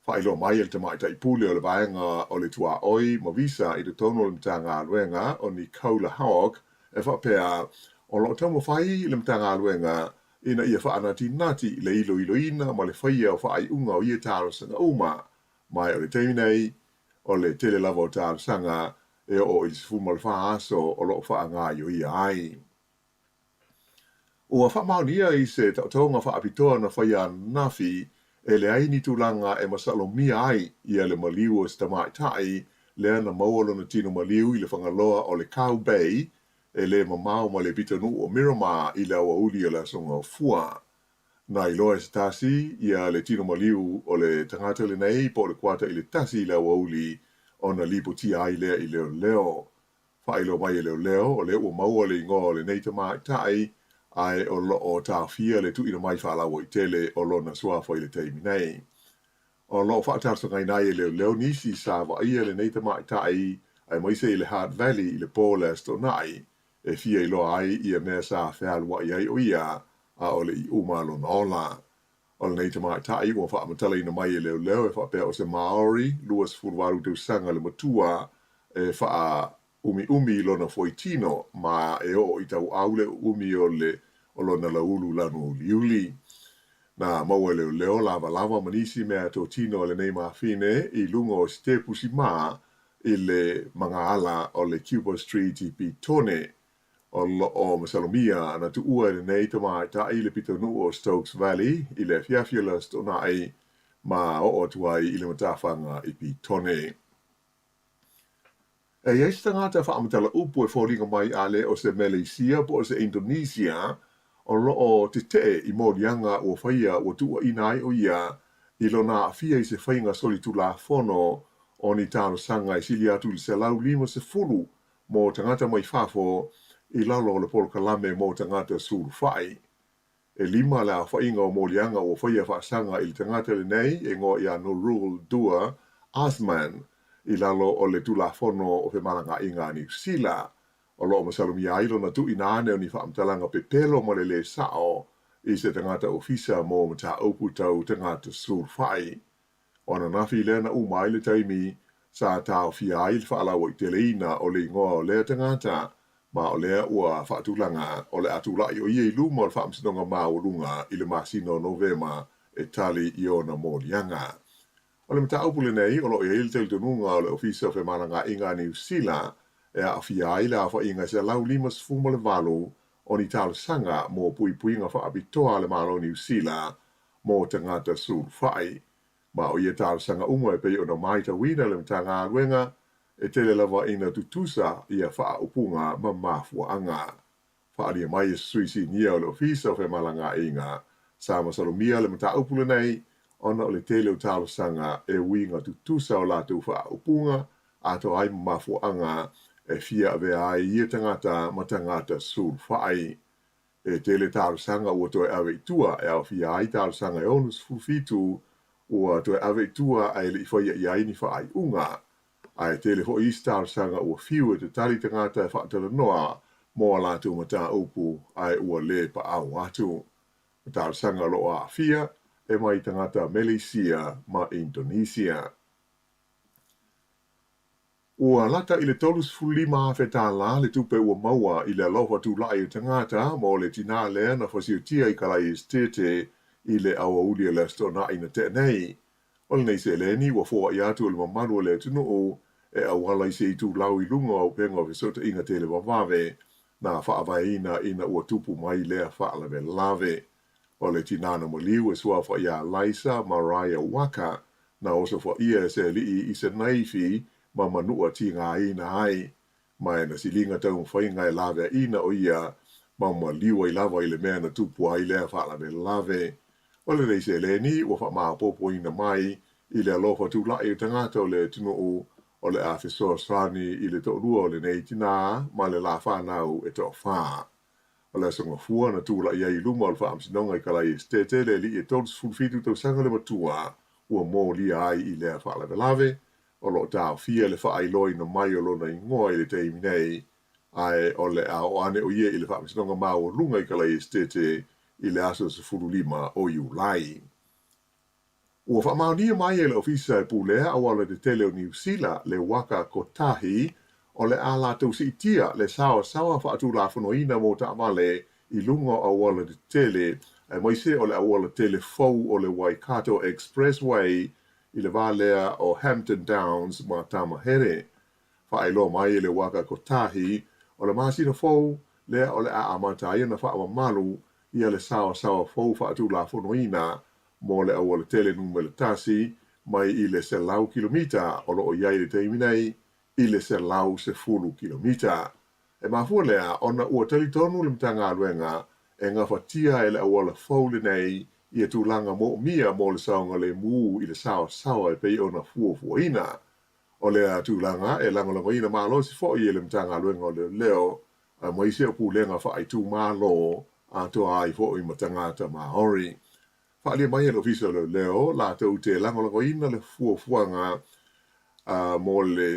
Faailoa mai e le Tamaitai Pule o le Vaega o le Tuaoi ma Visa i totonu o le Matagaluega o Nicola Hogg e faapea, o lo o taumafai le Matagaluega ina ia faanatinati le iloiloina ma le faia o faaiuga o ia talosaga uma, ma o le taimi nei, o le tele lava o talosaga e oo i le 14 aso o lo o faagaoioia ai. Ua faamaonia i se taotoga faapitoa na faia ananafi e leai ni tulaga e masalomia ai ia le maliu o se tamaitai lea na maua lona tino maliu i le fagaloa o le Cow Bay e le mamao ma le pitonuu o Miramar i le aoauli o le Aso Gafua. Na iloa e se tasi ia le tino maliu o le tagata lenei po o le 12:45 i le aoauli ona lipotia ai lea i leoleo. Faailoa mai e leoleo, o lea ua maua le igoa o lenei tamaitai, ae o lo o taofia le tuuina mai faalauaitele o lona suafa i le taimi nei. O lo o faatalosagaina ai e leoleo nisi sa vaaia lenei tamaitai aemaise i le Hutt Valley i le po o le Aso Toonai e fia iloa ai ia mea sa fealuai ai o ia a o le i uma lona ola. O lenei tamaitai ua faamatalaina mai e leoleo e faapea o se Māori 28 tausaga le matua e faaumiumi i lona fuaitino ma e oo i tauau le uumi o le o lona laulu lanu uliuli. Na maua e leoleo lavalava ma nisi mea totino a lenei mafine i luga o sitepusi ma i le magaala o le Cuba Street i Petone. O lo o masalomia na tuua e lenei tamaitai i le pitonuu o Stokes Valley i le afiafi o le Aso Toonai ma oo atu ai i le matafaga i Petone. E i ai se tagata faamatala upu e foliga mai a le o se Meleisia po o se Indonesia o lo o tetee i moliaga ua faia ua tuuaina ai o ia i lona aafia i se faiga solitulafono o ni talosaga e sili atu i le 150 mo tagata mai fafo i lalo o le polokalame mo tagata sulufai. E lima le aofaiga o moliaga ua faia faasaga i le tagata lenei e igoa ia Nurul Dua Azman i lalo o le Tulafono o Femalagaaiga a Niu Sila, o lo o masalomia ai lona tuuina ane o ni faamatalaga pepelo ma le lē sao i se tagata ofisa mo mataupu tau tagata sulufai. O ananafi lea na uma ai le taimi sa taofia ai le faalauaiteleina o le igoa o lea tagata, ma o lea ua faatulaga o le a tulai o ia i luma o le Faamasinoga Maualuga i le masina o Novema e tali i ona moliaga. O le mataupu lenei o lo o i ai le talitonuga o le Ofisa o Femalagaaiga a Niu Sila e aafia ai le aofaiga e 158 o ni talosaga mo puipuiga faapitoa a le Malo o Niu Sila mo tagata sulufai. Ma o ia talosaga uma e pei ona matauina le Matagaluega, e tele lava ina tutusa ia faaupuga ma mafuaaga. Faaalia mai e se sui sinia o le Ofisa o Femalagaaiga, sa masalomia le mataupu lenei ona o le tele o talosaga e uiga tutusa o latou faaupuga atoa ai ma mafuaaga e fia avea ai ia tagata ma tagata sulufai. E tele talosaga ua toe ave i tua e aofia ai talosaga e 67 ua toe ave i tua ae le i faia i ai ni faaiuga. Ae tele foi isi talosaga ua fiu e tatali tagata e faatalanoa mo a latou mataupu ae ua lē paau atu. O talosaga o lo o aafia e mai tagata Meleisia ma Indonesia. Ua lata i le $35,000 tālā le tupe ua maua i le alofa tulai o tagata mo le tinā lea na fasiotia i Kalai Esetete i le aoauli o le Aso Toonai na tea nei. O lenei seleni ua foai atu e le mamalu o le atunuu e auala i se itulau i luga o auupega o fesootaiga televavave na faavaeina ina ua tupu mai lea faalavelave. O le tinā na maliu e suafa iā Laisa Mariah Waka na osofaia e se alii i se naifi ma manua tigāina ai, ma e na siliga taumafaiga e laveaiina o ia ma maliu ai lava i le mea na tupu ai lea faalavelave. O lenei seleni ua faamaopoopoina mai i le alofa tulai o tagata o le atunuu o le a fesoasoani i le toalua o lenei tinā ma le la fanau e toafa. O le Aso Gafua na tulai ai i luma o le Faamasinoga i Kalai Esetete le alii e 37 tausaga le matua ua molia ai i lea faalavelave, o lo o taofia le faailoaina mai o lona igoa i le taimi nei, ae o le a oo ane o ia i le Faamasinoga Maualuga i Kalai Esetete i le aso 15 o Iulai. Ua faamaonia mai e le Ofisa e Pulea Auala Tetele o Niu Sila le Waka Kotahi o le a latou siitia le saoasaoa faatulafonoina mo taavale i luga o auala tetele aemaise o le auala tele fou o le Waikato Expressway i le va lea o Hampton Downs ma Tamahere. Faailoa mai e le Waka Kotahi o le masina fou lea o le a amata ai ona faamamalu ia le saoasaoa fou faatulafonoina mo le aualatele numera tasi mai i le 100 kilomita o lo o i ai i le taimi nei i le 110 kilomita. E mafua lea ona ua talitonu le Matagaluega e gafatia e le auala fou lenei ia tulaga moomia mo le saogalemu i le saoasaoa e pei ona fuafuaina. O lea tulaga e lagolagoina malosi foi e le Matagaluega o Leoleo aemaise o pulega faaitumalo atoa ai foi ma tagata Maori. Faaalia mai e le Ofisa o Leoleo latou te lagolagoina le fuafuaga mo le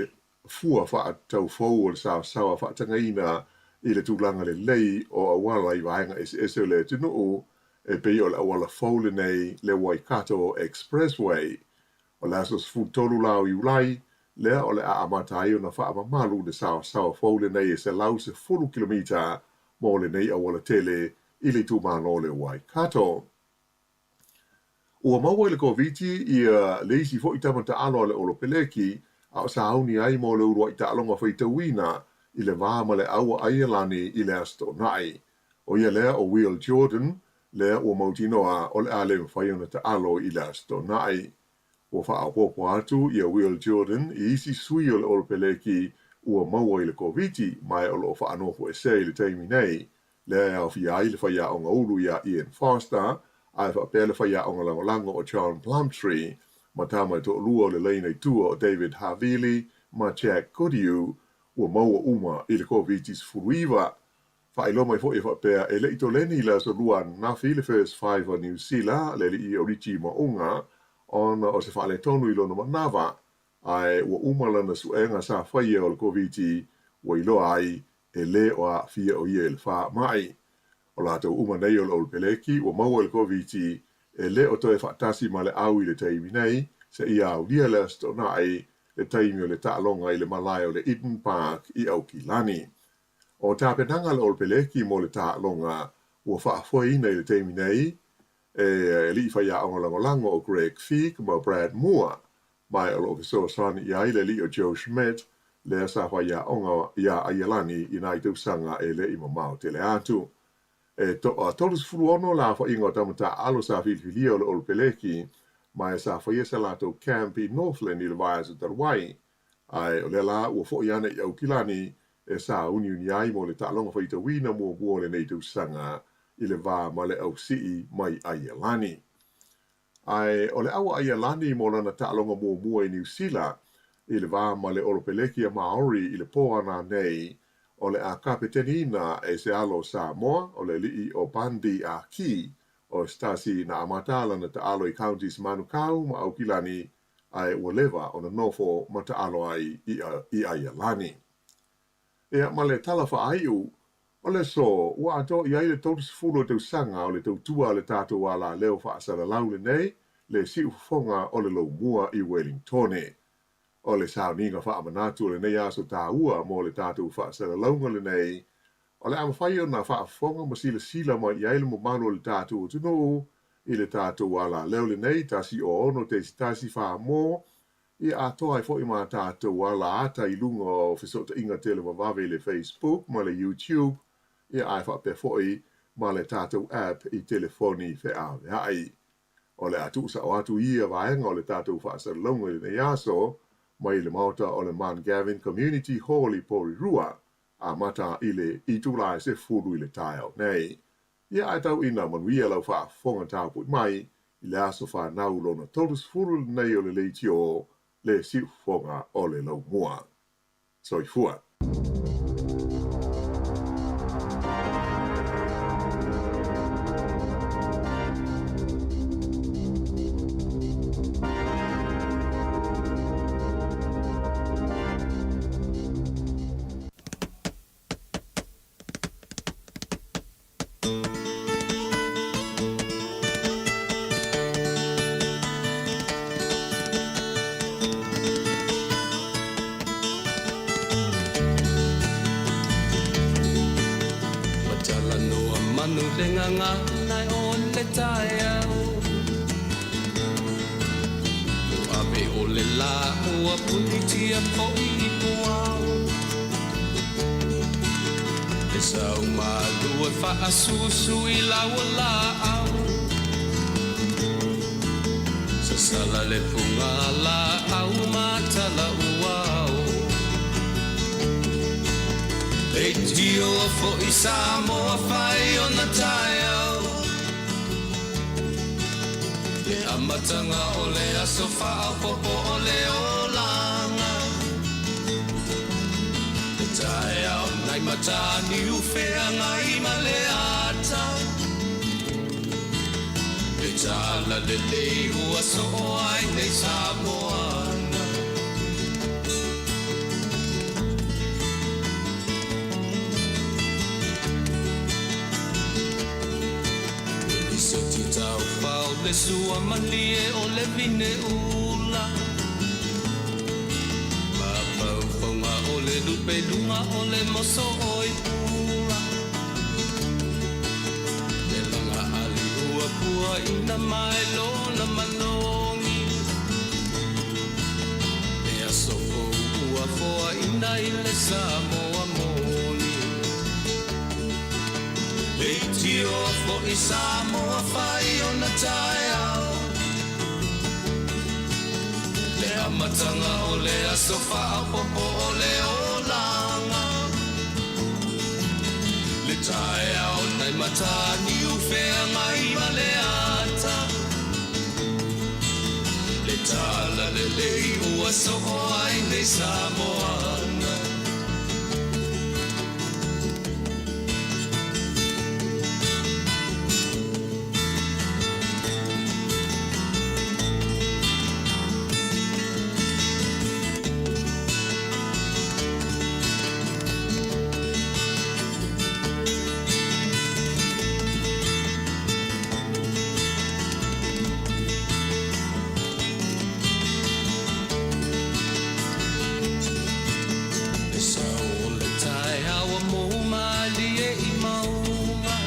fua faatatau fou o le saosaoa faatagaina i le tulaga lelei o auala i vaega eseese o le atunuu e pei o le auala fou lenei le Waikato Expressway. O le aso 13 la o Iulai, lea o le a amata ai ona faamamalu le saosaoa fou lenei e 110 kilomita mo lenei auala tele i le itumalo o le Waikato. Ua maua i le Koviti ia le isi foi tama taalo a le Olopeleki a o sauni ai mo le uluai taaloga faitauina i le va ma le Aua Aialani i le Aso Toonai. ʻO ia lea ʻo Will Jordan, lea ua mautinoa o le a le mafai ona taalo i le Aso Toonai. Ua faaopoopo atu ia Will Jordan i isi sui o le Olopeleki ua maua i le Koviti ma e o lo o faanofoesea i le taimi nei, lea e aofia ai le faiaoga ulu iā Ian Foster ae faapea le faiaoga lagolago o John Plumtree ma tama e toalua o le laina i tua o David Havili ma Jack Goodhue ua maua uma i le Koviti-19. Faailoa mai foi e faapea e le i toleni i le aso Lua ananafi le First Five a Niu Sila, le alii o Richie Mo'unga, ona o se faaletonu i lona manava, ae ua uma lana suega sa faia o le Koviti ua iloa ai e lē o aafia o ia i le faamai. O latou uma nei o le Olopeleki ua maua i le Koviti e le o toe faatasi ma le au i le taimi nei, seia aulia le Aso Toonai, le taimi o le taaloga i le malae o le Eden Park i Aukilani. O tapenaga a le Olopeleki mo le taaloga ua faafoeina i le taimi nei e alii faiaoga lagolago o Greg Feek ma Brad Moore, ma o lo o fesoasoani i ai le alii o Joe Schmidt, lea sa faiaoga iā Aialani i nai tausaga e le i mamao tele atu. E toa 36 le aofaiga o tama taaalo sa filifilia o le Olopeleki, ma e sa faia sa latou camp i Northland i le vaiaso talu ai. Ae o lea la ua foi ana i Aukilani e sāuniuni ai mo le taaloga faitauina muamua o lenei tausaga i le va ma le ausii mai Aialani. Ae o le ʻau a Aialani mo lana taaloga muamua i Niu Sila i le va ma le Olopeleki a Māori i le pō ana nei, o le a kapeteniina e se alo o Samoa, o le alii o Bundee Aki, o se tasi na amata lana taalo i Counties Manukau ma Aukilani ae ua leva ona nofo ma taalo ai i Aialani. Ia, ma le tala faaiu, o le aso ua atoa i ai le 30 o tausaga o le tautua a le tatou alaleo faasalalau lenei, le siufofoga o le Loumua i Welingtone. O le sauniga faamanatu o lenei aso taua mo le tatou faasalalauga lenei, O le a mafai ona faafofoga ma silasila mai i ai le mamalu o le tatou atunuu i le tatou alaleo lenei 106.1 Fā Mō, ia atoa ai foi ma tatou ala ata i luga o fesootaiga televavave i le Facebook ma le YouTube, ia ae faapea foi ma le tatou app i telefoni feaveai. O le a tuusao atu ia vaega o le tatou faasalalauga i lenei aso mai le maota o le Mount Gavin Community Hall i Porirua, amata i le itula e 10 i le taeao nei. Ia ae tau ina manuia lau faafofoga tapuai mai i le aso fanau lona 30 lenei o le leitio le siufofoga o le Laumua. Soifua. Ua talanoa manu le gagana o le taeao Ua ave o le lā ua punitia foi i puao E sau malu e faasusu i lau laau Sasala le puga laau ma tala uao Leitioa foi Samoa fai ona taeao Le amataga o le aso faaopoopo o le olaga. mataniu feagai ma le ata. Le tala lelei ua soo ai nei Samoana. Lisoti taufao le sua malie o le vine ula. Mafaufaga o le lupeluga o le moso oi pula. Le laga ali ua puaina mai lona malogi. Le aso fou ua foaina i le Samoa moni. Le itioa foʻi Samoa fai ona taeao. Le amataga o le aso faaopopo o le olaga. Le taeao nai Mataniu feagai ma le ata. Le tala lelei ua soo ai nei Samoana. Le sao o le taeao ua mou malie i mauga.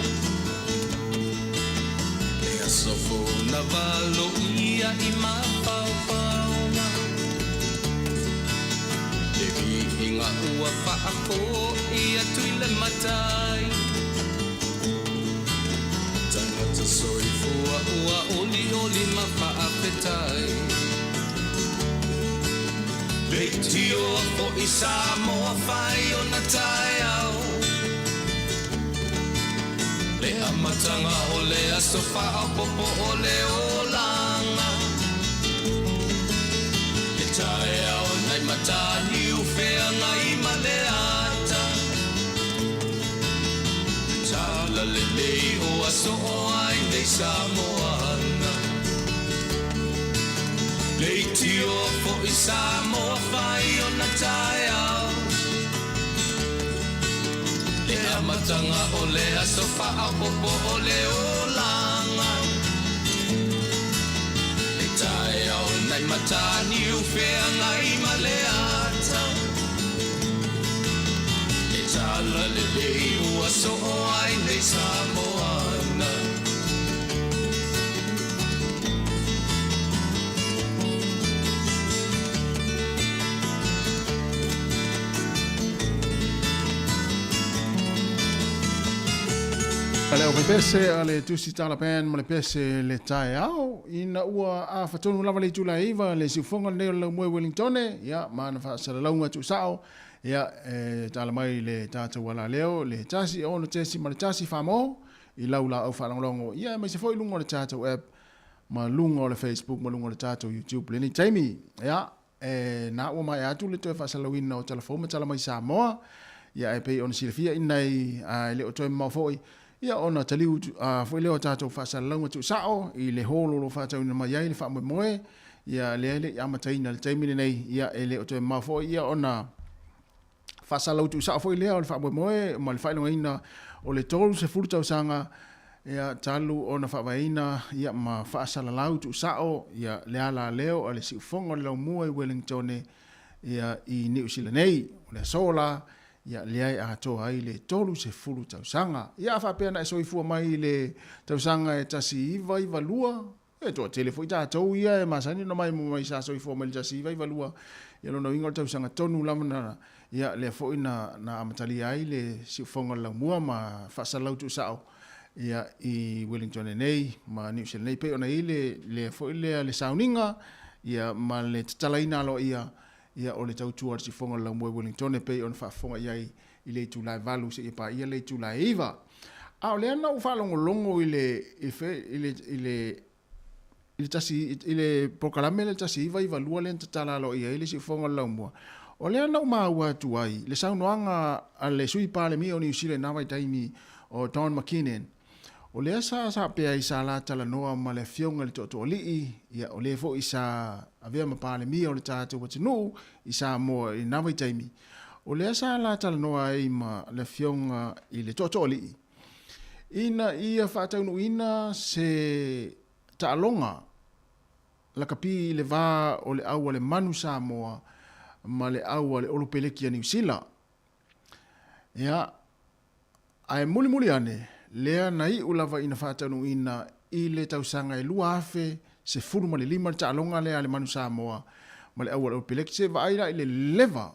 Le aso fou na valoia i mafaufauga. Le viiga ua faafo'i atu i le matai. Tagata soifua ua olioli ma faafetai. Le itioa foʻi Samoa fai ona taeao. Le amataga o le aso faaopopo o le olaga. Le taeao nai Mataniu feagai ma le ata. Le tala lelei ua soo ai nei Samoana. Le itioa foʻi Samoa fai ona taeao. Le amataga o le aso faaopopo o le olaga. Le taeao nai Mataniu feagai ma le ata. Le tala lelei ua soo ai nei Samoana. Le aufaipese a le Tusitala Band ma le pese le taeao ina ua afatonu lava le itula e 9 le siufoga lenei o le laumua i Wellingtone ia ma ana faasalalauga tuusao ia e tala mai le tatou alaleo le 1 6.1 famo i lau laau faalogologo ia aemaise foi luga o le tatou app ma luga o le Facebook ma luga o le tatou YouTube lenei taimi ia e na ua maea atu le toe faasalalauina o tala fou ma tala mai Samoa ia e pei ona silafia inai e le o toe mamao foi ia ona taliu foi lea o tatou faasalalauga tuusao i le hall o lo o faatauina mai ai le faamoemoe ia lea e le i amataina i le taimi lenei ia e le o toe mamao foi ia ona faasalalau tuusao foi lea o le faamoemoe ma le faailogaina o le 30 tausaga ia talu ona faavaeina ia ma faasalalau tuusao ia le alaleo a le siufoga o le laumua i Wellingtone ia i Niu Sila nei. O le aso la ia lea e atoa ai le 30 tausaga. Ia a faapea na e soifua mai i le tausaga e 1992, E toatele foi tatou ia e masani ona mai mai sa soifua mai le 1992, ia lona uiga o le tausaga tonu lava na, ia lea foi na na amatalia ai le siufoga o le laumua ma faasalalau tuusao ia i Wellington nei ma Niu Sila nei pei ona i ai le lea foi lea le sauniga ia ma le tatalaina aloaia ia o le tautua a le siufoga o le laumua i Wellington pei ona faafofoga i ai i le itula e 8 seia paia le itula e 9. A o lea na ou faalogologo i le i le i le i le tasi i le polokalame lea 1992 lea na tatala aloaia ai le siufofoga o le laumua. O lea na ou maua atu ai le saunoaga a le Sui Palemia o Niu Sila i na vaitaimi o Don McKinnon, o lea sa faapea ai sa la talanoa ma le Afioga i le Tootooalii, ia o le foi sa avea ma Palemia o le tatou atunuu i Samoa i na vaitaimi, o lea sa la talanoa ai ma le Afioga i le Tootooalii ina ia faataunuuina se taaloga lakapi i le va o le au a le Manu Samoa ma le au a le Olopeleki a Niu Sila. Ia, ae mulimuli ane, lea na iu lava ina faataunuuina i le tausaga e 2015 le taaloga lea a le Manu Samoa ma le au a le Olopeleki, se vaai la i le leva,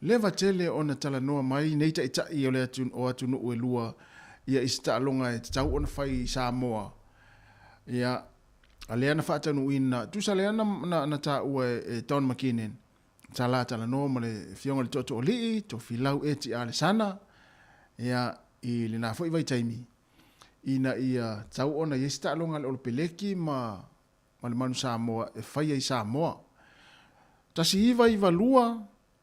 leva tele ona talanoa mai nei taitai o le o atunuu e lua ia i se taaloga e tatau ona fai i Samoa. Ia, a lea na faataunuuina, tusa lea na, na, na taua e Don McKinnon, sa la talanoa ma le Afioga i le Tootooalii, Tofilau Eti Alesana, ia, i lena foi vaitaimi, ina ia tatau ona i ai se taaloga a le Olopeleki ma, ma le Manu Samoa e faia i Samoa. 1992,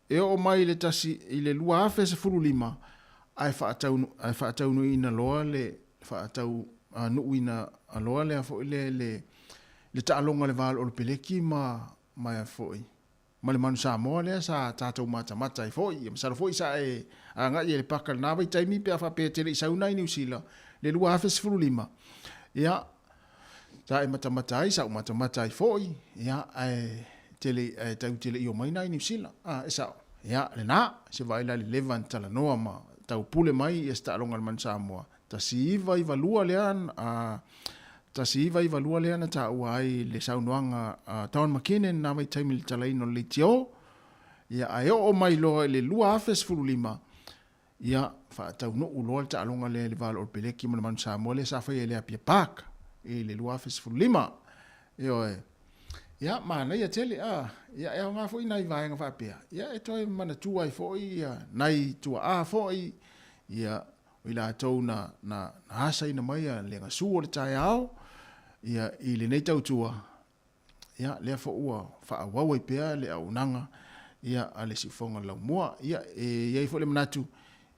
e oo mai i le tasi, i le 2015, ae faataunu, ae faataunuuina loa le, faataunuuina loa lea foi le, le, le taaloga a le va o le Olopeleki ma, ma foi, ma le Manu Samoa lea sa tatou matamata ai foi. Ia masalo foi sa e agai i le paka i lena vaitaimi pe a faapea e te le i sauna i Niu Sila le 2015. Ia, sa e matamata ai, sa ou matamata ai foi, ia, ae te le, ae tau te le i omai na i Niu Sila. A, e sao. Ia, lena, se vaai la i le leva na talanoa ma taupule mai ia se taaloga a le Manu Samoa. 1992 lea, a, 1992 lea na taua ai le saunoaga a Don McKinnon na vaitaimi i le talaina o le leitio, ia, ae oo mai loa i le 2015, ia, faataunuu loa le taaloga lea i le va o le Olopeleki ma le Manu Samoa lea sa faia i le Apia Park i le 2015. Ioe. Ia, manaia tele, a, ia, e aoga foi nai vaega faapea, ia, e toe manatua ai foi ia nai tuaa foi, ia, o i latou na, na, na asaina mai a le gasu o le taeao, ia, i lenei tautua, ia, lea foi ua faaauau ai pea le auaunaga, ia, a le Siufofoga o le Laumua. Ia, e i ai foi le manatu,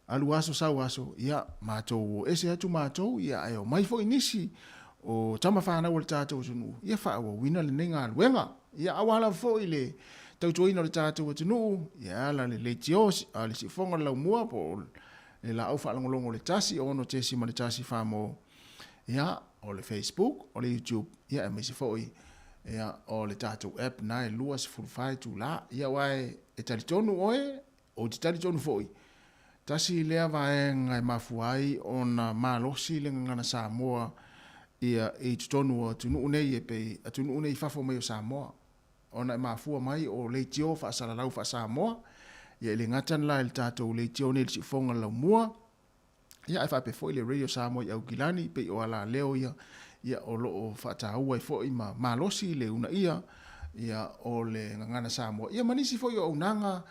alu aso sau aso, ia, matou o ese atu matou, ia, ae omai foi nisi o tama fanau a le tatou atunuu, ia faaauauina lenei galuega. Ia, aua lava foi le tautuaina o le tatou atunuu, ia, e ala le leitio a le Siufofoga o le Laumua po o le laau faalogologo o le 1 6.1 Famo, ia, o le Facebook, o le YouTube, ia, aemaise foi, ia, o le tatou app na e 24 itula. Ia, aua e talitonu oe, ou te talitonu foi, tasi lea vaega e mafua ai ona malosi le gagana Samoa ia i totonu o atunuu nei e pei atunuu nei i fafo mai o Samoa. Ona e mafua mai o leitio faasalalau faa-Samoa, ia e le gata la i le tatou leitio nei i le siufofoga o le laumua, Ia ae faapea foi le Radio Samoa i Aukilani, pei o alaleo ia, ia o lo o faataua ai foi ma malosi le uunaia ia o le gagana Samoa. Ia ma nisi foi o auaunaga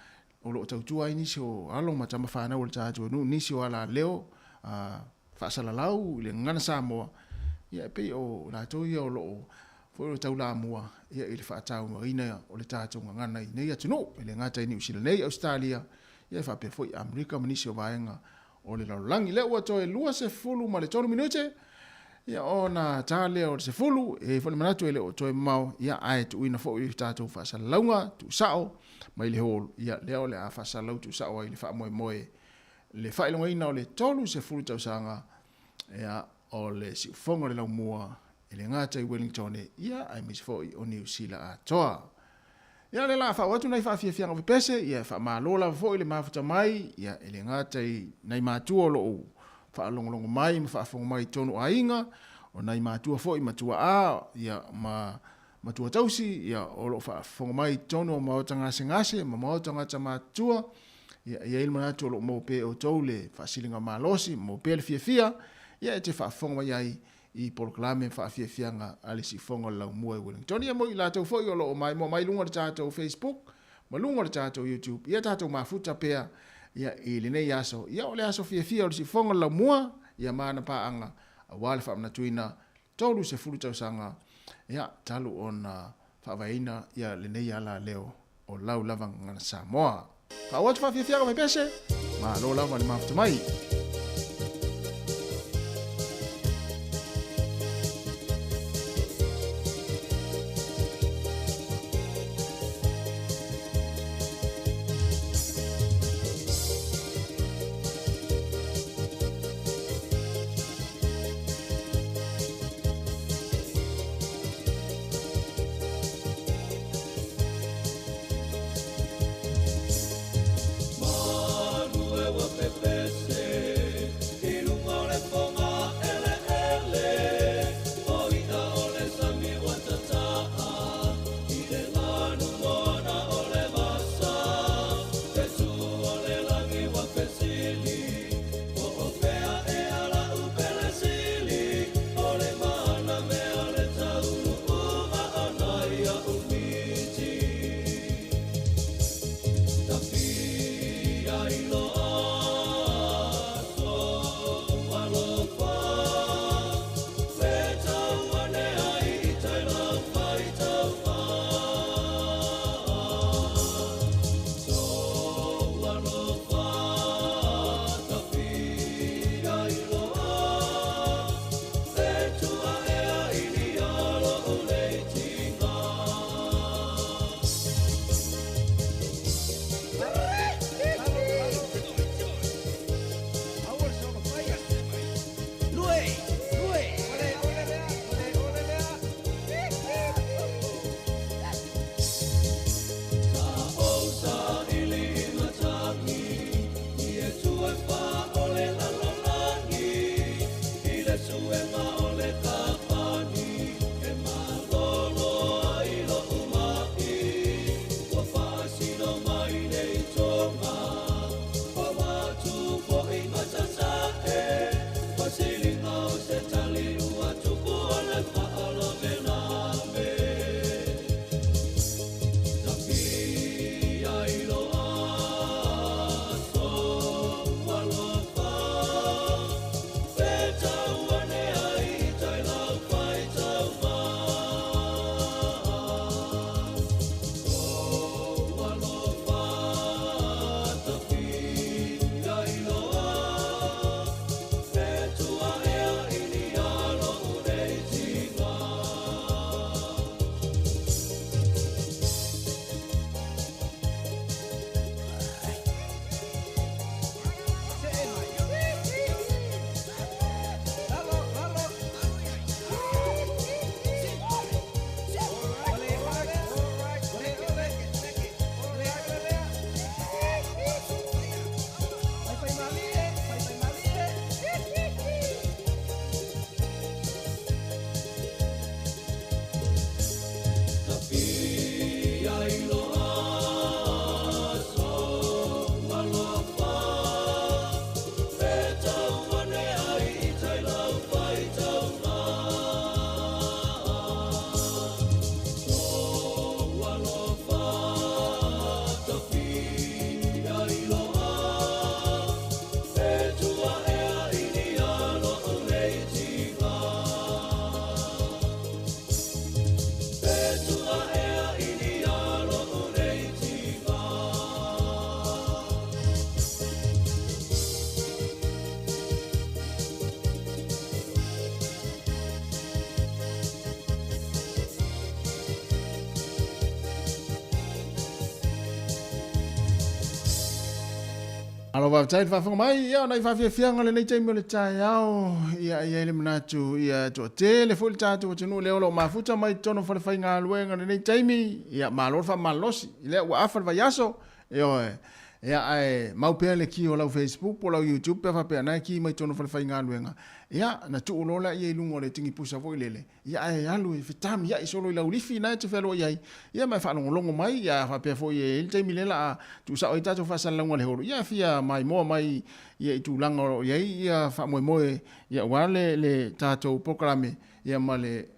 o lo o tautua ai nisi o alo ma tama fanau o le tatou nuu, nisi o alaleo a faasalalau i le gagana Samoa, ia e pei o latou ia o lo o foi o le taulamua ia i le faatauaina o le tatou gagana i nei atunuu, e le gata i Niu Sila nei, Ausetalia, ia e faapea foi Amerika ma nisi o vaega o le lalolagi. Lea ua toe 23 minute, ia ona ta lea o le 10, e i ai foi le manatu e le o toe mamao, ia ae tuuina foi le tatou faasalalauga tuusao mai le hall, ia lea o le a faasalalau tuusao ai le faamoemoe le faailogaina o le 30 tausaga ia, o le siufofoga o le laumua e le gata i Wellington, ia aemaise foi o Niu Sila atoa. Ia o lea la a faauu atu nai faafiafiaga o pepese, ia e faamalo lava foi le mafuta mai, ia e le gata i nai matua o lo o faalogologo mai ma faafofoga mai i totonu o aiga, o nai matua foi ma tuaa, ia ma matua tausi, ia o lo o faafofoga mai i totonu o maota gasegase ma maota tagata matutua, ia e i ai le manatu o lo o maua pea e outou le faasiliga malosi, maua pea le fiafia, ia e te faafofoga mai ai i polokalame ma faafiafiaga a le Siufofoga o le Laumua i Wellington. Ia mo i latou foi o lo o maimoa mai luga o le tatou Facebook ma luga o le tatou YouTube, ia tatou mafuta pea ia i lenei aso. Ia o le aso fiafia o le Siufofoga o le Laumua, ia ma ana paaga aua le faamanatuina 30 tausaga ia talu ona faavaeina ia lenei alaleo o lau lava gagana Samoa. Faaauau atu faafiafiaga vaipese, malo lava le mafuta mai. Malo faafetai le faafofoga mai, ia o nai faafiafiaga o lenei taimi o le taeao, ia e i ai le manatu, ia e toatele foi le tatou atunuu lea o lo o mafuta mai totonu o falefaigaluega i lenei taimi, ia malo le faamalolosi, lea ua afa le vaiaso, ioe, ia ae mau pea le ki o lau Facebook po o lau YouTube pe a faapea na e ki mai totonu o falefaigaluega, ia na tuu loa lea i luga o le tigipusa foi lele, Ia ae alu e fetamiai solo i lau lifi na e te fealuai ai, ia ma e faalogologo mai, ia a faapea foi e i ai le taimi lea la a tuusao ai tatou faasalalauga i le holo, ia fia maimoa mai ia i tulaga o lo o i ai ia faamoemoe ia aua le le tatou polokalame ia ma le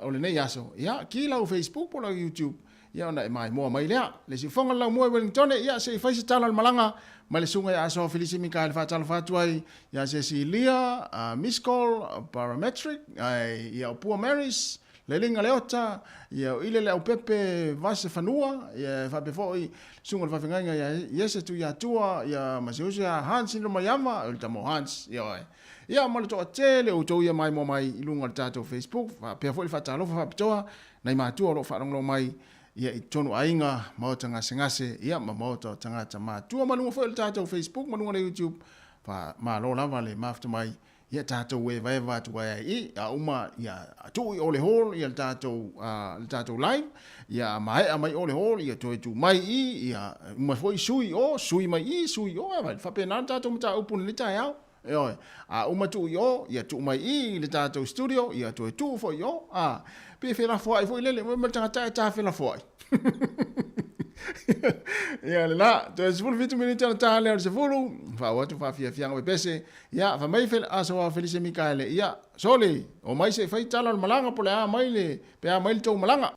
o lenei aso, ia ki lau Facebook po o lau YouTube Ia ona e maimoa mai lea. Le siufoga le laumua i Wellingtone, ia se i fai se tala o le malaga mai le susuga ia Asoa Filisi Mikaele faatalofa atu ai ia Cecilia, Miscall, Parametric, ae ia o Pua Marys, Lailiga Leota, ia, o Ile Leaupepe Vase Fanua, ia, e faapea foi susuga i le faafeagaiga ia Iese Tuiatua, ia, ma si uso ia Hans Lomaiava, o le tama o Hans, ioe. Ia, ma le toatele o outou ia maimoa mai i luga o le tatou Facebook, faapea foi le faatalofa faapitoa nai matua o lo o faalogologo mai ia i totonu o aiga, maota gasegase, ia ma maota o tagata matua ma luga foi o le tatou Facebook ma luga o le YouTube. Faamalo lava le mafuta mai, ia tatou evaeva atu ai ai i, a uma ia tuu i o le hall ia le tatou le tatou live, ia maea mai o le hall ia toe tuu mai i, ia uma foi sui o, sui mai i, sui o, e faapena le tatou mataupu i lenei taeao. Ioe, a uma tuu i o, ia tuu mai i i le tatou studio, ia toe tuu foi i o, a, pe felafoai foi lele, ma le tagata e ta felafoai. Ia le la, toe 17 minute ona ta lea o le 10, faaauau atu faafiafiaga pepese, ia, fai mai Aso a Felise Mikaele, ia, sole, omai se i fai tala o le malaga po o le a mai le, pe a mai le tou malaga.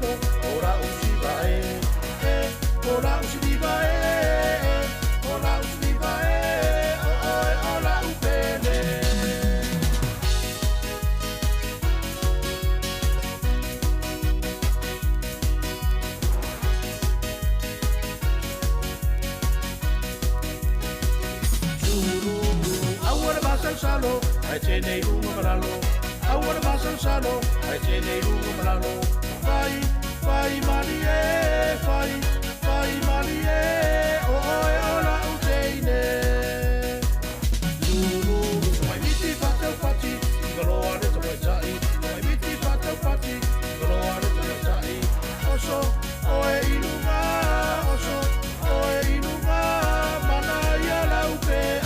po o la usiva e e o la usiva e e o la usiva e o oe o la upele. Aua le masalosalo, ae tene i luga ma lalo. Aua le masalosalo, ae tene i luga ma lalo. Fai, fai malie, fai, fai malie, o oe o la uteine. Lulu, mai miti whatau pati, i ka loa le tamaitai. Mai miti whatau pati, i ka loa le tamaitai. Oso, oe i luga, oso, oe i luga, mana ia lau pea.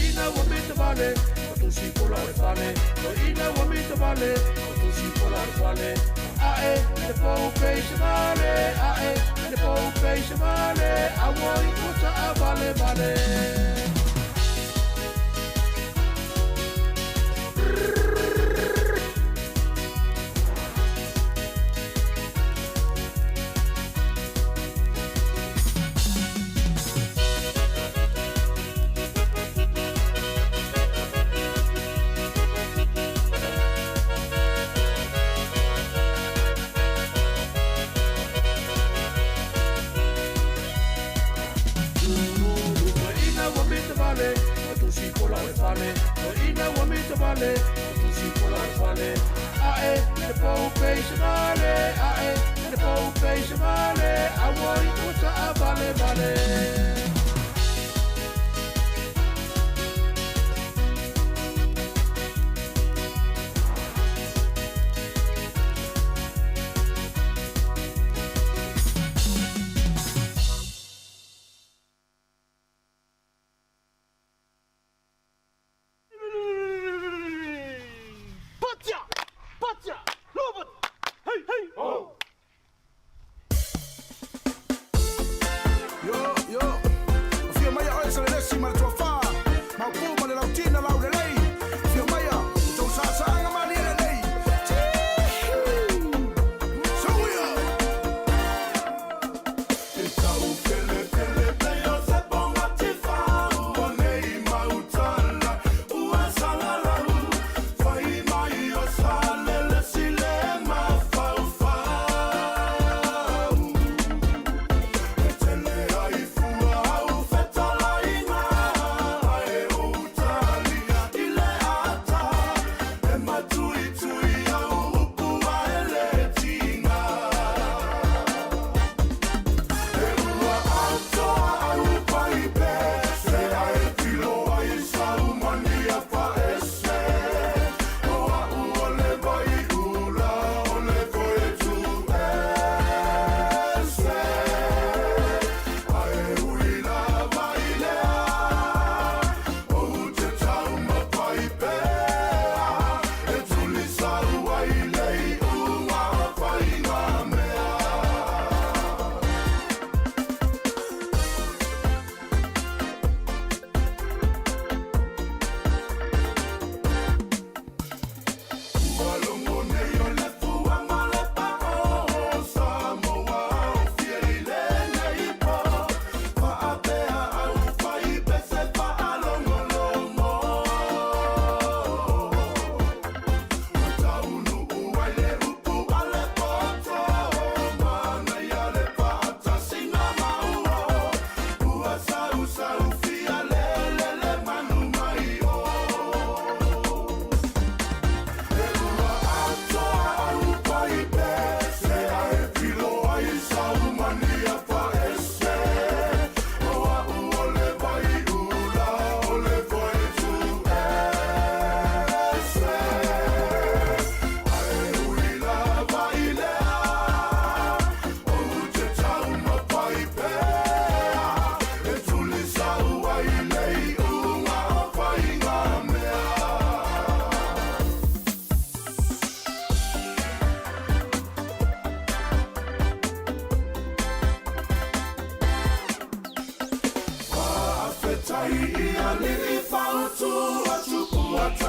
Ina ua mita vale, o tusi pola o le fale. Ina ua mita vale, o tusi pola o le fale. Ae, le pou peisa vale, ae, le pou peisa vale, a ua i ua taa vale vale. Ina ua mita vale, o tusi pola o le fale. Ina ua mita vale, o tusi pola o le fale. Ae, le pou peisa vale, ae, le pou peisa vale, a ua i ua taa vale vale. Patia! Patia! Lova! Hey, hey!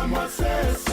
Samoa se.